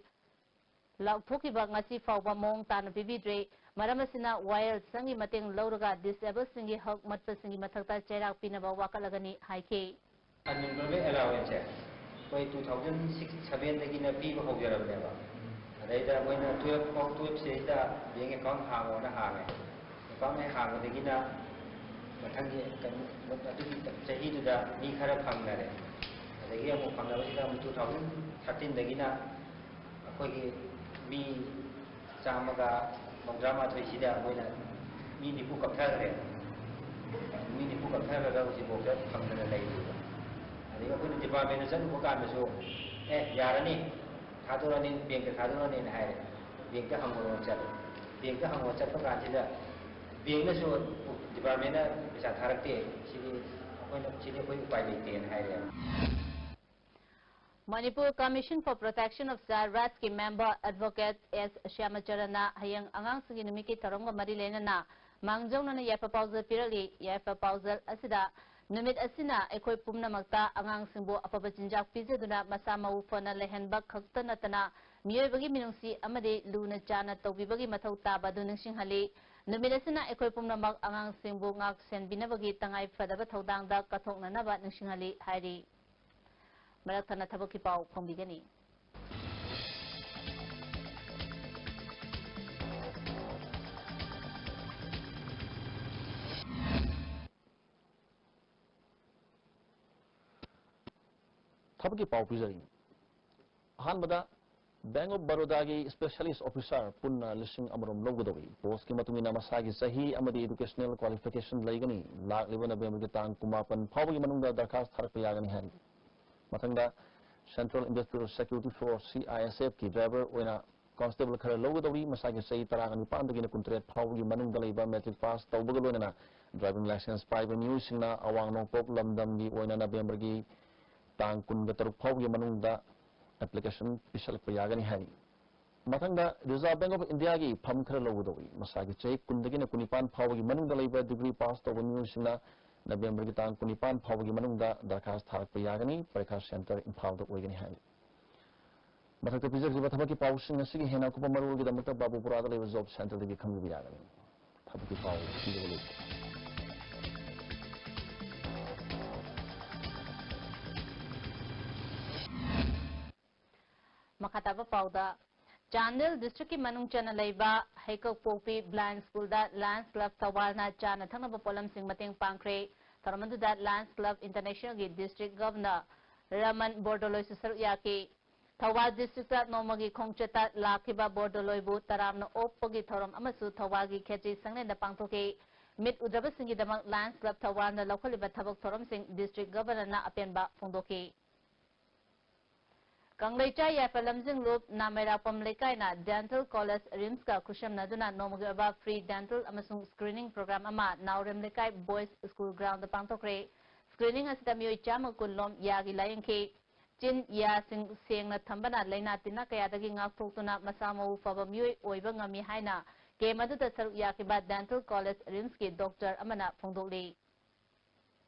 ꯂꯥꯎꯊꯣꯛꯈꯤꯕ ꯉꯁꯤ ꯐꯥꯎꯕ ꯃꯑꯣꯡ ꯇꯥꯅ ꯄꯤꯕꯤꯗ꯭ꯔꯦ꯫ ꯃꯔꯝ ꯑꯁꯤꯅ ꯋꯥꯌꯦꯜꯁꯪꯒꯤ ꯃꯇꯦꯡ ꯂꯧꯔꯒ ꯗꯤꯁꯑꯦꯕꯜꯁꯤꯡꯒꯤ ꯍꯛ ꯃꯠꯄꯁꯤꯡꯒꯤ ꯃꯊꯛꯇ ꯆꯩꯔꯥꯛ ꯄꯤꯅꯕ ꯋꯥꯀꯠꯂꯒꯅꯤ ꯍꯥꯏꯈꯤ꯫ Unemployment allowanceꯁꯦ ꯑꯩꯈꯣꯏ two thousand six sevenꯗꯒꯤꯅ ꯄꯤꯕ ꯍꯧꯖꯔꯕꯅꯦꯕ꯫ ꯑꯗꯩꯗ ꯃꯣꯏꯅ twelve ꯐꯥꯎ, twelve ꯁꯤꯗꯩꯗ bank account ꯍꯥꯡꯉꯣꯅ ꯍꯥꯡꯉꯦ꯫ Account ꯍꯦꯛ ꯍꯥꯡꯕꯗꯒꯤꯅ ꯃꯊꯪꯒꯤ ꯀꯩꯅꯣ, ꯑꯗꯨꯒꯤ ꯆꯍꯤꯗꯨꯗ ꯃꯤ ꯈꯔ ꯐꯪꯅꯔꯦ꯫ ꯑꯗꯒꯤ ꯑꯃꯨꯛ ꯐꯪꯅꯕꯁꯤꯗ ꯑꯃꯨꯛ two thousand thirteenꯗꯒꯤꯅ ꯑꯩꯈꯣꯏꯒꯤ ꯃꯤ ꯆꯥꯝꯃꯒ ꯃꯧꯗ꯭ꯔꯥ ꯃꯥꯊꯣꯏꯁꯤꯗ ꯃꯣꯏꯅ ꯃꯤ ꯅꯤꯐꯨ ꯀꯛꯊꯈ꯭ꯔꯦ꯫ ꯃꯤ ꯅꯤꯐꯨ ꯀꯛꯊꯈ꯭ꯔꯒ ꯍꯧꯖꯤꯛꯐꯥꯎꯗ ꯐꯪꯗꯅ ꯂꯩꯔꯤꯕ꯫ ꯑꯗꯒꯤ ꯑꯩꯈꯣꯏꯅ departmentꯗ ꯆꯠꯂꯨꯕ ꯀꯥꯟꯗꯁꯨ, "ꯑꯦ, ꯌꯥꯔꯅꯤ, ꯊꯥꯗꯣꯔꯛꯑꯅꯤ, bankꯇ ꯊꯥꯗꯣꯔꯛꯑꯅꯤꯅ" ꯍꯥꯏꯔꯦ꯫ Bankꯇ ꯍꯪꯉꯨꯔꯣꯅ ꯆꯠꯂꯦ꯫ Bankꯇ ꯍꯪꯉꯨꯔ ꯆꯠꯄ ꯀꯥꯟꯁꯤꯗ bankꯅꯁꯨ departmentꯅ ꯄꯩꯁꯥ ꯊꯥꯔꯛꯇꯦ, ꯁꯤꯗꯤ ꯑꯩꯈꯣꯏꯅ, ꯁꯤꯗꯤ ꯑꯩꯈꯣꯏ ꯎꯄꯥꯏ ꯂꯩꯇꯦꯅ ꯍꯥꯏꯔꯦ꯫ Manipur Commission for Protection of Child Rightsꯀꯤ member advocate ꯑꯦꯁ ꯁ꯭ꯌꯥꯃꯆꯔꯟꯅ ꯍꯌꯦꯡ ꯑꯉꯥꯡꯁꯤꯡꯒꯤ ꯅꯨꯃꯤꯠꯀꯤ ꯊꯧꯔꯝꯒ ꯃꯔꯤ ꯂꯩꯅꯅ ꯃꯥꯡꯖꯧꯅꯅ ꯌꯥꯏꯐ ꯄꯥꯎꯖꯦꯜ ꯄꯤꯔꯛꯂꯤ꯫ ꯌꯥꯏꯐ ꯄꯥꯎꯖꯦꯜ ꯑꯁꯤꯗ ꯅꯨꯃꯤꯠ ꯑꯁꯤꯅ ꯑꯩꯈꯣꯏ ꯄꯨꯝꯅꯃꯛꯇ ꯑꯉꯥꯡꯁꯤꯡꯕꯨ ꯑꯐꯕ ꯆꯤꯟꯖꯥꯛ ꯄꯤꯖꯗꯨꯅ ꯃꯁꯥ ꯃꯎ ꯐꯅ ꯂꯩꯍꯟꯕ ꯈꯛꯇ ꯅꯠꯇꯅ ꯃꯤꯑꯣꯏꯕꯒꯤ ꯃꯤꯅꯨꯡꯁꯤ ꯑꯃꯗꯤ ꯂꯨꯅ ꯆꯥꯟꯅ ꯇꯧꯕꯤꯕꯒꯤ ꯃꯊꯧ ꯇꯥꯕ ꯑꯗꯨ ꯅꯤꯡꯁꯤꯡꯍꯜꯂꯤ꯫ ꯅꯨꯃꯤꯠ ꯑꯁꯤꯅ ꯑꯩꯈꯣꯏ ꯄꯨꯝꯅꯃꯛ ꯑꯉꯥꯡꯁꯤꯡꯕꯨ ꯉꯥꯛ ꯁꯦꯟꯕꯤꯅꯕꯒꯤ ꯇꯉꯥꯏ ꯐꯗꯕ ꯊꯧꯗꯥꯡꯗ ꯀꯠꯊꯣꯛꯅꯅꯕ ꯅꯤꯡꯁꯤꯡꯍꯜꯂꯤ ꯍꯥꯏꯔꯤ꯫ ꯃꯔꯛ ꯊꯠꯅ ꯊꯕꯛꯀꯤ ꯄꯥꯎ ꯐꯣꯡꯕꯤꯒꯅꯤ꯫ ꯊꯕꯛꯀꯤ ꯄꯥꯎ ꯄꯤꯖꯔꯤ꯫ ꯑꯍꯥꯟꯕꯗ, Bank of Barodaꯒꯤ specialist officer ꯄꯨꯟꯅ ꯂꯤꯁꯤꯡ ꯑꯃꯔꯣꯝ ꯂꯧꯒꯗꯧꯔꯤ꯫ Postꯀꯤ ꯃꯇꯨꯡ ꯏꯟꯅ ꯃꯁꯥꯒꯤ ꯆꯍꯤ ꯑꯃꯗꯤ educational qualification ꯂꯩꯒꯅꯤ꯫ ꯂꯥꯛꯂꯤꯕ Novemberꯒꯤ ꯇꯥꯡ ꯀꯨꯟꯃꯥꯄꯟ ꯐꯥꯎꯕꯒꯤ ꯃꯅꯨꯡꯗ ꯗꯔꯈꯥꯁ ꯊꯥꯔꯛꯄ ꯌꯥꯒꯅꯤ ꯍꯥꯏꯔꯤ꯫ ꯃꯊꯪꯗ, Central Industrial Security Force, CISFꯀꯤ driver ꯑꯣꯏꯅ constable ꯈꯔ ꯂꯧꯒꯗꯧꯔꯤ꯫ ꯃꯁꯥꯒꯤ ꯆꯍꯤ ꯇꯔꯥꯒ ꯅꯤꯄꯥꯟꯗꯒꯤꯅ ꯀꯨꯟꯇꯔꯦꯠ ꯐꯥꯎꯕꯒꯤ ꯃꯅꯨꯡꯗ ꯂꯩꯕ matric pass ꯇꯧꯕꯒ ꯂꯣꯏꯅꯅ driving licence ꯄꯥꯏꯕ ꯃꯤꯑꯣꯏꯁꯤꯡꯅ ꯑꯋꯥꯡ ꯅꯣꯡꯄꯣꯛ ꯂꯝꯗꯝꯒꯤ ꯑꯣꯏꯅ Novemberꯒꯤ ꯇꯥꯡ ꯀꯨꯟꯒ ꯇꯔꯨꯛ ꯐꯥꯎꯕꯒꯤ ꯃꯅꯨꯡꯗ application ꯄꯤꯁꯜꯂꯛꯄ ꯌꯥꯒꯅꯤ ꯍꯥꯏꯔꯤ꯫ ꯃꯊꯪꯗ, Reserve Bank of Indiaꯒꯤ ꯐꯝ ꯈꯔ ꯂꯧꯒꯗꯧꯔꯤ꯫ ꯃꯁꯥꯒꯤ ꯆꯍꯤ ꯀꯨꯟꯗꯒꯤꯅ ꯀꯨꯟꯅꯤꯄꯥꯟ ꯐꯥꯎꯕꯒꯤ ꯃꯅꯨꯡꯗ ꯂꯩꯕ degree pass ꯇꯧꯕ ꯃꯤꯑꯣꯏꯁꯤꯡꯅ Novemberꯒꯤ ꯇꯥꯡ ꯀꯨꯟꯅꯤꯄꯥꯟ ꯐꯥꯎꯕꯒꯤ ꯃꯅꯨꯡꯗ ꯗꯔꯈꯥꯁ ꯊꯥꯔꯛꯄ ꯌꯥꯒꯅꯤ꯫ ꯄꯔꯤꯈꯥ centre ꯏꯝꯐꯥꯜꯗ ꯑꯣꯏꯒꯅꯤ ꯍꯥꯏꯔꯤ꯫ ꯃꯊꯛꯇ ꯄꯤꯖꯈ꯭ꯔꯤꯕ ꯊꯕꯛꯀꯤ ꯄꯥꯎꯁꯤꯡ ꯑꯁꯤꯒꯤ ꯍꯦꯟꯅ ꯑꯀꯨꯞꯄ ꯃꯔꯣꯜꯒꯤꯗꯃꯛꯇ ꯕꯥꯕꯨꯄꯨꯔꯥꯗ ꯂꯩꯕ Job Centreꯗꯒꯤ ꯈꯪꯕꯤꯕ ꯌꯥꯒꯅꯤ꯫ ꯊꯕꯛꯀꯤ ꯄꯥꯎ ꯄꯤꯖꯕ ꯂꯣꯏꯕꯗ꯫ ꯃꯈꯥ ꯇꯥꯕ ꯄꯥꯎꯗ, ꯆꯥꯟꯗꯦꯜ districtꯀꯤ ꯃꯅꯨꯡ ꯆꯟꯅ ꯂꯩꯕ ꯍꯩꯀꯛꯄꯣꯛꯄꯤ Blind Schoolꯗ Lions Club ꯊꯧꯕꯥꯜꯅ ꯆꯥꯅ ꯊꯛꯅꯕ ꯄꯣꯠꯂꯝꯁꯤꯡ ꯃꯇꯦꯡ ꯄꯥꯡꯈ꯭ꯔꯦ꯫ ꯊꯧꯔꯝ ꯑꯗꯨꯗ Lions Club Internationalꯒꯤ district governor Raman ꯕꯣꯔꯗꯣꯂꯣꯏꯁꯨ ꯁꯔꯨꯛ ꯌꯥꯈꯤ꯫ ꯊꯧꯕꯥꯜ districtꯇ ꯅꯣꯡꯃꯒꯤ ꯈꯣꯡꯆꯠꯇ ꯂꯥꯛꯈꯤꯕ ꯕꯣꯔꯗꯣꯂꯣꯏꯕꯨ ꯇꯔꯥꯝꯅ ꯑꯣꯛꯄꯒꯤ ꯊꯧꯔꯝ ꯑꯃꯁꯨ ꯊꯧꯕꯥꯜꯒꯤ ꯈꯦꯇ꯭ꯔꯤ ꯁꯪꯂꯦꯟꯗ ꯄꯥꯡꯊꯣꯛꯈꯤ꯫ ꯃꯤꯠ ꯎꯗ꯭ꯔꯕꯁꯤꯡꯒꯤꯗꯃꯛ Lions Club ꯊꯧꯕꯥꯜꯅ ꯂꯧꯈꯠꯂꯤꯕ ꯊꯕꯛ ꯊꯧꯔꯝꯁꯤꯡ district governorꯅ ꯑꯄꯦꯟꯕ ꯐꯣꯡꯗꯣꯛꯈꯤ꯫ ꯀꯪꯂꯩꯆꯥꯏ ꯌꯥꯏꯐ ꯂꯝꯖꯤꯡꯂꯨꯞ ꯅꯥꯃꯩꯔꯥꯛꯄꯝ ꯂꯩꯀꯥꯏꯅ Dental College RIMSꯀ ꯈꯨꯠꯁꯝꯅꯗꯨꯅ ꯅꯣꯡꯃꯒꯤ ꯑꯣꯏꯕ free dental ꯑꯃꯁꯨꯡ screening program ꯑꯃ ꯅꯥꯎꯔꯦꯝ ꯂꯩꯀꯥꯏ Boys School groundꯗ ꯄꯥꯡꯊꯣꯛꯈ꯭ꯔꯦ꯫ Screening ꯑꯁꯤꯗ ꯃꯤꯑꯣꯏ ꯆꯥꯝꯃ ꯀꯨꯟ ꯂꯣꯝ ꯌꯥꯒꯤ ꯂꯥꯌꯦꯡꯈꯤ꯫ ꯆꯤꯟ, ꯌꯥꯁꯤꯡ ꯁꯦꯡꯅ ꯊꯝꯕꯅ ꯂꯥꯏꯅꯥ ꯇꯤꯟꯅꯥ ꯀꯌꯥꯗꯒꯤ ꯉꯥꯛꯊꯣꯛꯇꯨꯅ ꯃꯁꯥ ꯃꯎ ꯐꯕ ꯃꯤꯑꯣꯏ ꯑꯣꯏꯕ ꯉꯝꯃꯤ ꯍꯥꯏꯅ camp ꯑꯗꯨꯗ ꯁꯔꯨꯛ ꯌꯥꯈꯤꯕ Dental College RIMSꯀꯤ doctor ꯑꯃꯅ ꯐꯣꯡꯗꯣꯛꯂꯤ꯫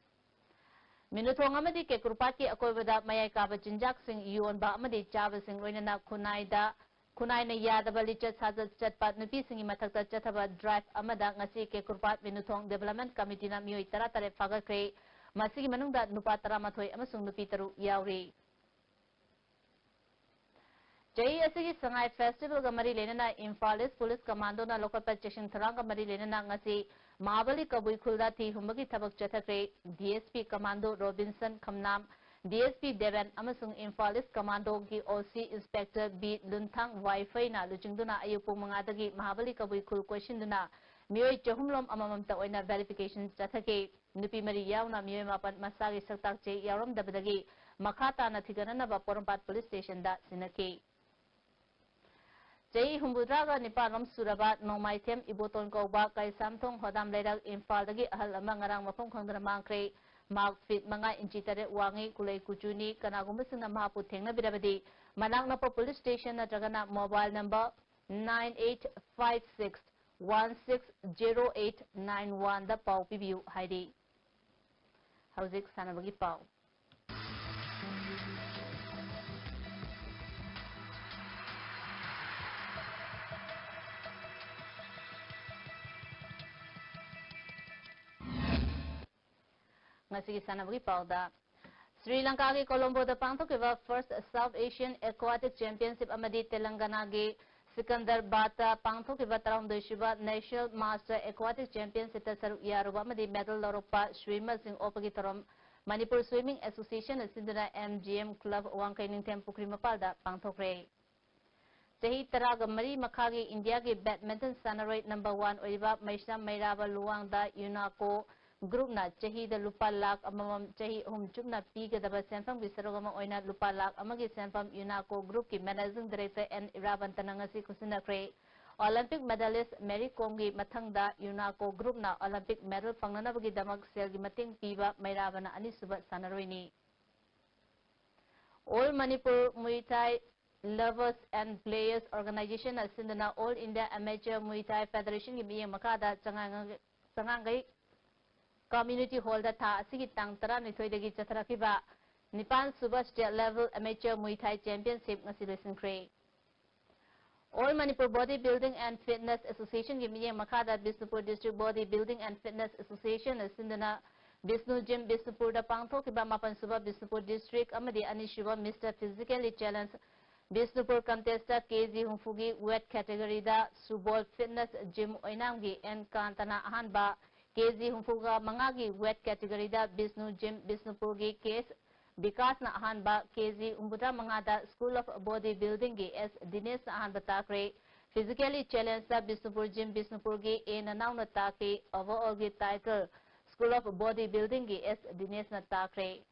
ꯃꯤꯅꯨꯊꯣꯡ ꯑꯃꯗꯤ ꯀꯦꯀ꯭ꯔꯨꯄꯥꯠꯀꯤ ꯑꯀꯣꯏꯕꯗ ꯃꯌꯥꯏ ꯀꯥꯕ ꯆꯤꯟꯖꯥꯛꯁꯤꯡ ꯌꯣꯟꯕ ꯑꯃꯗꯤ ꯆꯥꯕꯁꯤꯡ ꯂꯣꯏꯅꯅ ꯈꯨꯟꯅꯥꯏꯗ, ꯈꯨꯟꯅꯥꯏꯅ ꯌꯥꯗꯕ ꯂꯤꯆꯠ ꯁꯥꯖꯠ ꯆꯠꯄ ꯅꯨꯄꯤꯁꯤꯡꯒꯤ ꯃꯊꯛꯇ ꯆꯠꯊꯕ drive ꯑꯃꯗ ꯉꯁꯤ ꯀꯦꯀ꯭ꯔꯨꯄꯥꯠ ꯃꯤꯅꯨꯊꯣꯡ Development Committeeꯅ ꯃꯤꯑꯣꯏ ꯇꯔꯥꯇꯔꯦꯠ ꯐꯥꯒꯠꯈ꯭ꯔꯦ꯫ ꯃꯁꯤꯒꯤ ꯃꯅꯨꯡꯗ ꯅꯨꯄꯥ ꯇꯔꯥꯃꯥꯊꯣꯏ ꯑꯃꯁꯨꯡ ꯅꯨꯄꯤ ꯇꯔꯨꯛ ꯌꯥꯎꯔꯤ꯫ ꯆꯍꯤ ꯑꯁꯤꯒꯤ ꯁꯉꯥꯏ festivalꯒ ꯃꯔꯤ ꯂꯩꯅꯅ ꯏꯝꯐꯥꯜ East Police Commandoꯅ ꯂꯧꯈꯠꯄ ꯆꯦꯛꯁꯤꯟ ꯊꯧꯔꯥꯡꯒ ꯃꯔꯤ ꯂꯩꯅꯅ ꯉꯁꯤ ꯃꯍꯥꯕꯂꯤ ꯀꯕꯨꯏ ꯈꯨꯜꯗ ꯊꯤ ꯍꯨꯝꯕꯒꯤ ꯊꯕꯛ ꯆꯠꯊꯈ꯭ꯔꯦ꯫ DSP Commando Robinson Khamnam, D S P Deben ꯑꯃꯁꯨꯡ ꯏꯝꯐꯥꯜ ꯏꯁ ꯀꯃꯥꯟꯗꯣꯒꯤ O C Inspector B ꯂꯨꯟꯊꯥꯡ ꯋꯥꯏꯐꯩꯅ ꯂꯨꯆꯤꯡꯗꯨꯅ ꯑꯌꯨꯛ ꯄꯨꯡ ꯃꯉꯥꯗꯒꯤ ꯃꯍꯥꯕꯂꯤ ꯀꯕꯨꯏ ꯈꯨꯜ ꯀꯣꯏꯁꯤꯟꯗꯨꯅ ꯃꯤꯑꯣꯏ ꯆꯍꯨꯝ ꯂꯣꯝ ꯑꯃꯃꯝꯇ ꯑꯣꯏꯅ verification ꯆꯠꯊꯈꯤ꯫ ꯅꯨꯄꯤ ꯃꯔꯤ ꯌꯥꯎꯅ ꯃꯤꯑꯣꯏ ꯃꯥꯄꯟ ꯃꯁꯥꯒꯤ ꯁꯛꯇꯥꯛ ꯆꯦ ꯌꯥꯎꯔꯝꯗꯕꯗꯒꯤ ꯃꯈꯥ ꯇꯥꯅ ꯊꯤꯒꯠꯅꯅꯕ ꯄꯣꯔꯣꯝꯄꯥꯠ ꯄꯨꯂꯤꯁ ꯁ꯭ꯇꯦꯁꯟꯗ ꯁꯤꯟꯅꯈꯤ꯫ ꯆꯍꯤ ꯍꯨꯝꯐꯨꯇꯔꯥꯒ ꯅꯤꯄꯥꯟ ꯂꯣꯝ ꯁꯨꯔꯕ ꯅꯣꯡꯃꯥꯏꯊꯦꯝ ꯏꯕꯣꯇꯣꯟ ꯀꯧꯕ ꯀꯩꯁꯥꯝꯊꯣꯡ ꯍꯣꯗꯥꯝ ꯂꯩꯔꯛ ꯏꯝꯐꯥꯜꯗꯒꯤ ꯑꯍꯜ ꯑꯃ ꯉꯔꯥꯡ ꯃꯐꯝ ꯈꯪꯗꯅ ꯃꯥꯡꯈ꯭ꯔꯦ꯫ ꯃꯍꯥꯛ ꯐꯤꯠ ꯃꯉꯥ ꯏꯟꯆꯤ ꯇꯔꯦꯠ ꯋꯥꯡꯉꯤ, ꯀꯨꯂꯩ ꯀꯨꯆꯨꯅꯤ꯫ ꯀꯅꯥꯒꯨꯝꯕꯁꯤꯡꯅ ꯃꯍꯥꯛꯄꯨ ꯊꯦꯡꯅꯕꯤꯔꯕꯗꯤ ꯃꯅꯥꯛ ꯅꯛꯄ ꯄꯨꯂꯤꯁ ꯁ꯭ꯇꯦꯁꯟ ꯅꯠꯇ꯭ꯔꯒꯅ mobile number nine eight five six one six zero eight nine one ꯗ ꯄꯥꯎ ꯄꯤꯕꯤꯌꯨ ꯍꯥꯏꯔꯤ꯫ ꯍꯧꯖꯤꯛ ꯁꯥꯟꯅꯕꯒꯤ ꯄꯥꯎ꯫ ꯉꯁꯤꯒꯤ ꯁꯥꯟꯅꯕꯒꯤ ꯄꯥꯎꯗ, ꯁ꯭ꯔꯤ ꯂꯪꯀꯥꯒꯤ ꯀꯣꯂꯣꯝꯕꯣꯗ ꯄꯥꯡꯊꯣꯛꯈꯤꯕ First South Asian Aquatic Championship ꯑꯃꯗꯤ ꯇꯦꯂꯪꯒꯅꯥꯒꯤ ꯁꯤꯀꯟꯗꯔꯕꯥꯗꯇ ꯄꯥꯡꯊꯣꯛꯈꯤꯕ ꯇꯔꯥꯍꯨꯝꯗꯣꯏ ꯁꯨꯕ National Master Aquatic Championshipꯇ ꯁꯔꯨꯛ ꯌꯥꯔꯨꯕ ꯑꯃꯗꯤ medal ꯂꯧꯔꯛꯄ ꯁ꯭ꯔꯤꯃꯜ ꯁꯤꯡ ꯑꯣꯛꯄꯒꯤ ꯊꯧꯔꯝ ꯃꯅꯤꯄꯨꯔ Swimming Associationꯅ ꯁꯤꯟꯗꯨꯅ M G M Club ꯋꯥꯡꯈꯩ ꯅꯤꯡꯊꯦꯝ ꯄꯨꯈ꯭ꯔꯤ ꯃꯄꯥꯜꯗ ꯄꯥꯡꯊꯣꯛꯈ꯭ꯔꯦ꯫ ꯆꯍꯤ ꯇꯔꯥꯒ ꯃꯔꯤ ꯃꯈꯥꯒꯤ ꯏꯟꯗꯤꯌꯥꯒꯤ badminton ꯁꯥꯟꯅꯔꯣꯏ number one ꯑꯣꯏꯔꯤꯕ ꯃꯩꯁꯅꯥꯝ ꯃꯩꯔꯥꯕ ꯂꯨꯋꯥꯡꯗ ꯌꯨꯅꯥꯀꯣ groupꯅ ꯆꯍꯤꯗ ꯂꯨꯄꯥ ꯂꯥꯈ ꯑꯃꯃꯝ ꯆꯍꯤ ꯑꯍꯨꯝ ꯆꯨꯞꯅ ꯄꯤꯒꯗꯕ ꯁꯦꯟꯐꯝꯒꯤ ꯁꯔꯨꯛ ꯑꯃ ꯑꯣꯏꯅ ꯂꯨꯄꯥ ꯂꯥꯈ ꯑꯃꯒꯤ ꯁꯦꯟꯐꯝ ꯌꯨꯅꯥꯀꯣ groupꯀꯤ managing director N ꯏꯔꯥꯕꯟꯇꯅ ꯉꯁꯤ ꯈꯨꯠꯁꯤꯟꯅꯈ꯭ꯔꯦ꯫ Olympic medalist ꯃꯦꯔꯤ ꯀꯣꯝꯒꯤ ꯃꯊꯪꯗ ꯌꯨꯅꯥꯀꯣ groupꯅ Olympic medal ꯐꯪꯅꯅꯕꯒꯤꯗꯃꯛ ꯁꯦꯜꯒꯤ ꯃꯇꯦꯡ ꯄꯤꯕ ꯃꯩꯔꯥꯕꯅ ꯑꯅꯤꯁꯨꯕ ꯁꯥꯟꯅꯔꯣꯏꯅꯤ꯫ All Manipur Muay Thai Lovers and Players Organizationꯅ ꯁꯤꯟꯗꯨꯅ All India Amateur Muay Thai Federationꯒꯤ ꯃꯤꯠꯌꯦꯡ ꯃꯈꯥꯗ ꯆꯉꯥꯡ-, ꯆꯉꯥꯡꯒꯩ Community Hallꯗ ꯊꯥ ꯑꯁꯤꯒꯤ ꯇꯥꯡ ꯇꯔꯥꯅꯤꯊꯣꯏꯗꯒꯤ ꯆꯠꯊꯔꯛꯈꯤꯕ ꯅꯤꯄꯥꯟ ꯁꯨꯕ State Level Amateur Muay Thai Championship ꯉꯁꯤ ꯂꯣꯏꯁꯤꯟꯈ꯭ꯔꯦ꯫ All Manipur Body Building and Fitness Associationꯒꯤ ꯃꯤꯠꯌꯦꯡ ꯃꯈꯥꯗ Bishnupur District Body Building and Fitness Associationꯅ ꯁꯤꯟꯗꯨꯅ Bishnu Gym ꯕꯤꯁꯅꯨꯄꯨꯔꯗ ꯄꯥꯡꯊꯣꯛꯈꯤꯕ ꯃꯥꯄꯟ ꯁꯨꯕ Bishnupur District ꯑꯃꯗꯤ ꯑꯅꯤ ꯁꯨꯕ Mister Physically Challenge Bishnupur contestꯇ KG ꯍꯨꯝꯐꯨꯒꯤ weight categoryꯗ ꯁꯨꯕꯣꯜ Fitness Gym ꯑꯣꯏꯅꯥꯝꯒꯤ N ꯀꯥꯟꯇꯅ ꯑꯍꯥꯟꯕ, KG ꯍꯨꯝꯐꯨꯒ ꯃꯉꯥꯒꯤ weight categoryꯗ Bishnu Gym ꯕꯤꯁꯅꯨꯄꯨꯔꯒꯤ K S ꯕꯤꯀꯥꯁꯅ ꯑꯍꯥꯟꯕ, ꯀꯦꯖꯤ ꯍꯨꯝꯐꯨꯇꯔꯥ ꯃꯉꯥꯗ School of Body Buildingꯒꯤ ꯑꯦꯁ ꯗꯤꯅꯦꯁꯅ ꯑꯍꯥꯟꯕ ꯇꯥꯈ꯭ꯔꯦ꯫ Physically Challengeꯗ ꯕꯤꯁꯅꯨꯄꯨꯔ ꯖꯤꯝ ꯕꯤꯁꯅꯨꯄꯨꯔꯒꯤ ꯑꯦ ꯅꯅꯥꯎꯅ ꯇꯥꯈꯤ꯫ Overallꯒꯤ title School of Body Buildingꯒꯤ ꯑꯦꯁ ꯗꯤꯅꯦꯁꯅ ꯇꯥꯈ꯭ꯔꯦ꯫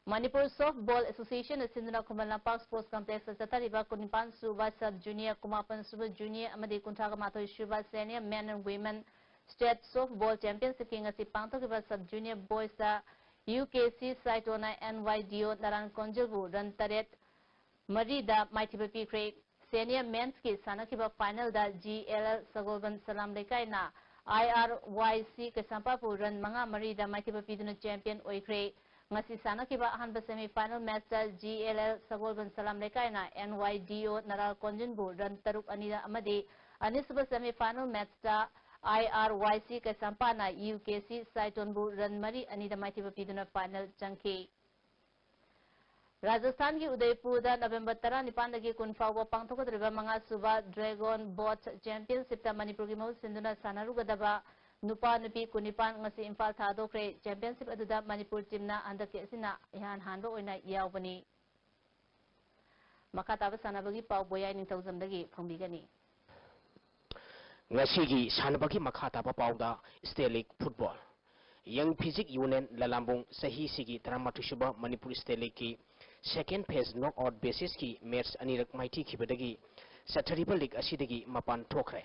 ꯃꯅꯤꯄꯨꯔ Softball Associationꯅ ꯁꯤꯟꯗꯨꯅ ꯈꯨꯃꯟ ꯂꯝꯄꯥꯛ Sports Complexꯇ ꯆꯠꯊꯔꯤꯕ ꯀꯨꯟꯅꯤꯄꯥꯟ ꯁꯨꯕ Sub Junior, ꯀꯨꯟꯃꯥꯄꯟ ꯁꯨꯕ Junior ꯑꯃꯗꯤ ꯀꯨꯟꯊ꯭ꯔꯥ ꯃꯥꯊꯣꯏ ꯁꯨꯕ Senior Men and Women State Softball Championshipꯀꯤ ꯉꯁꯤ ꯄꯥꯡꯊꯣꯛꯈꯤꯕ Sub Junior Boysꯇ UKC Saitonꯅ NYDO ꯅꯔꯥꯟ ꯀꯣꯟꯖꯤꯜꯕꯨ run ꯇꯔꯦꯠ, ꯃꯔꯤꯗ ꯃꯥꯏꯊꯤꯕ ꯄꯤꯈ꯭ꯔꯦ꯫ Senior Mensꯀꯤ ꯁꯥꯟꯅꯈꯤꯕ finalꯗ GLL ꯁꯒꯣꯜꯕꯟ ꯁꯂꯥꯝ ꯂꯩꯀꯥꯏꯅ IRYC ꯀꯩꯁꯥꯝꯄꯥꯠꯄꯨ run ꯃꯉꯥ, ꯃꯔꯤꯗ ꯃꯥꯏꯊꯤꯕ ꯄꯤꯗꯨꯅ champion ꯑꯣꯏꯈ꯭ꯔꯦ꯫ ꯉꯁꯤ ꯁꯥꯟꯅꯈꯤꯕ ꯑꯍꯥꯟꯕ semi final matchꯇ GLL ꯁꯒꯣꯜꯕꯟ ꯁꯂꯥꯝ ꯂꯩꯀꯥꯏꯅ NYDO ꯅꯔꯥꯜ ꯀꯣꯟꯖꯤꯟꯕꯨ run ꯇꯔꯨꯛ, ꯑꯅꯤꯗ ꯑꯃꯗꯤ ꯑꯅꯤꯁꯨꯕ semi final matchꯇ IRYC ꯀꯩꯁꯥꯝꯄꯥꯠꯅ UKC ꯁꯥꯏꯇꯣꯟꯕꯨ run ꯃꯔꯤ, ꯑꯅꯤꯗ ꯃꯥꯏꯊꯤꯕ ꯄꯤꯗꯨꯅ final ꯆꯪꯈꯤ꯫ ꯔꯥꯖꯁꯊꯥꯟꯒꯤ ꯎꯗꯩꯄꯨꯔꯗ ꯅꯕꯦꯝꯕꯔ ꯇꯔꯥꯅꯤꯄꯥꯟꯗꯒꯤ ꯀꯨꯟ ꯐꯥꯎꯕ ꯄꯥꯡꯊꯣꯛꯀꯗꯧꯔꯤꯕ ꯃꯉꯥꯁꯨꯕ Dragon Boat Championshipꯇ ꯃꯅꯤꯄꯨꯔꯒꯤ ꯃꯍꯨꯠ ꯁꯤꯟꯗꯨꯅ ꯁꯥꯟꯅꯔꯨꯒꯗꯕ ꯅꯨꯄꯥ ꯅꯨꯄꯤ ꯀꯨꯟꯅꯤꯄꯥꯟ ꯉꯁꯤ ꯏꯝꯐꯥꯜ ꯊꯥꯗꯣꯛꯈ꯭ꯔꯦ꯫ Championship ꯑꯗꯨꯗ ꯃꯅꯤꯄꯨꯔ teamꯅ ꯍꯟꯗꯛꯀꯤ ꯑꯁꯤꯅ ꯏꯍꯥꯟ ꯍꯥꯟꯕ ꯑꯣꯏꯅ ꯌꯥꯎꯕꯅꯤ꯫ ꯃꯈꯥ ꯇꯥꯕ ꯁꯥꯟꯅꯕꯒꯤ ꯄꯥꯎ ꯕꯣꯌꯥꯏ ꯅꯤꯡꯊꯧꯖꯝꯗꯒꯤ ꯐꯣꯡꯕꯤꯒꯅꯤ꯫ ꯉꯁꯤꯒꯤ ꯁꯥꯟꯅꯕꯒꯤ ꯃꯈꯥ ꯇꯥꯕ ꯄꯥꯎꯗ State League Football꯫ Young Physique Union ꯂꯂꯥꯝꯕꯨꯡ ꯆꯍꯤꯁꯤꯒꯤ ꯇꯔꯥꯃꯥꯊꯣꯏ ꯁꯨꯕ Manipur State Leagueꯀꯤ second phase knockout basisꯀꯤ match ꯑꯅꯤꯔꯛ ꯃꯥꯏꯊꯤꯈꯤꯕꯗꯒꯤ ꯆꯠꯊꯔꯤꯕ league ꯑꯁꯤꯗꯒꯤ ꯃꯄꯥꯟ ꯊꯣꯛꯈ꯭ꯔꯦ꯫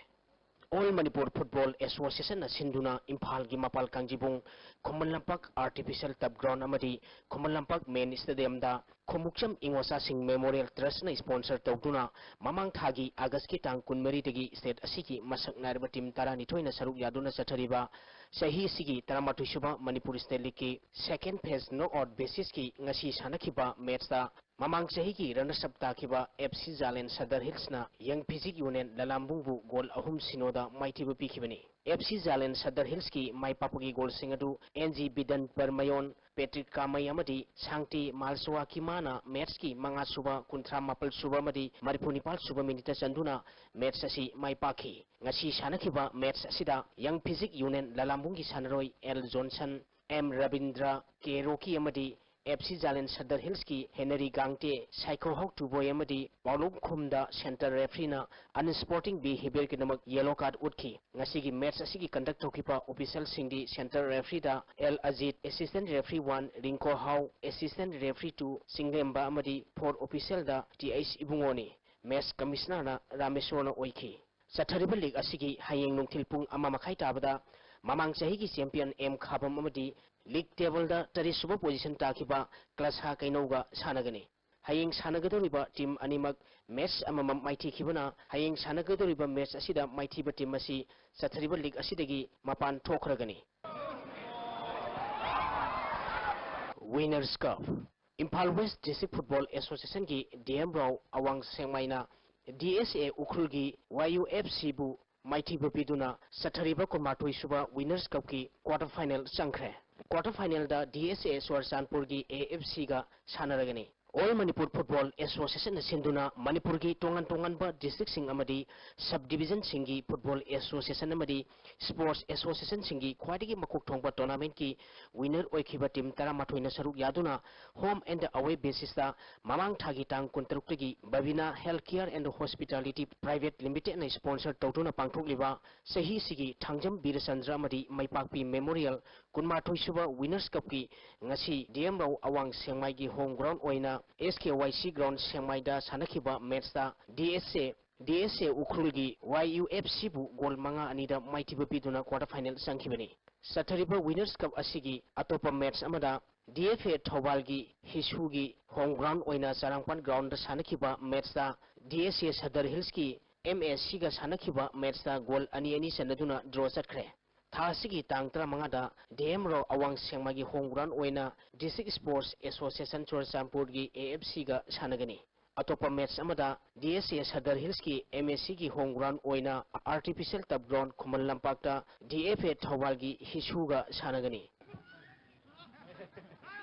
All Manipur Football Associationꯅ ꯁꯤꯟꯗꯨꯅ ꯏꯝꯐꯥꯜꯒꯤ ꯃꯄꯥꯜ ꯀꯥꯡꯖꯤꯕꯨꯡ Khuman Lampak Artificial Turf Ground ꯑꯃꯗꯤ Khuman Lampak Main Stadiumꯗ ꯈꯣꯡꯎꯞꯆꯝ ꯏꯉꯣꯆꯥꯁꯤꯡ Memorial Trustꯅ sponsor ꯇꯧꯗꯨꯅ ꯃꯃꯥꯡ ꯊꯥꯒꯤ Augustꯀꯤ ꯇꯥꯡ ꯀꯨꯟꯃꯔꯤꯗꯒꯤ state ꯑꯁꯤꯒꯤ ꯃꯁꯛ ꯅꯥꯏꯔꯕ team ꯇꯔꯥꯅꯤꯊꯣꯏꯅ ꯁꯔꯨꯛ ꯌꯥꯗꯨꯅ ꯆꯠꯊꯔꯤꯕ ꯆꯍꯤ ꯑꯁꯤꯒꯤ ꯇꯔꯥꯃꯥꯊꯣꯏ ꯁꯨꯕ Manipur State Leagueꯀꯤ second phase knockout basisꯀꯤ ꯉꯁꯤ ꯁꯥꯟꯅꯈꯤꯕ matchꯇ ꯃꯃꯥꯡ ꯆꯍꯤꯒꯤ runners up ꯇꯥꯈꯤꯕ FC Zalen Sadar Hillsꯅ Young Physique Union ꯂꯂꯥꯝꯕꯨꯡꯕꯨ goal ꯑꯍꯨꯝ ꯁꯤꯅꯣꯗ ꯃꯥꯏꯊꯤꯕ ꯄꯤꯈꯤꯕꯅꯤ꯫ FC Zalen Sadar Hillsꯀꯤ ꯃꯥꯏ ꯄꯥꯛꯄꯒꯤ goalꯁꯤꯡ ꯑꯗꯨ NG Bidan Barmayon, Patrick Kamei ꯑꯃꯗꯤ ꯁꯥꯡꯇꯤ ꯃꯥꯜꯁꯋꯥꯀꯤꯃꯥꯅ matchꯀꯤ ꯃꯉꯥ ꯁꯨꯕ, ꯀꯨꯟꯊ꯭ꯔꯥ ꯃꯥꯄꯜ ꯁꯨꯕ ꯑꯃꯗꯤ ꯃꯔꯤꯐꯨ ꯅꯤꯄꯥꯜ ꯁꯨꯕ minuteꯇ ꯆꯟꯗꯨꯅ match ꯑꯁꯤ ꯃꯥꯏ ꯄꯥꯛꯈꯤ꯫ ꯉꯁꯤ ꯁꯥꯟꯅꯈꯤꯕ match ꯑꯁꯤꯗ Young Physique Union ꯂꯂꯥꯝꯕꯨꯡꯒꯤ ꯁꯥꯟꯅꯔꯣꯏ L Johnson, ꯑꯦꯝ ꯔꯕꯤꯟꯗ꯭ꯔ, ꯀꯦ ꯔꯣꯀꯤ ꯑꯃꯗꯤ ꯑꯦꯐ ꯁꯤ ꯖꯥꯂꯦꯟ ꯁꯗꯔ ꯍꯤꯜꯁꯀꯤ ꯍꯦꯅꯔꯤ ꯒꯥꯡꯇꯦ, ꯁꯥꯏꯈꯣꯍꯥꯎ ꯇꯨꯕꯣꯏ ꯑꯃꯗꯤ ꯄꯥꯎꯂꯨꯞ ꯈꯨꯝꯗ center refereeꯅ unsporting behaviourꯒꯤꯗꯃꯛ yellow card ꯎꯠꯈꯤ꯫ ꯉꯁꯤꯒꯤ match ꯑꯁꯤꯒꯤ conduct ꯇꯧꯈꯤꯕ officialꯁꯤꯡꯗꯤ center refereeꯗ L Ajit, assistant referee one Ringko Hao, assistant referee two Chinglemba ꯑꯃꯗꯤ fourth officialꯗ ꯇꯤ ꯑꯩꯆ ꯏꯕꯨꯡꯉꯣꯅꯤ꯫ Match commissionerꯅ ꯔꯥꯃꯦꯁꯣꯔꯅ ꯑꯣꯏꯈꯤ꯫ ꯆꯠꯊꯔꯤꯕ league ꯑꯁꯤꯒꯤ ꯍꯌꯦꯡ ꯅꯨꯡꯊꯤꯜ ꯄꯨꯡ ꯑꯃ ꯃꯈꯥꯏ ꯇꯥꯕꯗ ꯃꯃꯥꯡ ꯆꯍꯤꯒꯤ champion ꯑꯦꯝ ꯈꯥꯕꯝ ꯑꯃꯗꯤ league tableꯗ ꯇꯔꯦꯠ ꯁꯨꯕ position ꯇꯥꯈꯤꯕ ꯀ꯭ꯂꯁꯥ ꯀꯩꯅꯧꯒ ꯁꯥꯟꯅꯒꯅꯤ꯫ ꯍꯌꯦꯡ ꯁꯥꯟꯅꯒꯗꯧꯔꯤꯕ team ꯑꯅꯤꯃꯛ match ꯑꯃꯃꯝ ꯃꯥꯏꯊꯤꯈꯤꯕꯅ, ꯍꯌꯦꯡ ꯁꯥꯟꯅꯒꯗꯧꯔꯤꯕ match ꯑꯁꯤꯗ ꯃꯥꯏꯊꯤꯕ team ꯑꯁꯤ ꯆꯠꯊꯔꯤꯕ league ꯑꯁꯤꯗꯒꯤ ꯃꯄꯥꯟ ꯊꯣꯛꯈ꯭ꯔꯒꯅꯤ꯫ Winners Cup꯫ Imphal West District Football Associationꯒꯤ ꯗꯤ ꯑꯦꯝ ꯔꯥꯎ ꯑꯋꯥꯡ ꯁꯦꯡꯃꯥꯏꯅ ꯗꯤ ꯑꯦꯁ ꯑꯦ ꯎꯈ꯭ꯔꯨꯜꯒꯤ ꯋꯥꯏ ꯌꯨ ꯑꯦꯐ ꯁꯤꯕꯨ ꯃꯥꯏꯊꯤꯕ ꯄꯤꯗꯨꯅ ꯆꯠꯊꯔꯤꯕ ꯀꯨꯟꯃꯥꯊꯣꯏ ꯁꯨꯕ Winners Cupꯀꯤ quarter final ꯆꯪꯈ꯭ꯔꯦ꯫ Quarter finalꯗ ꯗꯤ ꯑꯦꯁ ꯑꯦ ꯆꯨꯔꯆꯥꯟꯄꯨꯔꯒꯤ ꯑꯦ ꯑꯦꯐ ꯁꯤꯒ ꯁꯥꯟꯅꯔꯒꯅꯤ꯫ All Manipur Football Associationꯅ ꯁꯤꯟꯗꯨꯅ ꯃꯅꯤꯄꯨꯔꯒꯤ ꯇꯣꯉꯥꯟ ꯇꯣꯉꯥꯟꯕ districtꯁꯤꯡ ꯑꯃꯗꯤ subdivisionꯁꯤꯡꯒꯤ football association ꯑꯃꯗꯤ sports associationꯁꯤꯡꯒꯤ ꯈ꯭ꯋꯥꯏꯗꯒꯤ ꯃꯀꯣꯛ ꯊꯣꯡꯕ tournamentꯀꯤ winner ꯑꯣꯏꯈꯤꯕ team ꯇꯔꯥꯃꯥꯊꯣꯏꯅ ꯁꯔꯨꯛ ꯌꯥꯗꯨꯅ home and away basisꯇ ꯃꯃꯥꯡ ꯊꯥꯒꯤ ꯇꯥꯡ ꯀꯨꯟꯇꯔꯨꯛꯇꯒꯤ Babina Healthcare and Hospitality Private Limitedꯅ sponsor ꯇꯧꯗꯨꯅ ꯄꯥꯡꯊꯣꯛꯂꯤꯕ ꯆꯍꯤꯁꯤꯒꯤ ꯊꯥꯡꯖꯝ ꯕꯤꯔꯆꯟꯗ꯭ꯔ ꯑꯃꯗꯤ ꯃꯩꯄꯥꯛꯄꯤ Memorial ꯀꯨꯟꯃꯥꯊꯣꯏ ꯁꯨꯕ Winners Cupꯀꯤ ꯉꯁꯤ ꯗꯤ ꯑꯦꯝ ꯔꯥꯎ ꯑꯋꯥꯡ ꯁꯦꯡꯃꯥꯏꯒꯤ home ground ꯑꯣꯏꯅ ꯑꯦꯁ ꯀꯦ ꯋꯥꯏ ꯁꯤ ground ꯁꯦꯡꯃꯥꯏꯗ ꯁꯥꯟꯅꯈꯤꯕ matchꯇ ꯗꯤ ꯑꯦꯁ ꯑꯦ, ꯗꯤ ꯑꯦꯁ ꯑꯦ ꯎꯈ꯭ꯔꯨꯜꯒꯤ ꯋꯥꯏ ꯌꯨ ꯑꯦꯐ ꯁꯤꯕꯨ goal ꯃꯉꯥ ꯑꯅꯤꯗ ꯃꯥꯏꯊꯤꯕ ꯄꯤꯗꯨꯅ quarter final ꯆꯪꯈꯤꯕꯅꯤ꯫ ꯆꯠꯊꯔꯤꯕ Winners Cup ꯑꯁꯤꯒꯤ ꯑꯇꯣꯞꯄ match ꯑꯃꯗ D F A ꯊꯧꯕꯥꯜꯒꯤ ꯍꯤꯁꯨꯒꯤ home ground ꯑꯣꯏꯅ ꯆꯔꯥꯡꯄꯥꯠ groundꯗ ꯁꯥꯟꯅꯈꯤꯕ matchꯇ ꯗꯤ ꯑꯦꯁ ꯑꯦ ꯁꯗꯔ ꯍꯤꯜꯁꯀꯤ ꯑꯦꯝ ꯑꯦ ꯁꯤꯒ ꯁꯥꯟꯅꯈꯤꯕ matchꯇ goal ꯑꯅꯤ ꯑꯅꯤ ꯆꯟꯅꯗꯨꯅ draw ꯆꯠꯈ꯭ꯔꯦ꯫ ꯊꯥ ꯑꯁꯤꯒꯤ ꯇꯥꯡ ꯇꯔꯥꯃꯉꯥꯗ ꯗꯤ ꯑꯦꯝ ꯔꯥꯎ ꯑꯋꯥꯡ ꯁꯦꯡꯃꯥꯏꯒꯤ home ground ꯑꯣꯏꯅ District Sports Association ꯆꯨꯔꯆꯥꯟꯄꯨꯔꯒꯤ ꯑꯦ ꯑꯦꯐ ꯁꯤꯒ ꯁꯥꯟꯅꯒꯅꯤ꯫ ꯑꯇꯣꯞꯄ match ꯑꯃꯗ ꯗꯤ ꯑꯦꯁ ꯑꯦ ꯁꯗꯔ ꯍꯤꯜꯁꯀꯤ ꯑꯦꯝ ꯑꯦ ꯁꯤꯒꯤ home ground ꯑꯣꯏꯅ artificial turf ground ꯈꯨꯃꯟ ꯂꯝꯄꯥꯛꯇ ꯗꯤ ꯑꯦꯐ ꯑꯦ ꯊꯧꯕꯥꯜꯒꯤ ꯍꯤꯁꯨꯒ ꯁꯥꯟꯅꯒꯅꯤ꯫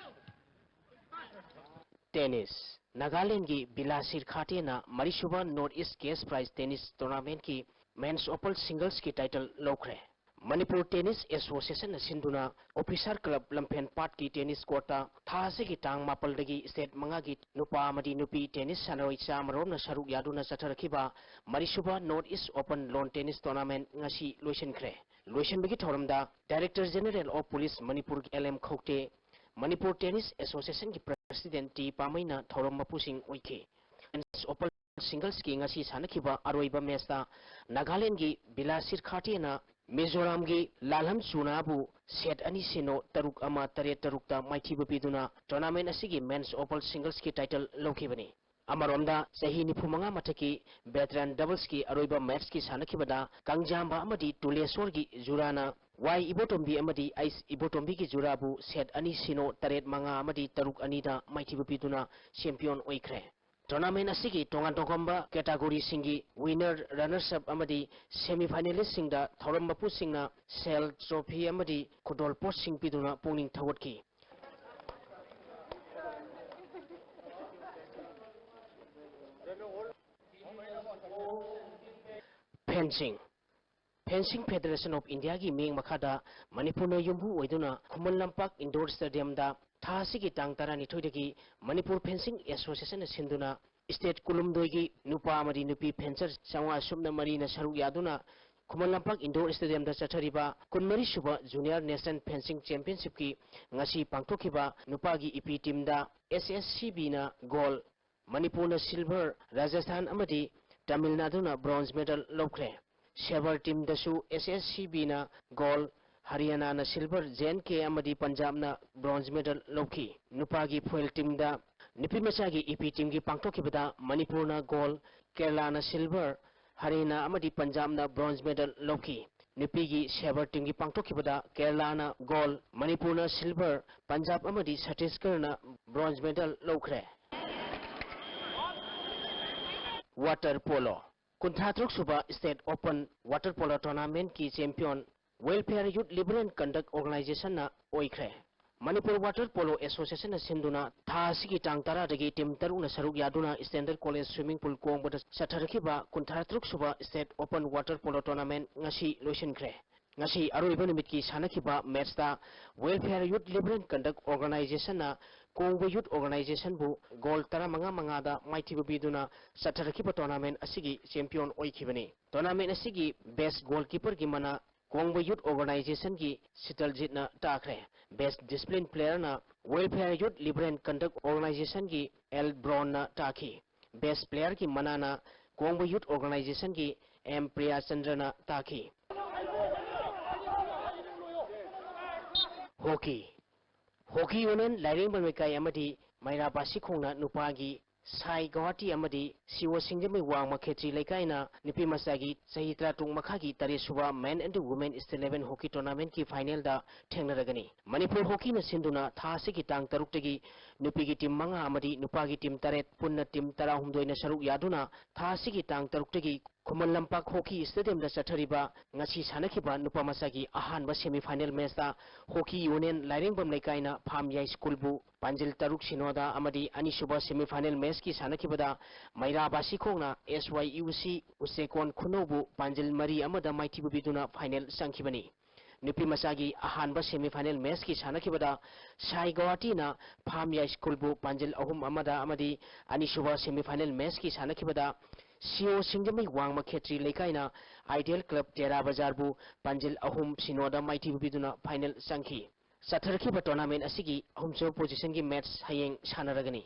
Tennis꯫ ꯅꯥꯒꯥꯂꯦꯟꯒꯤ ꯕꯤꯂꯥꯁꯤꯔ ꯈꯥꯇꯦꯅ ꯃꯔꯤꯁꯨꯕ North East Cash Prize Tennis Tournamentꯀꯤ Men's Open Singlesꯀꯤ title ꯂꯧꯈ꯭ꯔꯦ꯫ ꯃꯅꯤꯄꯨꯔ ꯇꯦꯅꯤꯁ ꯑꯦꯁꯣꯁꯤꯌꯦꯁꯟꯅ ꯁꯤꯟꯗꯨꯅ ꯑꯣꯐꯤꯁꯥꯔ ꯀ꯭ꯂꯕ ꯂꯝꯐꯦꯟ ꯄꯥꯠꯀꯤ ꯇꯦꯅꯤꯁ ꯀꯣꯔꯠꯇ ꯊꯥ ꯑꯁꯤꯒꯤ ꯇꯥꯡ ꯃꯥꯄꯜꯗꯒꯤ ꯁ꯭ꯇꯦꯠ ꯃꯉꯥꯒꯤ ꯅꯨꯄꯥ ꯑꯃꯗꯤ ꯅꯨꯄꯤ ꯇꯦꯅꯤꯁ ꯁꯥꯟꯅꯔꯣꯏ ꯆꯥꯝꯃ ꯔꯣꯝꯅ ꯁꯔꯨꯛ ꯌꯥꯗꯨꯅ ꯆꯠꯊꯔꯛꯈꯤꯕ ꯃꯔꯤꯁꯨꯕ North East Open Lawn Tennis Tournament ꯉꯁꯤ ꯂꯣꯏꯁꯤꯟꯈ꯭ꯔꯦ꯫ ꯂꯣꯏꯁꯤꯟꯕꯒꯤ ꯊꯧꯔꯝꯗ Director General of Police Manipur L M Khaute, Manipur tennis ꯑꯦꯁꯣꯁꯤꯌꯦꯁꯟꯒꯤ ꯄ꯭ꯔꯁꯤꯗꯦꯟ ꯇꯤ ꯄꯥꯃꯩꯅ ꯊꯧꯔꯝ ꯃꯄꯨꯁꯤꯡ ꯑꯣꯏꯈꯤ꯫ ꯃꯦꯟꯁ ꯑꯣꯄꯟ ꯁꯤꯡꯒꯜꯁꯀꯤ ꯉꯁꯤ ꯁꯥꯟꯅꯈꯤꯕ ꯑꯔꯣꯏꯕ ꯃꯦꯆꯇ ꯅꯥꯒꯥꯂꯦꯟꯒꯤ ꯕꯤꯂꯥꯁꯤꯔ ꯈꯥꯇꯦꯅ ꯃꯤꯖꯣꯔꯥꯝꯒꯤ ꯂꯥꯜꯍꯝ ꯆꯨꯅꯥꯕꯨ ꯁꯦꯠ ꯑꯅꯤ ꯁꯤꯅꯣ, ꯇꯔꯨꯛ ꯑꯃ, ꯇꯔꯦꯠ ꯇꯔꯨꯛꯇ ꯃꯥꯏꯊꯤꯕ ꯄꯤꯗꯨꯅ ꯇꯣꯔꯅꯥꯃꯦꯟ ꯑꯁꯤꯒꯤ ꯃꯦꯟꯁ ꯑꯣꯄꯟ ꯁꯤꯡꯒꯜꯁꯀꯤ ꯇꯥꯏꯇꯜ ꯂꯧꯈꯤꯕꯅꯤ꯫ ꯑꯃꯔꯣꯝꯗ, ꯆꯍꯤ ꯅꯤꯐꯨ ꯃꯉꯥ ꯃꯊꯛꯀꯤ ꯚꯦꯇꯔꯥꯟ ꯗꯕꯜꯁꯀꯤ ꯑꯔꯣꯏꯕ ꯃꯦꯠꯁꯀꯤ ꯁꯥꯟꯅꯈꯤꯕꯗ ꯀꯪꯖꯥꯝꯕ ꯑꯃꯗꯤ ꯇꯨꯂꯦꯁꯣꯔꯒꯤ ꯖꯨꯔꯥꯅ ꯋꯥꯏ ꯏꯕꯣꯇꯣꯝꯕꯤ ꯑꯃꯗꯤ ꯑꯩꯁ ꯏꯕꯣꯇꯣꯝꯕꯤꯒꯤ ꯖꯨꯔꯥꯕꯨ ꯁꯦꯠ ꯑꯅꯤ ꯁꯤꯅꯣ, ꯇꯔꯦꯠ ꯃꯉꯥ ꯑꯃꯗꯤ ꯇꯔꯨꯛ ꯑꯅꯤꯗ ꯃꯥꯏꯊꯤꯕ ꯄꯤꯗꯨꯅ ꯆꯦꯝꯄꯤꯌꯟ ꯑꯣꯏꯈ꯭ꯔꯦ꯫ ꯇꯣꯔꯅꯥꯃꯦꯟ ꯑꯁꯤꯒꯤ ꯇꯣꯉꯥꯟ ꯇꯣꯉꯥꯟꯕ ꯀꯦꯇꯥꯒꯣꯔꯤꯁꯤꯡꯒꯤ ꯋꯤꯅꯔ, ꯔꯅꯔꯁ ꯑꯞ ꯑꯃꯗꯤ ꯁꯦꯃꯤꯐꯥꯏꯅꯦꯂꯤꯁꯁꯤꯡꯗ ꯊꯧꯔꯝ ꯃꯄꯨꯁꯤꯡꯅ ꯁꯦꯜ, ꯇ꯭ꯔꯣꯐꯤ ꯑꯃꯗꯤ ꯈꯨꯗꯣꯜꯄꯣꯠꯁꯤꯡ ꯄꯤꯗꯨꯅ ꯄꯨꯛꯅꯤꯡ ꯊꯧꯒꯠꯈꯤ꯫ ꯐꯦꯟꯁꯤꯡ꯫ Fencing Federation of Indiaꯒꯤ ꯃꯤꯠꯌꯦꯡ ꯃꯈꯥꯗ ꯃꯅꯤꯄꯨꯔꯅ ꯌꯨꯝꯕꯨ ꯑꯣꯏꯗꯨꯅ ꯈꯨꯃꯟ ꯂꯝꯄꯥꯛ ꯏꯟꯗꯣꯔ ꯁ꯭ꯇꯦꯗꯤꯌꯝꯗ ꯊꯥ ꯑꯁꯤꯒꯤ ꯇꯥꯡ ꯇꯔꯥꯅꯤꯊꯣꯏꯗꯒꯤ ꯃꯅꯤꯄꯨꯔ ꯐꯦꯟꯁꯤꯡ ꯑꯦꯁꯣꯁꯤꯌꯦꯁꯟꯅ ꯁꯤꯟꯗꯨꯅ ꯁ꯭ꯇꯦꯠ ꯀꯨꯟꯍꯨꯝꯗꯣꯏꯒꯤ ꯅꯨꯄꯥ ꯑꯃꯗꯤ ꯅꯨꯄꯤ ꯐꯦꯟꯁꯔ ꯆꯥꯝꯃꯉꯥ ꯁꯨꯞꯅ ꯃꯔꯤꯅ ꯁꯔꯨꯛ ꯌꯥꯗꯨꯅ ꯈꯨꯃꯟ ꯂꯝꯄꯥꯛ ꯏꯟꯗꯣꯔ ꯁ꯭ꯇꯦꯗꯤꯌꯝꯗ ꯆꯠꯊꯔꯤꯕ ꯀꯨꯟꯃꯔꯤ ꯁꯨꯕ ꯖꯨꯅꯤꯌꯔ ꯅꯦꯁꯅꯦꯜ ꯐꯦꯟꯁꯤꯡ ꯆꯦꯝꯄꯤꯌꯟꯁꯤꯞꯀꯤ ꯉꯁꯤ ꯄꯥꯡꯊꯣꯛꯈꯤꯕ ꯅꯨꯄꯥꯒꯤ ꯏꯄꯤ ꯇꯤꯝꯗ ꯑꯦꯁ ꯑꯦꯁ ꯁꯤ ꯕꯤꯅ ꯒꯣꯜ, ꯃꯅꯤꯄꯨꯔꯅ ꯁꯤꯜꯚꯔ, ꯔꯥꯖꯁꯊꯥꯟ ꯑꯃꯗꯤ ꯇꯥꯃꯤꯜ ꯅꯥꯗꯨꯅ ꯕ꯭ꯔꯣꯟꯖ ꯃꯦꯗꯜ ꯂꯧꯈ꯭ꯔꯦ꯫ ꯁꯦꯕꯔ ꯇꯤꯝꯗꯁꯨ ꯑꯦꯁ ꯑꯦꯁ ꯁꯤ ꯕꯤꯅ ꯒꯣꯜ, ꯍꯔꯤꯌꯥꯅꯥꯅ ꯁꯤꯜꯚꯔ, ꯖꯦ ꯑꯦꯟ ꯀꯦ ꯑꯃꯗꯤ ꯄꯟꯖꯥꯕꯅ ꯕ꯭ꯔꯣꯟꯖ ꯃꯦꯗꯜ ꯂꯧꯈꯤ꯫ ꯅꯨꯄꯥꯒꯤ ꯐꯣꯏꯜ ꯇꯤꯝꯗ ꯅꯨꯄꯤꯃꯆꯥꯒꯤ ꯏꯄꯤ ꯇꯤꯝꯒꯤ ꯄꯥꯡꯊꯣꯛꯈꯤꯕꯗ ꯃꯅꯤꯄꯨꯔꯅ ꯒꯣꯜ, ꯀꯦꯔꯂꯥꯅ ꯁꯤꯜꯚꯔ, ꯍꯔꯤꯌꯥꯅꯥ ꯑꯃꯗꯤ ꯄꯟꯖꯥꯕꯅ ꯕ꯭ꯔꯣꯟꯖ ꯃꯦꯗꯜ ꯂꯧꯈꯤ꯫ ꯅꯨꯄꯤꯒꯤ ꯁꯦꯕꯔ ꯇꯤꯝꯒꯤ ꯄꯥꯡꯊꯣꯛꯈꯤꯕꯗ ꯀꯦꯔꯂꯥꯅ ꯒꯣꯜ, ꯃꯅꯤꯄꯨꯔꯅ ꯁꯤꯜꯚꯔ, ꯄꯟꯖꯥꯕ ꯑꯃꯗꯤ ꯁꯠꯇꯤꯁꯒꯔꯅ ꯕ꯭ꯔꯣꯟꯖ ꯃꯦꯗꯜ ꯂꯧꯈ꯭ꯔꯦ꯫ Water polo. ꯀꯨꯟꯊ꯭ꯔꯥ ꯇꯔꯨꯛ ꯁꯨꯕ ꯁ꯭ꯇꯦꯠ ꯑꯣꯄꯟ ꯋꯥꯇꯔ ꯄꯣꯂꯣ ꯇꯣꯔꯅꯥꯃꯦꯟꯠꯀꯤ champion Welfare Youth Liberal Conduct Organizationꯅ ꯑꯣꯏꯈ꯭ꯔꯦ꯫ ꯃꯅꯤꯄꯨꯔ ꯋꯥꯇꯔ ꯄꯣꯂꯣ ꯑꯦꯁꯣꯁꯤꯌꯦꯁꯟꯅ ꯁꯤꯟꯗꯨꯅ ꯊꯥ ꯑꯁꯤꯒꯤ ꯇꯥꯡ ꯇꯔꯥꯗꯒꯤ ꯇꯤꯝ ꯇꯔꯨꯛꯅ ꯁꯔꯨꯛ ꯌꯥꯗꯨꯅ ꯁ꯭ꯇꯦꯟꯗꯔꯗ ꯀꯣꯂꯦꯖ ꯁ꯭ꯋꯤꯃꯤꯡ ꯄꯨꯜ ꯀꯣꯡꯕꯗ ꯆꯠꯊꯔꯛꯈꯤꯕ ꯀꯨꯟꯊ꯭ꯔꯥ ꯇꯔꯨꯛ ꯁꯨꯕ state open water polo tournament ꯉꯁꯤ ꯂꯣꯏꯁꯤꯟꯈ꯭ꯔꯦ꯫ ꯉꯁꯤ ꯑꯔꯣꯏꯕ ꯅꯨꯃꯤꯠꯀꯤ ꯁꯥꯟꯅꯈꯤꯕ ꯃꯦꯠꯁꯇ Welfare Youth Liberal Conduct Organizationꯅ ꯀꯣꯡꯕ Youth Organizationꯕꯨ ꯒꯣꯜ ꯇꯔꯥꯃꯉꯥ ꯃꯉꯥꯗ ꯃꯥꯏꯊꯤꯕ ꯄꯤꯗꯨꯅ ꯆꯠꯊꯔꯛꯈꯤꯕ ꯇꯣꯔꯅꯥꯃꯦꯟ ꯑꯁꯤꯒꯤ ꯆꯦꯝꯄꯤꯌꯟ ꯑꯣꯏꯈꯤꯕꯅꯤ꯫ ꯇꯣꯔꯅꯥꯃꯦꯟ ꯑꯁꯤꯒꯤ ꯕꯦꯁ ꯒꯣꯜꯀꯤꯄꯔꯒꯤ ꯃꯅꯥ ꯀꯣꯡꯕ Youth Organizationꯒꯤ ꯁꯤꯇꯜꯖꯤꯠꯅ ꯇꯥꯈ꯭ꯔꯦ꯫ ꯕꯦꯁ ꯗꯤꯁꯤꯄ꯭ꯂꯤꯟ ꯄ꯭ꯂꯦꯌꯔꯅ Welfare Youth Liberal Conduct Organizationꯒꯤ ꯑꯦꯜ ꯕ꯭ꯔꯣꯟꯅ ꯇꯥꯈꯤ꯫ ꯕꯦꯁ ꯄ꯭ꯂꯦꯌꯔꯒꯤ ꯃꯅꯥꯅ ꯀꯣꯡꯕ Youth Organizationꯒꯤ ꯑꯦꯝ ꯄ꯭ꯔꯤꯌꯥꯆꯟꯗ꯭ꯔꯅ ꯇꯥꯈꯤ꯫ ꯍꯣꯀꯤ꯫ ꯍꯣꯀꯤ ꯌꯨꯅꯤꯌꯟ ꯂꯥꯏꯔꯦꯝꯕꯝ ꯂꯩꯀꯥꯏ ꯑꯃꯗꯤ ꯃꯩꯔꯥ ꯕꯥꯁꯤꯈꯣꯡꯅ ꯅꯨꯄꯥꯒꯤ ꯁꯥꯏ ꯒꯧꯍꯥꯇꯤ ꯑꯃꯗꯤ ꯁꯤ ꯑꯣ ꯁꯤꯡꯖꯃꯩ ꯋꯥꯡꯃ ꯈꯦꯇ꯭ꯔꯤ ꯂꯩꯀꯥꯏꯅ ꯅꯨꯄꯤ ꯃꯆꯥꯒꯤ ꯆꯍꯤ ꯇꯔꯥꯇꯔꯨꯛ ꯃꯈꯥꯒꯤ ꯇꯔꯦꯠ ꯁꯨꯕ Men and Women State Level Hockey Tournamentꯀꯤ ꯐꯥꯏꯅꯦꯜꯗ ꯊꯦꯡꯅꯔꯒꯅꯤ꯫ ꯃꯅꯤꯄꯨꯔ ꯍꯣꯀꯤꯅ ꯁꯤꯟꯗꯨꯅ ꯊꯥ ꯑꯁꯤꯒꯤ ꯇꯥꯡ ꯇꯔꯨꯛꯇꯒꯤ ꯅꯨꯄꯤꯒꯤ ꯇꯤꯝ ꯃꯉꯥ ꯑꯃꯗꯤ ꯅꯨꯄꯥꯒꯤ ꯇꯤꯝ ꯇꯔꯦꯠ, ꯄꯨꯟꯅ ꯇꯤꯝ ꯇꯔꯥꯍꯨꯝꯗꯣꯏꯅ ꯁꯔꯨꯛ ꯌꯥꯗꯨꯅ ꯊꯥ ꯑꯁꯤꯒꯤ ꯇꯥꯡ ꯇꯔꯨꯛꯇꯒꯤ ꯈꯨꯃꯟ ꯂꯝꯄꯥꯛ ꯍꯣꯀꯤ ꯁ꯭ꯇꯦꯗꯤꯌꯝꯗ ꯆꯠꯊꯔꯤꯕ ꯉꯁꯤ ꯁꯥꯟꯅꯈꯤꯕ ꯅꯨꯄꯥ ꯃꯆꯥꯒꯤ ꯑꯍꯥꯟꯕ ꯁꯦꯃꯤꯐꯥꯏꯅꯦꯜ ꯃꯦꯆꯇ ꯍꯣꯀꯤ ꯌꯨꯅꯤꯌꯟ ꯂꯥꯏꯔꯦꯝꯕꯝ ꯂꯩꯀꯥꯏꯅ ꯐꯥꯝꯌꯥꯏ ꯁ꯭ꯀꯨꯜꯕꯨ ꯄꯥꯟꯖꯤꯜ ꯇꯔꯨꯛ ꯁꯤꯅꯣꯗ ꯑꯃꯗꯤ ꯑꯅꯤꯁꯨꯕ ꯁꯦꯃꯤꯐꯥꯏꯅꯦꯜ ꯃꯦꯆꯀꯤ ꯁꯥꯟꯅꯈꯤꯕꯗ ꯃꯩꯔꯥ ꯕꯥꯁꯤꯈꯣꯡꯅ ꯑꯦꯁ ꯋꯥꯏ ꯌꯨ ꯁꯤ ꯎꯆꯦꯀꯣꯟ ꯈꯨꯅꯧꯕꯨ ꯄꯥꯟꯖꯤꯜ ꯃꯔꯤ ꯑꯃꯗ ꯃꯥꯏꯊꯤꯕ ꯄꯤꯗꯨꯅ ꯐꯥꯏꯅꯦꯜ ꯆꯪꯈꯤꯕꯅꯤ꯫ ꯅꯨꯄꯤ ꯃꯆꯥꯒꯤ ꯑꯍꯥꯟꯕ ꯁꯦꯃꯤꯐꯥꯏꯅꯦꯜ ꯃꯦꯆꯀꯤ ꯁꯥꯟꯅꯈꯤꯕꯗ ꯁꯥꯏ ꯒꯧꯍꯥꯇꯤꯅ ꯐꯥꯝꯌꯥꯏ ꯁ꯭ꯀꯨꯜꯕꯨ ꯄꯥꯟꯖꯤꯜ ꯑꯍꯨꯝ ꯑꯃꯗ ꯑꯃꯗꯤ ꯑꯅꯤꯁꯨꯕ ꯁꯦꯃꯤꯐꯥꯏꯅꯦꯜ ꯃꯦꯆꯀꯤ ꯁꯥꯟꯅꯈꯤꯕꯗ ꯁꯤ ꯑꯣ ꯁꯤꯡꯖꯃꯩ ꯋꯥꯡꯃ ꯈꯦꯇ꯭ꯔꯤ ꯂꯩꯀꯥꯏꯅ ꯑꯥꯏꯗꯤꯌꯦꯜ ꯀ꯭ꯂꯕ ꯇꯦꯔꯥ ꯕꯖꯥꯔꯕꯨ ꯄꯥꯟꯖꯤꯜ ꯑꯍꯨꯝ ꯁꯤꯅꯣꯗ ꯃꯥꯏꯊꯤꯕ ꯄꯤꯗꯨꯅ ꯐꯥꯏꯅꯦꯜ ꯆꯪꯈꯤ꯫ ꯆꯠꯊꯔꯛꯈꯤꯕ ꯇꯣꯔꯅꯥꯃꯦꯟ ꯑꯁꯤꯒꯤ ꯑꯍꯨꯝꯁꯨꯕ ꯄꯣꯖꯤꯁꯟꯒꯤ ꯃꯦꯆ ꯍꯌꯦꯡ ꯁꯥꯟꯅꯔꯒꯅꯤ꯫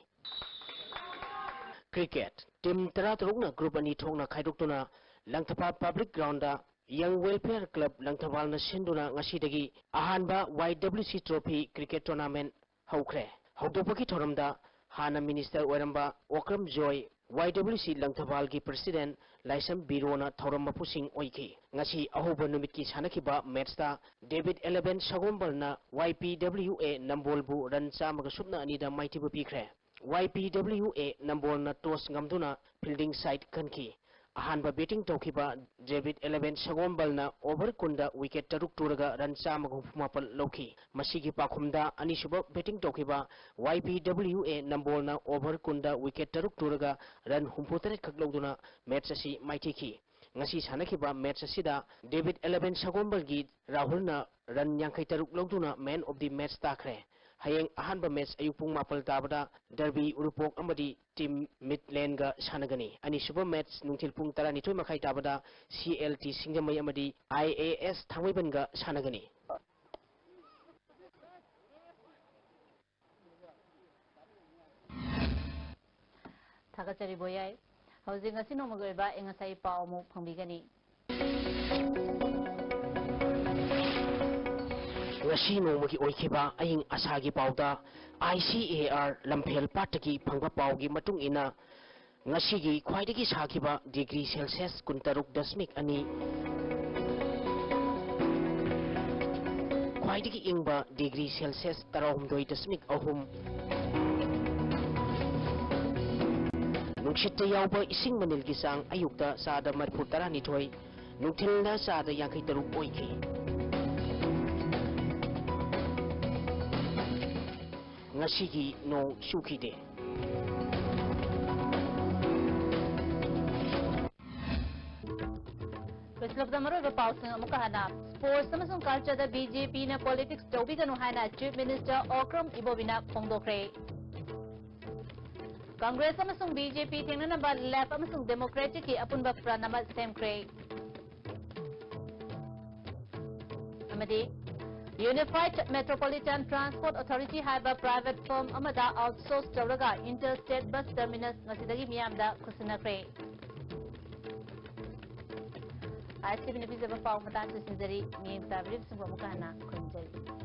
ꯀ꯭ꯔꯤꯀꯦꯠ꯫ ꯇꯤꯝ ꯇꯔꯥꯇꯔꯨꯛꯅ ꯒ꯭ꯔꯨꯞ ꯑꯅꯤ ꯊꯣꯛꯅ ꯈꯥꯏꯗꯣꯛꯇꯨꯅ ꯂꯪꯊꯕꯥꯜ ꯄꯕ꯭ꯂꯤꯛ ꯒ꯭ꯔꯥꯎꯟꯗ ꯌꯪ ꯋꯦꯜꯐꯤꯌꯔ ꯀ꯭ꯂꯕ ꯂꯪꯊꯕꯥꯜꯅ ꯁꯤꯟꯗꯨꯅ ꯉꯁꯤꯗꯒꯤ ꯑꯍꯥꯟꯕ Y W C trophy cricket tournament ꯍꯧꯈ꯭ꯔꯦ꯫ ꯍꯧꯗꯣꯛꯄꯒꯤ ꯊꯧꯔꯝꯗ ꯍꯥꯟꯅ ꯃꯤꯅꯤꯁꯇꯔ ꯑꯣꯏꯔꯝꯕ ꯑꯣꯀ꯭ꯔꯝ ꯖꯣꯏ, ꯋꯥꯏ ꯗꯕ꯭ꯂꯤꯎ ꯁꯤ ꯂꯪꯊꯕꯥꯜꯒꯤ ꯄ꯭ꯔꯦꯁꯤꯗꯦꯟꯠ ꯂꯥꯏꯁ꯭ꯔꯝ ꯕꯤꯔꯣꯅ ꯊꯧꯔꯝ ꯃꯄꯨꯁꯤꯡ ꯑꯣꯏꯈꯤ꯫ ꯉꯁꯤ ꯑꯍꯧꯕ ꯅꯨꯃꯤꯠꯀꯤ ꯁꯥꯟꯅꯈꯤꯕ ꯃꯦꯠꯁꯇ ꯗꯦꯕꯤꯠ ꯑꯦꯂꯦꯚꯦꯟ ꯁꯒꯣꯝꯕꯜꯅ ꯋꯥꯏ ꯄꯤ ꯗꯕ꯭ꯂꯤꯎ ꯑꯦ ꯅꯝꯕꯣꯜꯕꯨ ꯔꯟ ꯆꯥꯝꯃꯒ ꯁꯨꯞꯅ ꯑꯅꯤꯗ ꯃꯥꯏꯊꯤꯕ ꯄꯤꯈ꯭ꯔꯦ꯫ ꯋꯥꯏ ꯄꯤ ꯗꯕ꯭ꯂꯤꯎ ꯑꯦ ꯅꯝꯕꯣꯜꯅ ꯇꯣꯁ ꯉꯝꯗꯨꯅ ꯐꯤꯜꯗꯤꯡ ꯁꯥꯏꯗ ꯈꯟꯈꯤ꯫ ꯑꯍꯥꯟꯕ ꯕꯦꯇꯤꯡ ꯇꯧꯈꯤꯕ ꯗꯦꯕꯤꯠ ꯑꯦꯂꯦꯚꯦꯟ ꯁꯒꯣꯝꯕꯜꯅ ꯑꯣꯚꯔ ꯀꯨꯟꯗ ꯋꯤꯀꯦꯠ ꯇꯔꯨꯛ ꯇꯨꯔꯒ ꯔꯟ ꯆꯥꯝꯃꯒ ꯍꯨꯝꯐꯨ ꯃꯥꯄꯜ ꯂꯧꯈꯤ꯫ ꯃꯁꯤꯒꯤ ꯄꯥꯎꯈꯨꯝꯗ ꯑꯅꯤꯁꯨꯕ ꯕꯦꯇꯤꯡ ꯇꯧꯈꯤꯕ ꯋꯥꯏ ꯄꯤ ꯗꯕ꯭ꯂꯤꯎ ꯑꯦ ꯅꯝꯕꯣꯜꯅ ꯑꯣꯚꯔ ꯀꯨꯟꯗ ꯋꯤꯀꯦꯠ ꯇꯔꯨꯛ ꯇꯨꯔꯒ ꯔꯟ ꯍꯨꯝꯐꯨ ꯇꯔꯦꯠ ꯈꯛ ꯂꯧꯗꯨꯅ ꯃꯦꯠꯁ ꯑꯁꯤ ꯃꯥꯏꯊꯤꯈꯤ꯫ ꯉꯁꯤ ꯁꯥꯟꯅꯈꯤꯕ ꯃꯦꯠꯆ ꯑꯁꯤꯗ ꯗꯦꯕꯤꯠ ꯑꯦꯂꯦꯚꯦꯟ ꯁꯒꯣꯜꯕꯜꯒꯤ ꯔꯥꯍꯨꯜꯅ ꯔꯟ ꯌꯥꯡꯈꯩ ꯇꯔꯨꯛ ꯂꯧꯗꯨꯅ ꯃꯦꯟ ꯑꯣꯐ ꯗꯤ ꯃꯦꯠꯆ ꯇꯥꯈ꯭ꯔꯦ꯫ ꯍꯌꯦꯡ ꯑꯍꯥꯟꯕ ꯃꯦꯠꯆ ꯑꯌꯨꯛ ꯄꯨꯡ ꯃꯥꯄꯜ ꯇꯥꯕꯗ ꯗꯔꯕꯤ ꯎꯔꯤꯄꯣꯛ ꯑꯃꯗꯤ ꯇꯤꯝ ꯃꯤꯗꯂꯦꯟꯒ ꯁꯥꯟꯅꯒꯅꯤ꯫ ꯑꯅꯤꯁꯨꯕ ꯃꯦꯠꯆ ꯅꯨꯡꯊꯤꯜ ꯄꯨꯡ ꯇꯔꯥꯅꯤꯊꯣꯏ ꯃꯈꯥꯏ ꯇꯥꯕꯗ ꯁꯤ ꯑꯦꯜ ꯇꯤ ꯁꯤꯡꯖꯃꯩ ꯑꯃꯗꯤ ꯑꯥꯏ ꯑꯦ ꯑꯦꯁ ꯊꯥꯡꯃꯩꯕꯟꯒ ꯁꯥꯟꯅꯒꯅꯤ꯫ ꯊꯥꯒꯠꯆꯔꯤ ꯕꯣꯌꯥꯏ꯫ ꯍꯧꯖꯤꯛ ꯉꯁꯤ ꯅꯣꯡꯃꯒꯤ ꯑꯣꯏꯕ ꯑꯏꯪ ꯑꯁꯥꯒꯤ ꯄꯥꯎ ꯑꯃꯨꯛ ꯐꯪꯕꯤꯒꯅꯤ꯫ ꯉꯁꯤ ꯅꯣꯡꯃꯒꯤ ꯑꯣꯏꯈꯤꯕ ꯑꯏꯪ ꯑꯁꯥꯒꯤ ꯄꯥꯎꯗ ꯑꯥꯏ ꯁꯤ ꯑꯦ ꯑꯥꯔ ꯂꯝꯐꯦꯜ ꯄꯥꯠꯇꯒꯤ ꯐꯪꯕ ꯄꯥꯎꯒꯤ ꯃꯇꯨꯡ ꯏꯟꯅ, ꯉꯁꯤꯒꯤ ꯈ꯭ꯋꯥꯏꯗꯒꯤ ꯁꯥꯈꯤꯕ ꯗꯤꯒ꯭ꯔꯤ ꯁꯦꯜꯁꯤꯌꯁ ꯀꯨꯟꯇꯔꯨꯛ ꯗꯁꯃꯤꯛ ꯑꯅꯤ, ꯈ꯭ꯋꯥꯏꯗꯒꯤ ꯏꯪꯕ ꯗꯤꯒ꯭ꯔꯤ ꯁꯦꯜꯁꯤꯌꯁ ꯇꯔꯥꯍꯨꯝꯗꯣꯏ ꯗꯁꯃꯤꯛ ꯑꯍꯨꯝ, ꯅꯨꯡꯁꯤꯠꯇ ꯌꯥꯎꯕ ꯏꯁꯤꯡ ꯃꯅꯤꯜꯒꯤ ꯆꯥꯡ ꯑꯌꯨꯛꯇ ꯆꯥꯗ ꯃꯔꯤꯐꯨ ꯇꯔꯥꯅꯤꯊꯣꯏ, ꯅꯨꯡꯊꯤꯜꯗ ꯆꯥꯗ ꯌꯥꯡꯈꯩ ꯇꯔꯨꯛ ꯑꯣꯏꯈꯤ꯫ ꯉꯁꯤꯒꯤ ꯅꯣꯡ ꯆꯨꯈꯤꯗꯦ꯫ ꯂꯣꯏꯁꯤꯜꯂꯛꯄꯗ ꯃꯔꯨꯑꯣꯏꯕ ꯄꯥꯎꯁꯤꯡ ꯑꯃꯨꯛꯀ ꯍꯟꯅ꯫ ꯁ꯭ꯄꯣꯔꯠꯁ ꯑꯃꯁꯨꯡ ꯀꯜꯆꯔꯗ ꯕꯤ ꯖꯦ ꯄꯤꯅ ꯄꯣꯂꯤꯇꯤꯛꯁ ꯇꯧꯕꯤꯒꯅꯨ ꯍꯥꯏꯅ ꯆꯤꯐ ꯃꯤꯅꯤꯁꯇꯔ ꯑꯣꯀ꯭ꯔꯝ ꯏꯕꯣꯕꯤꯅ ꯐꯣꯡꯗꯣꯛꯈ꯭ꯔꯦ꯫ ꯀꯪꯒ꯭ꯔꯦꯁ ꯑꯃꯁꯨꯡ ꯕꯤ ꯖꯦ ꯄꯤ ꯊꯦꯡꯅꯅꯕ ꯂꯦꯐ ꯑꯃꯁꯨꯡ ꯗꯦꯃꯣꯀ꯭ꯔꯦꯇꯤꯛꯀꯤ ꯑꯄꯨꯟꯕ ꯐ꯭ꯔꯟꯠ ꯑꯃ ꯁꯦꯝꯈ꯭ꯔꯦ꯫ ꯑꯃꯗꯤ Unified Metropolitan Transport Authority ꯍꯥꯏꯕ ꯄ꯭ꯔꯥꯏꯚꯦꯠ ꯐꯔꯝ ꯑꯃꯗ ꯑꯥꯎꯠꯁꯣꯔꯁ ꯇꯧꯔꯒ ꯏꯟꯇꯔ ꯁ꯭ꯇꯦꯠ ꯕꯁ ꯇꯔꯃꯤꯅꯁ ꯉꯁꯤꯗꯒꯤ ꯃꯤꯌꯥꯝꯗ ꯈꯨꯠꯁꯤꯟꯅꯈ꯭ꯔꯦ꯫ ꯑꯥꯏ ꯑꯦꯁ ꯇꯤ ꯚꯤꯅ ꯄꯤꯖꯕ ꯄꯥꯎ ꯃꯇꯥꯡ ꯂꯣꯏꯁꯤꯟꯖꯔꯤ꯫ ꯃꯤꯠꯌꯦꯡ ꯇꯥꯕꯤꯔꯤꯕꯁꯤꯡꯕꯨ ꯑꯃꯨꯛꯀ ꯍꯟꯅ ꯈꯨꯔꯨꯝꯖꯔꯤ꯫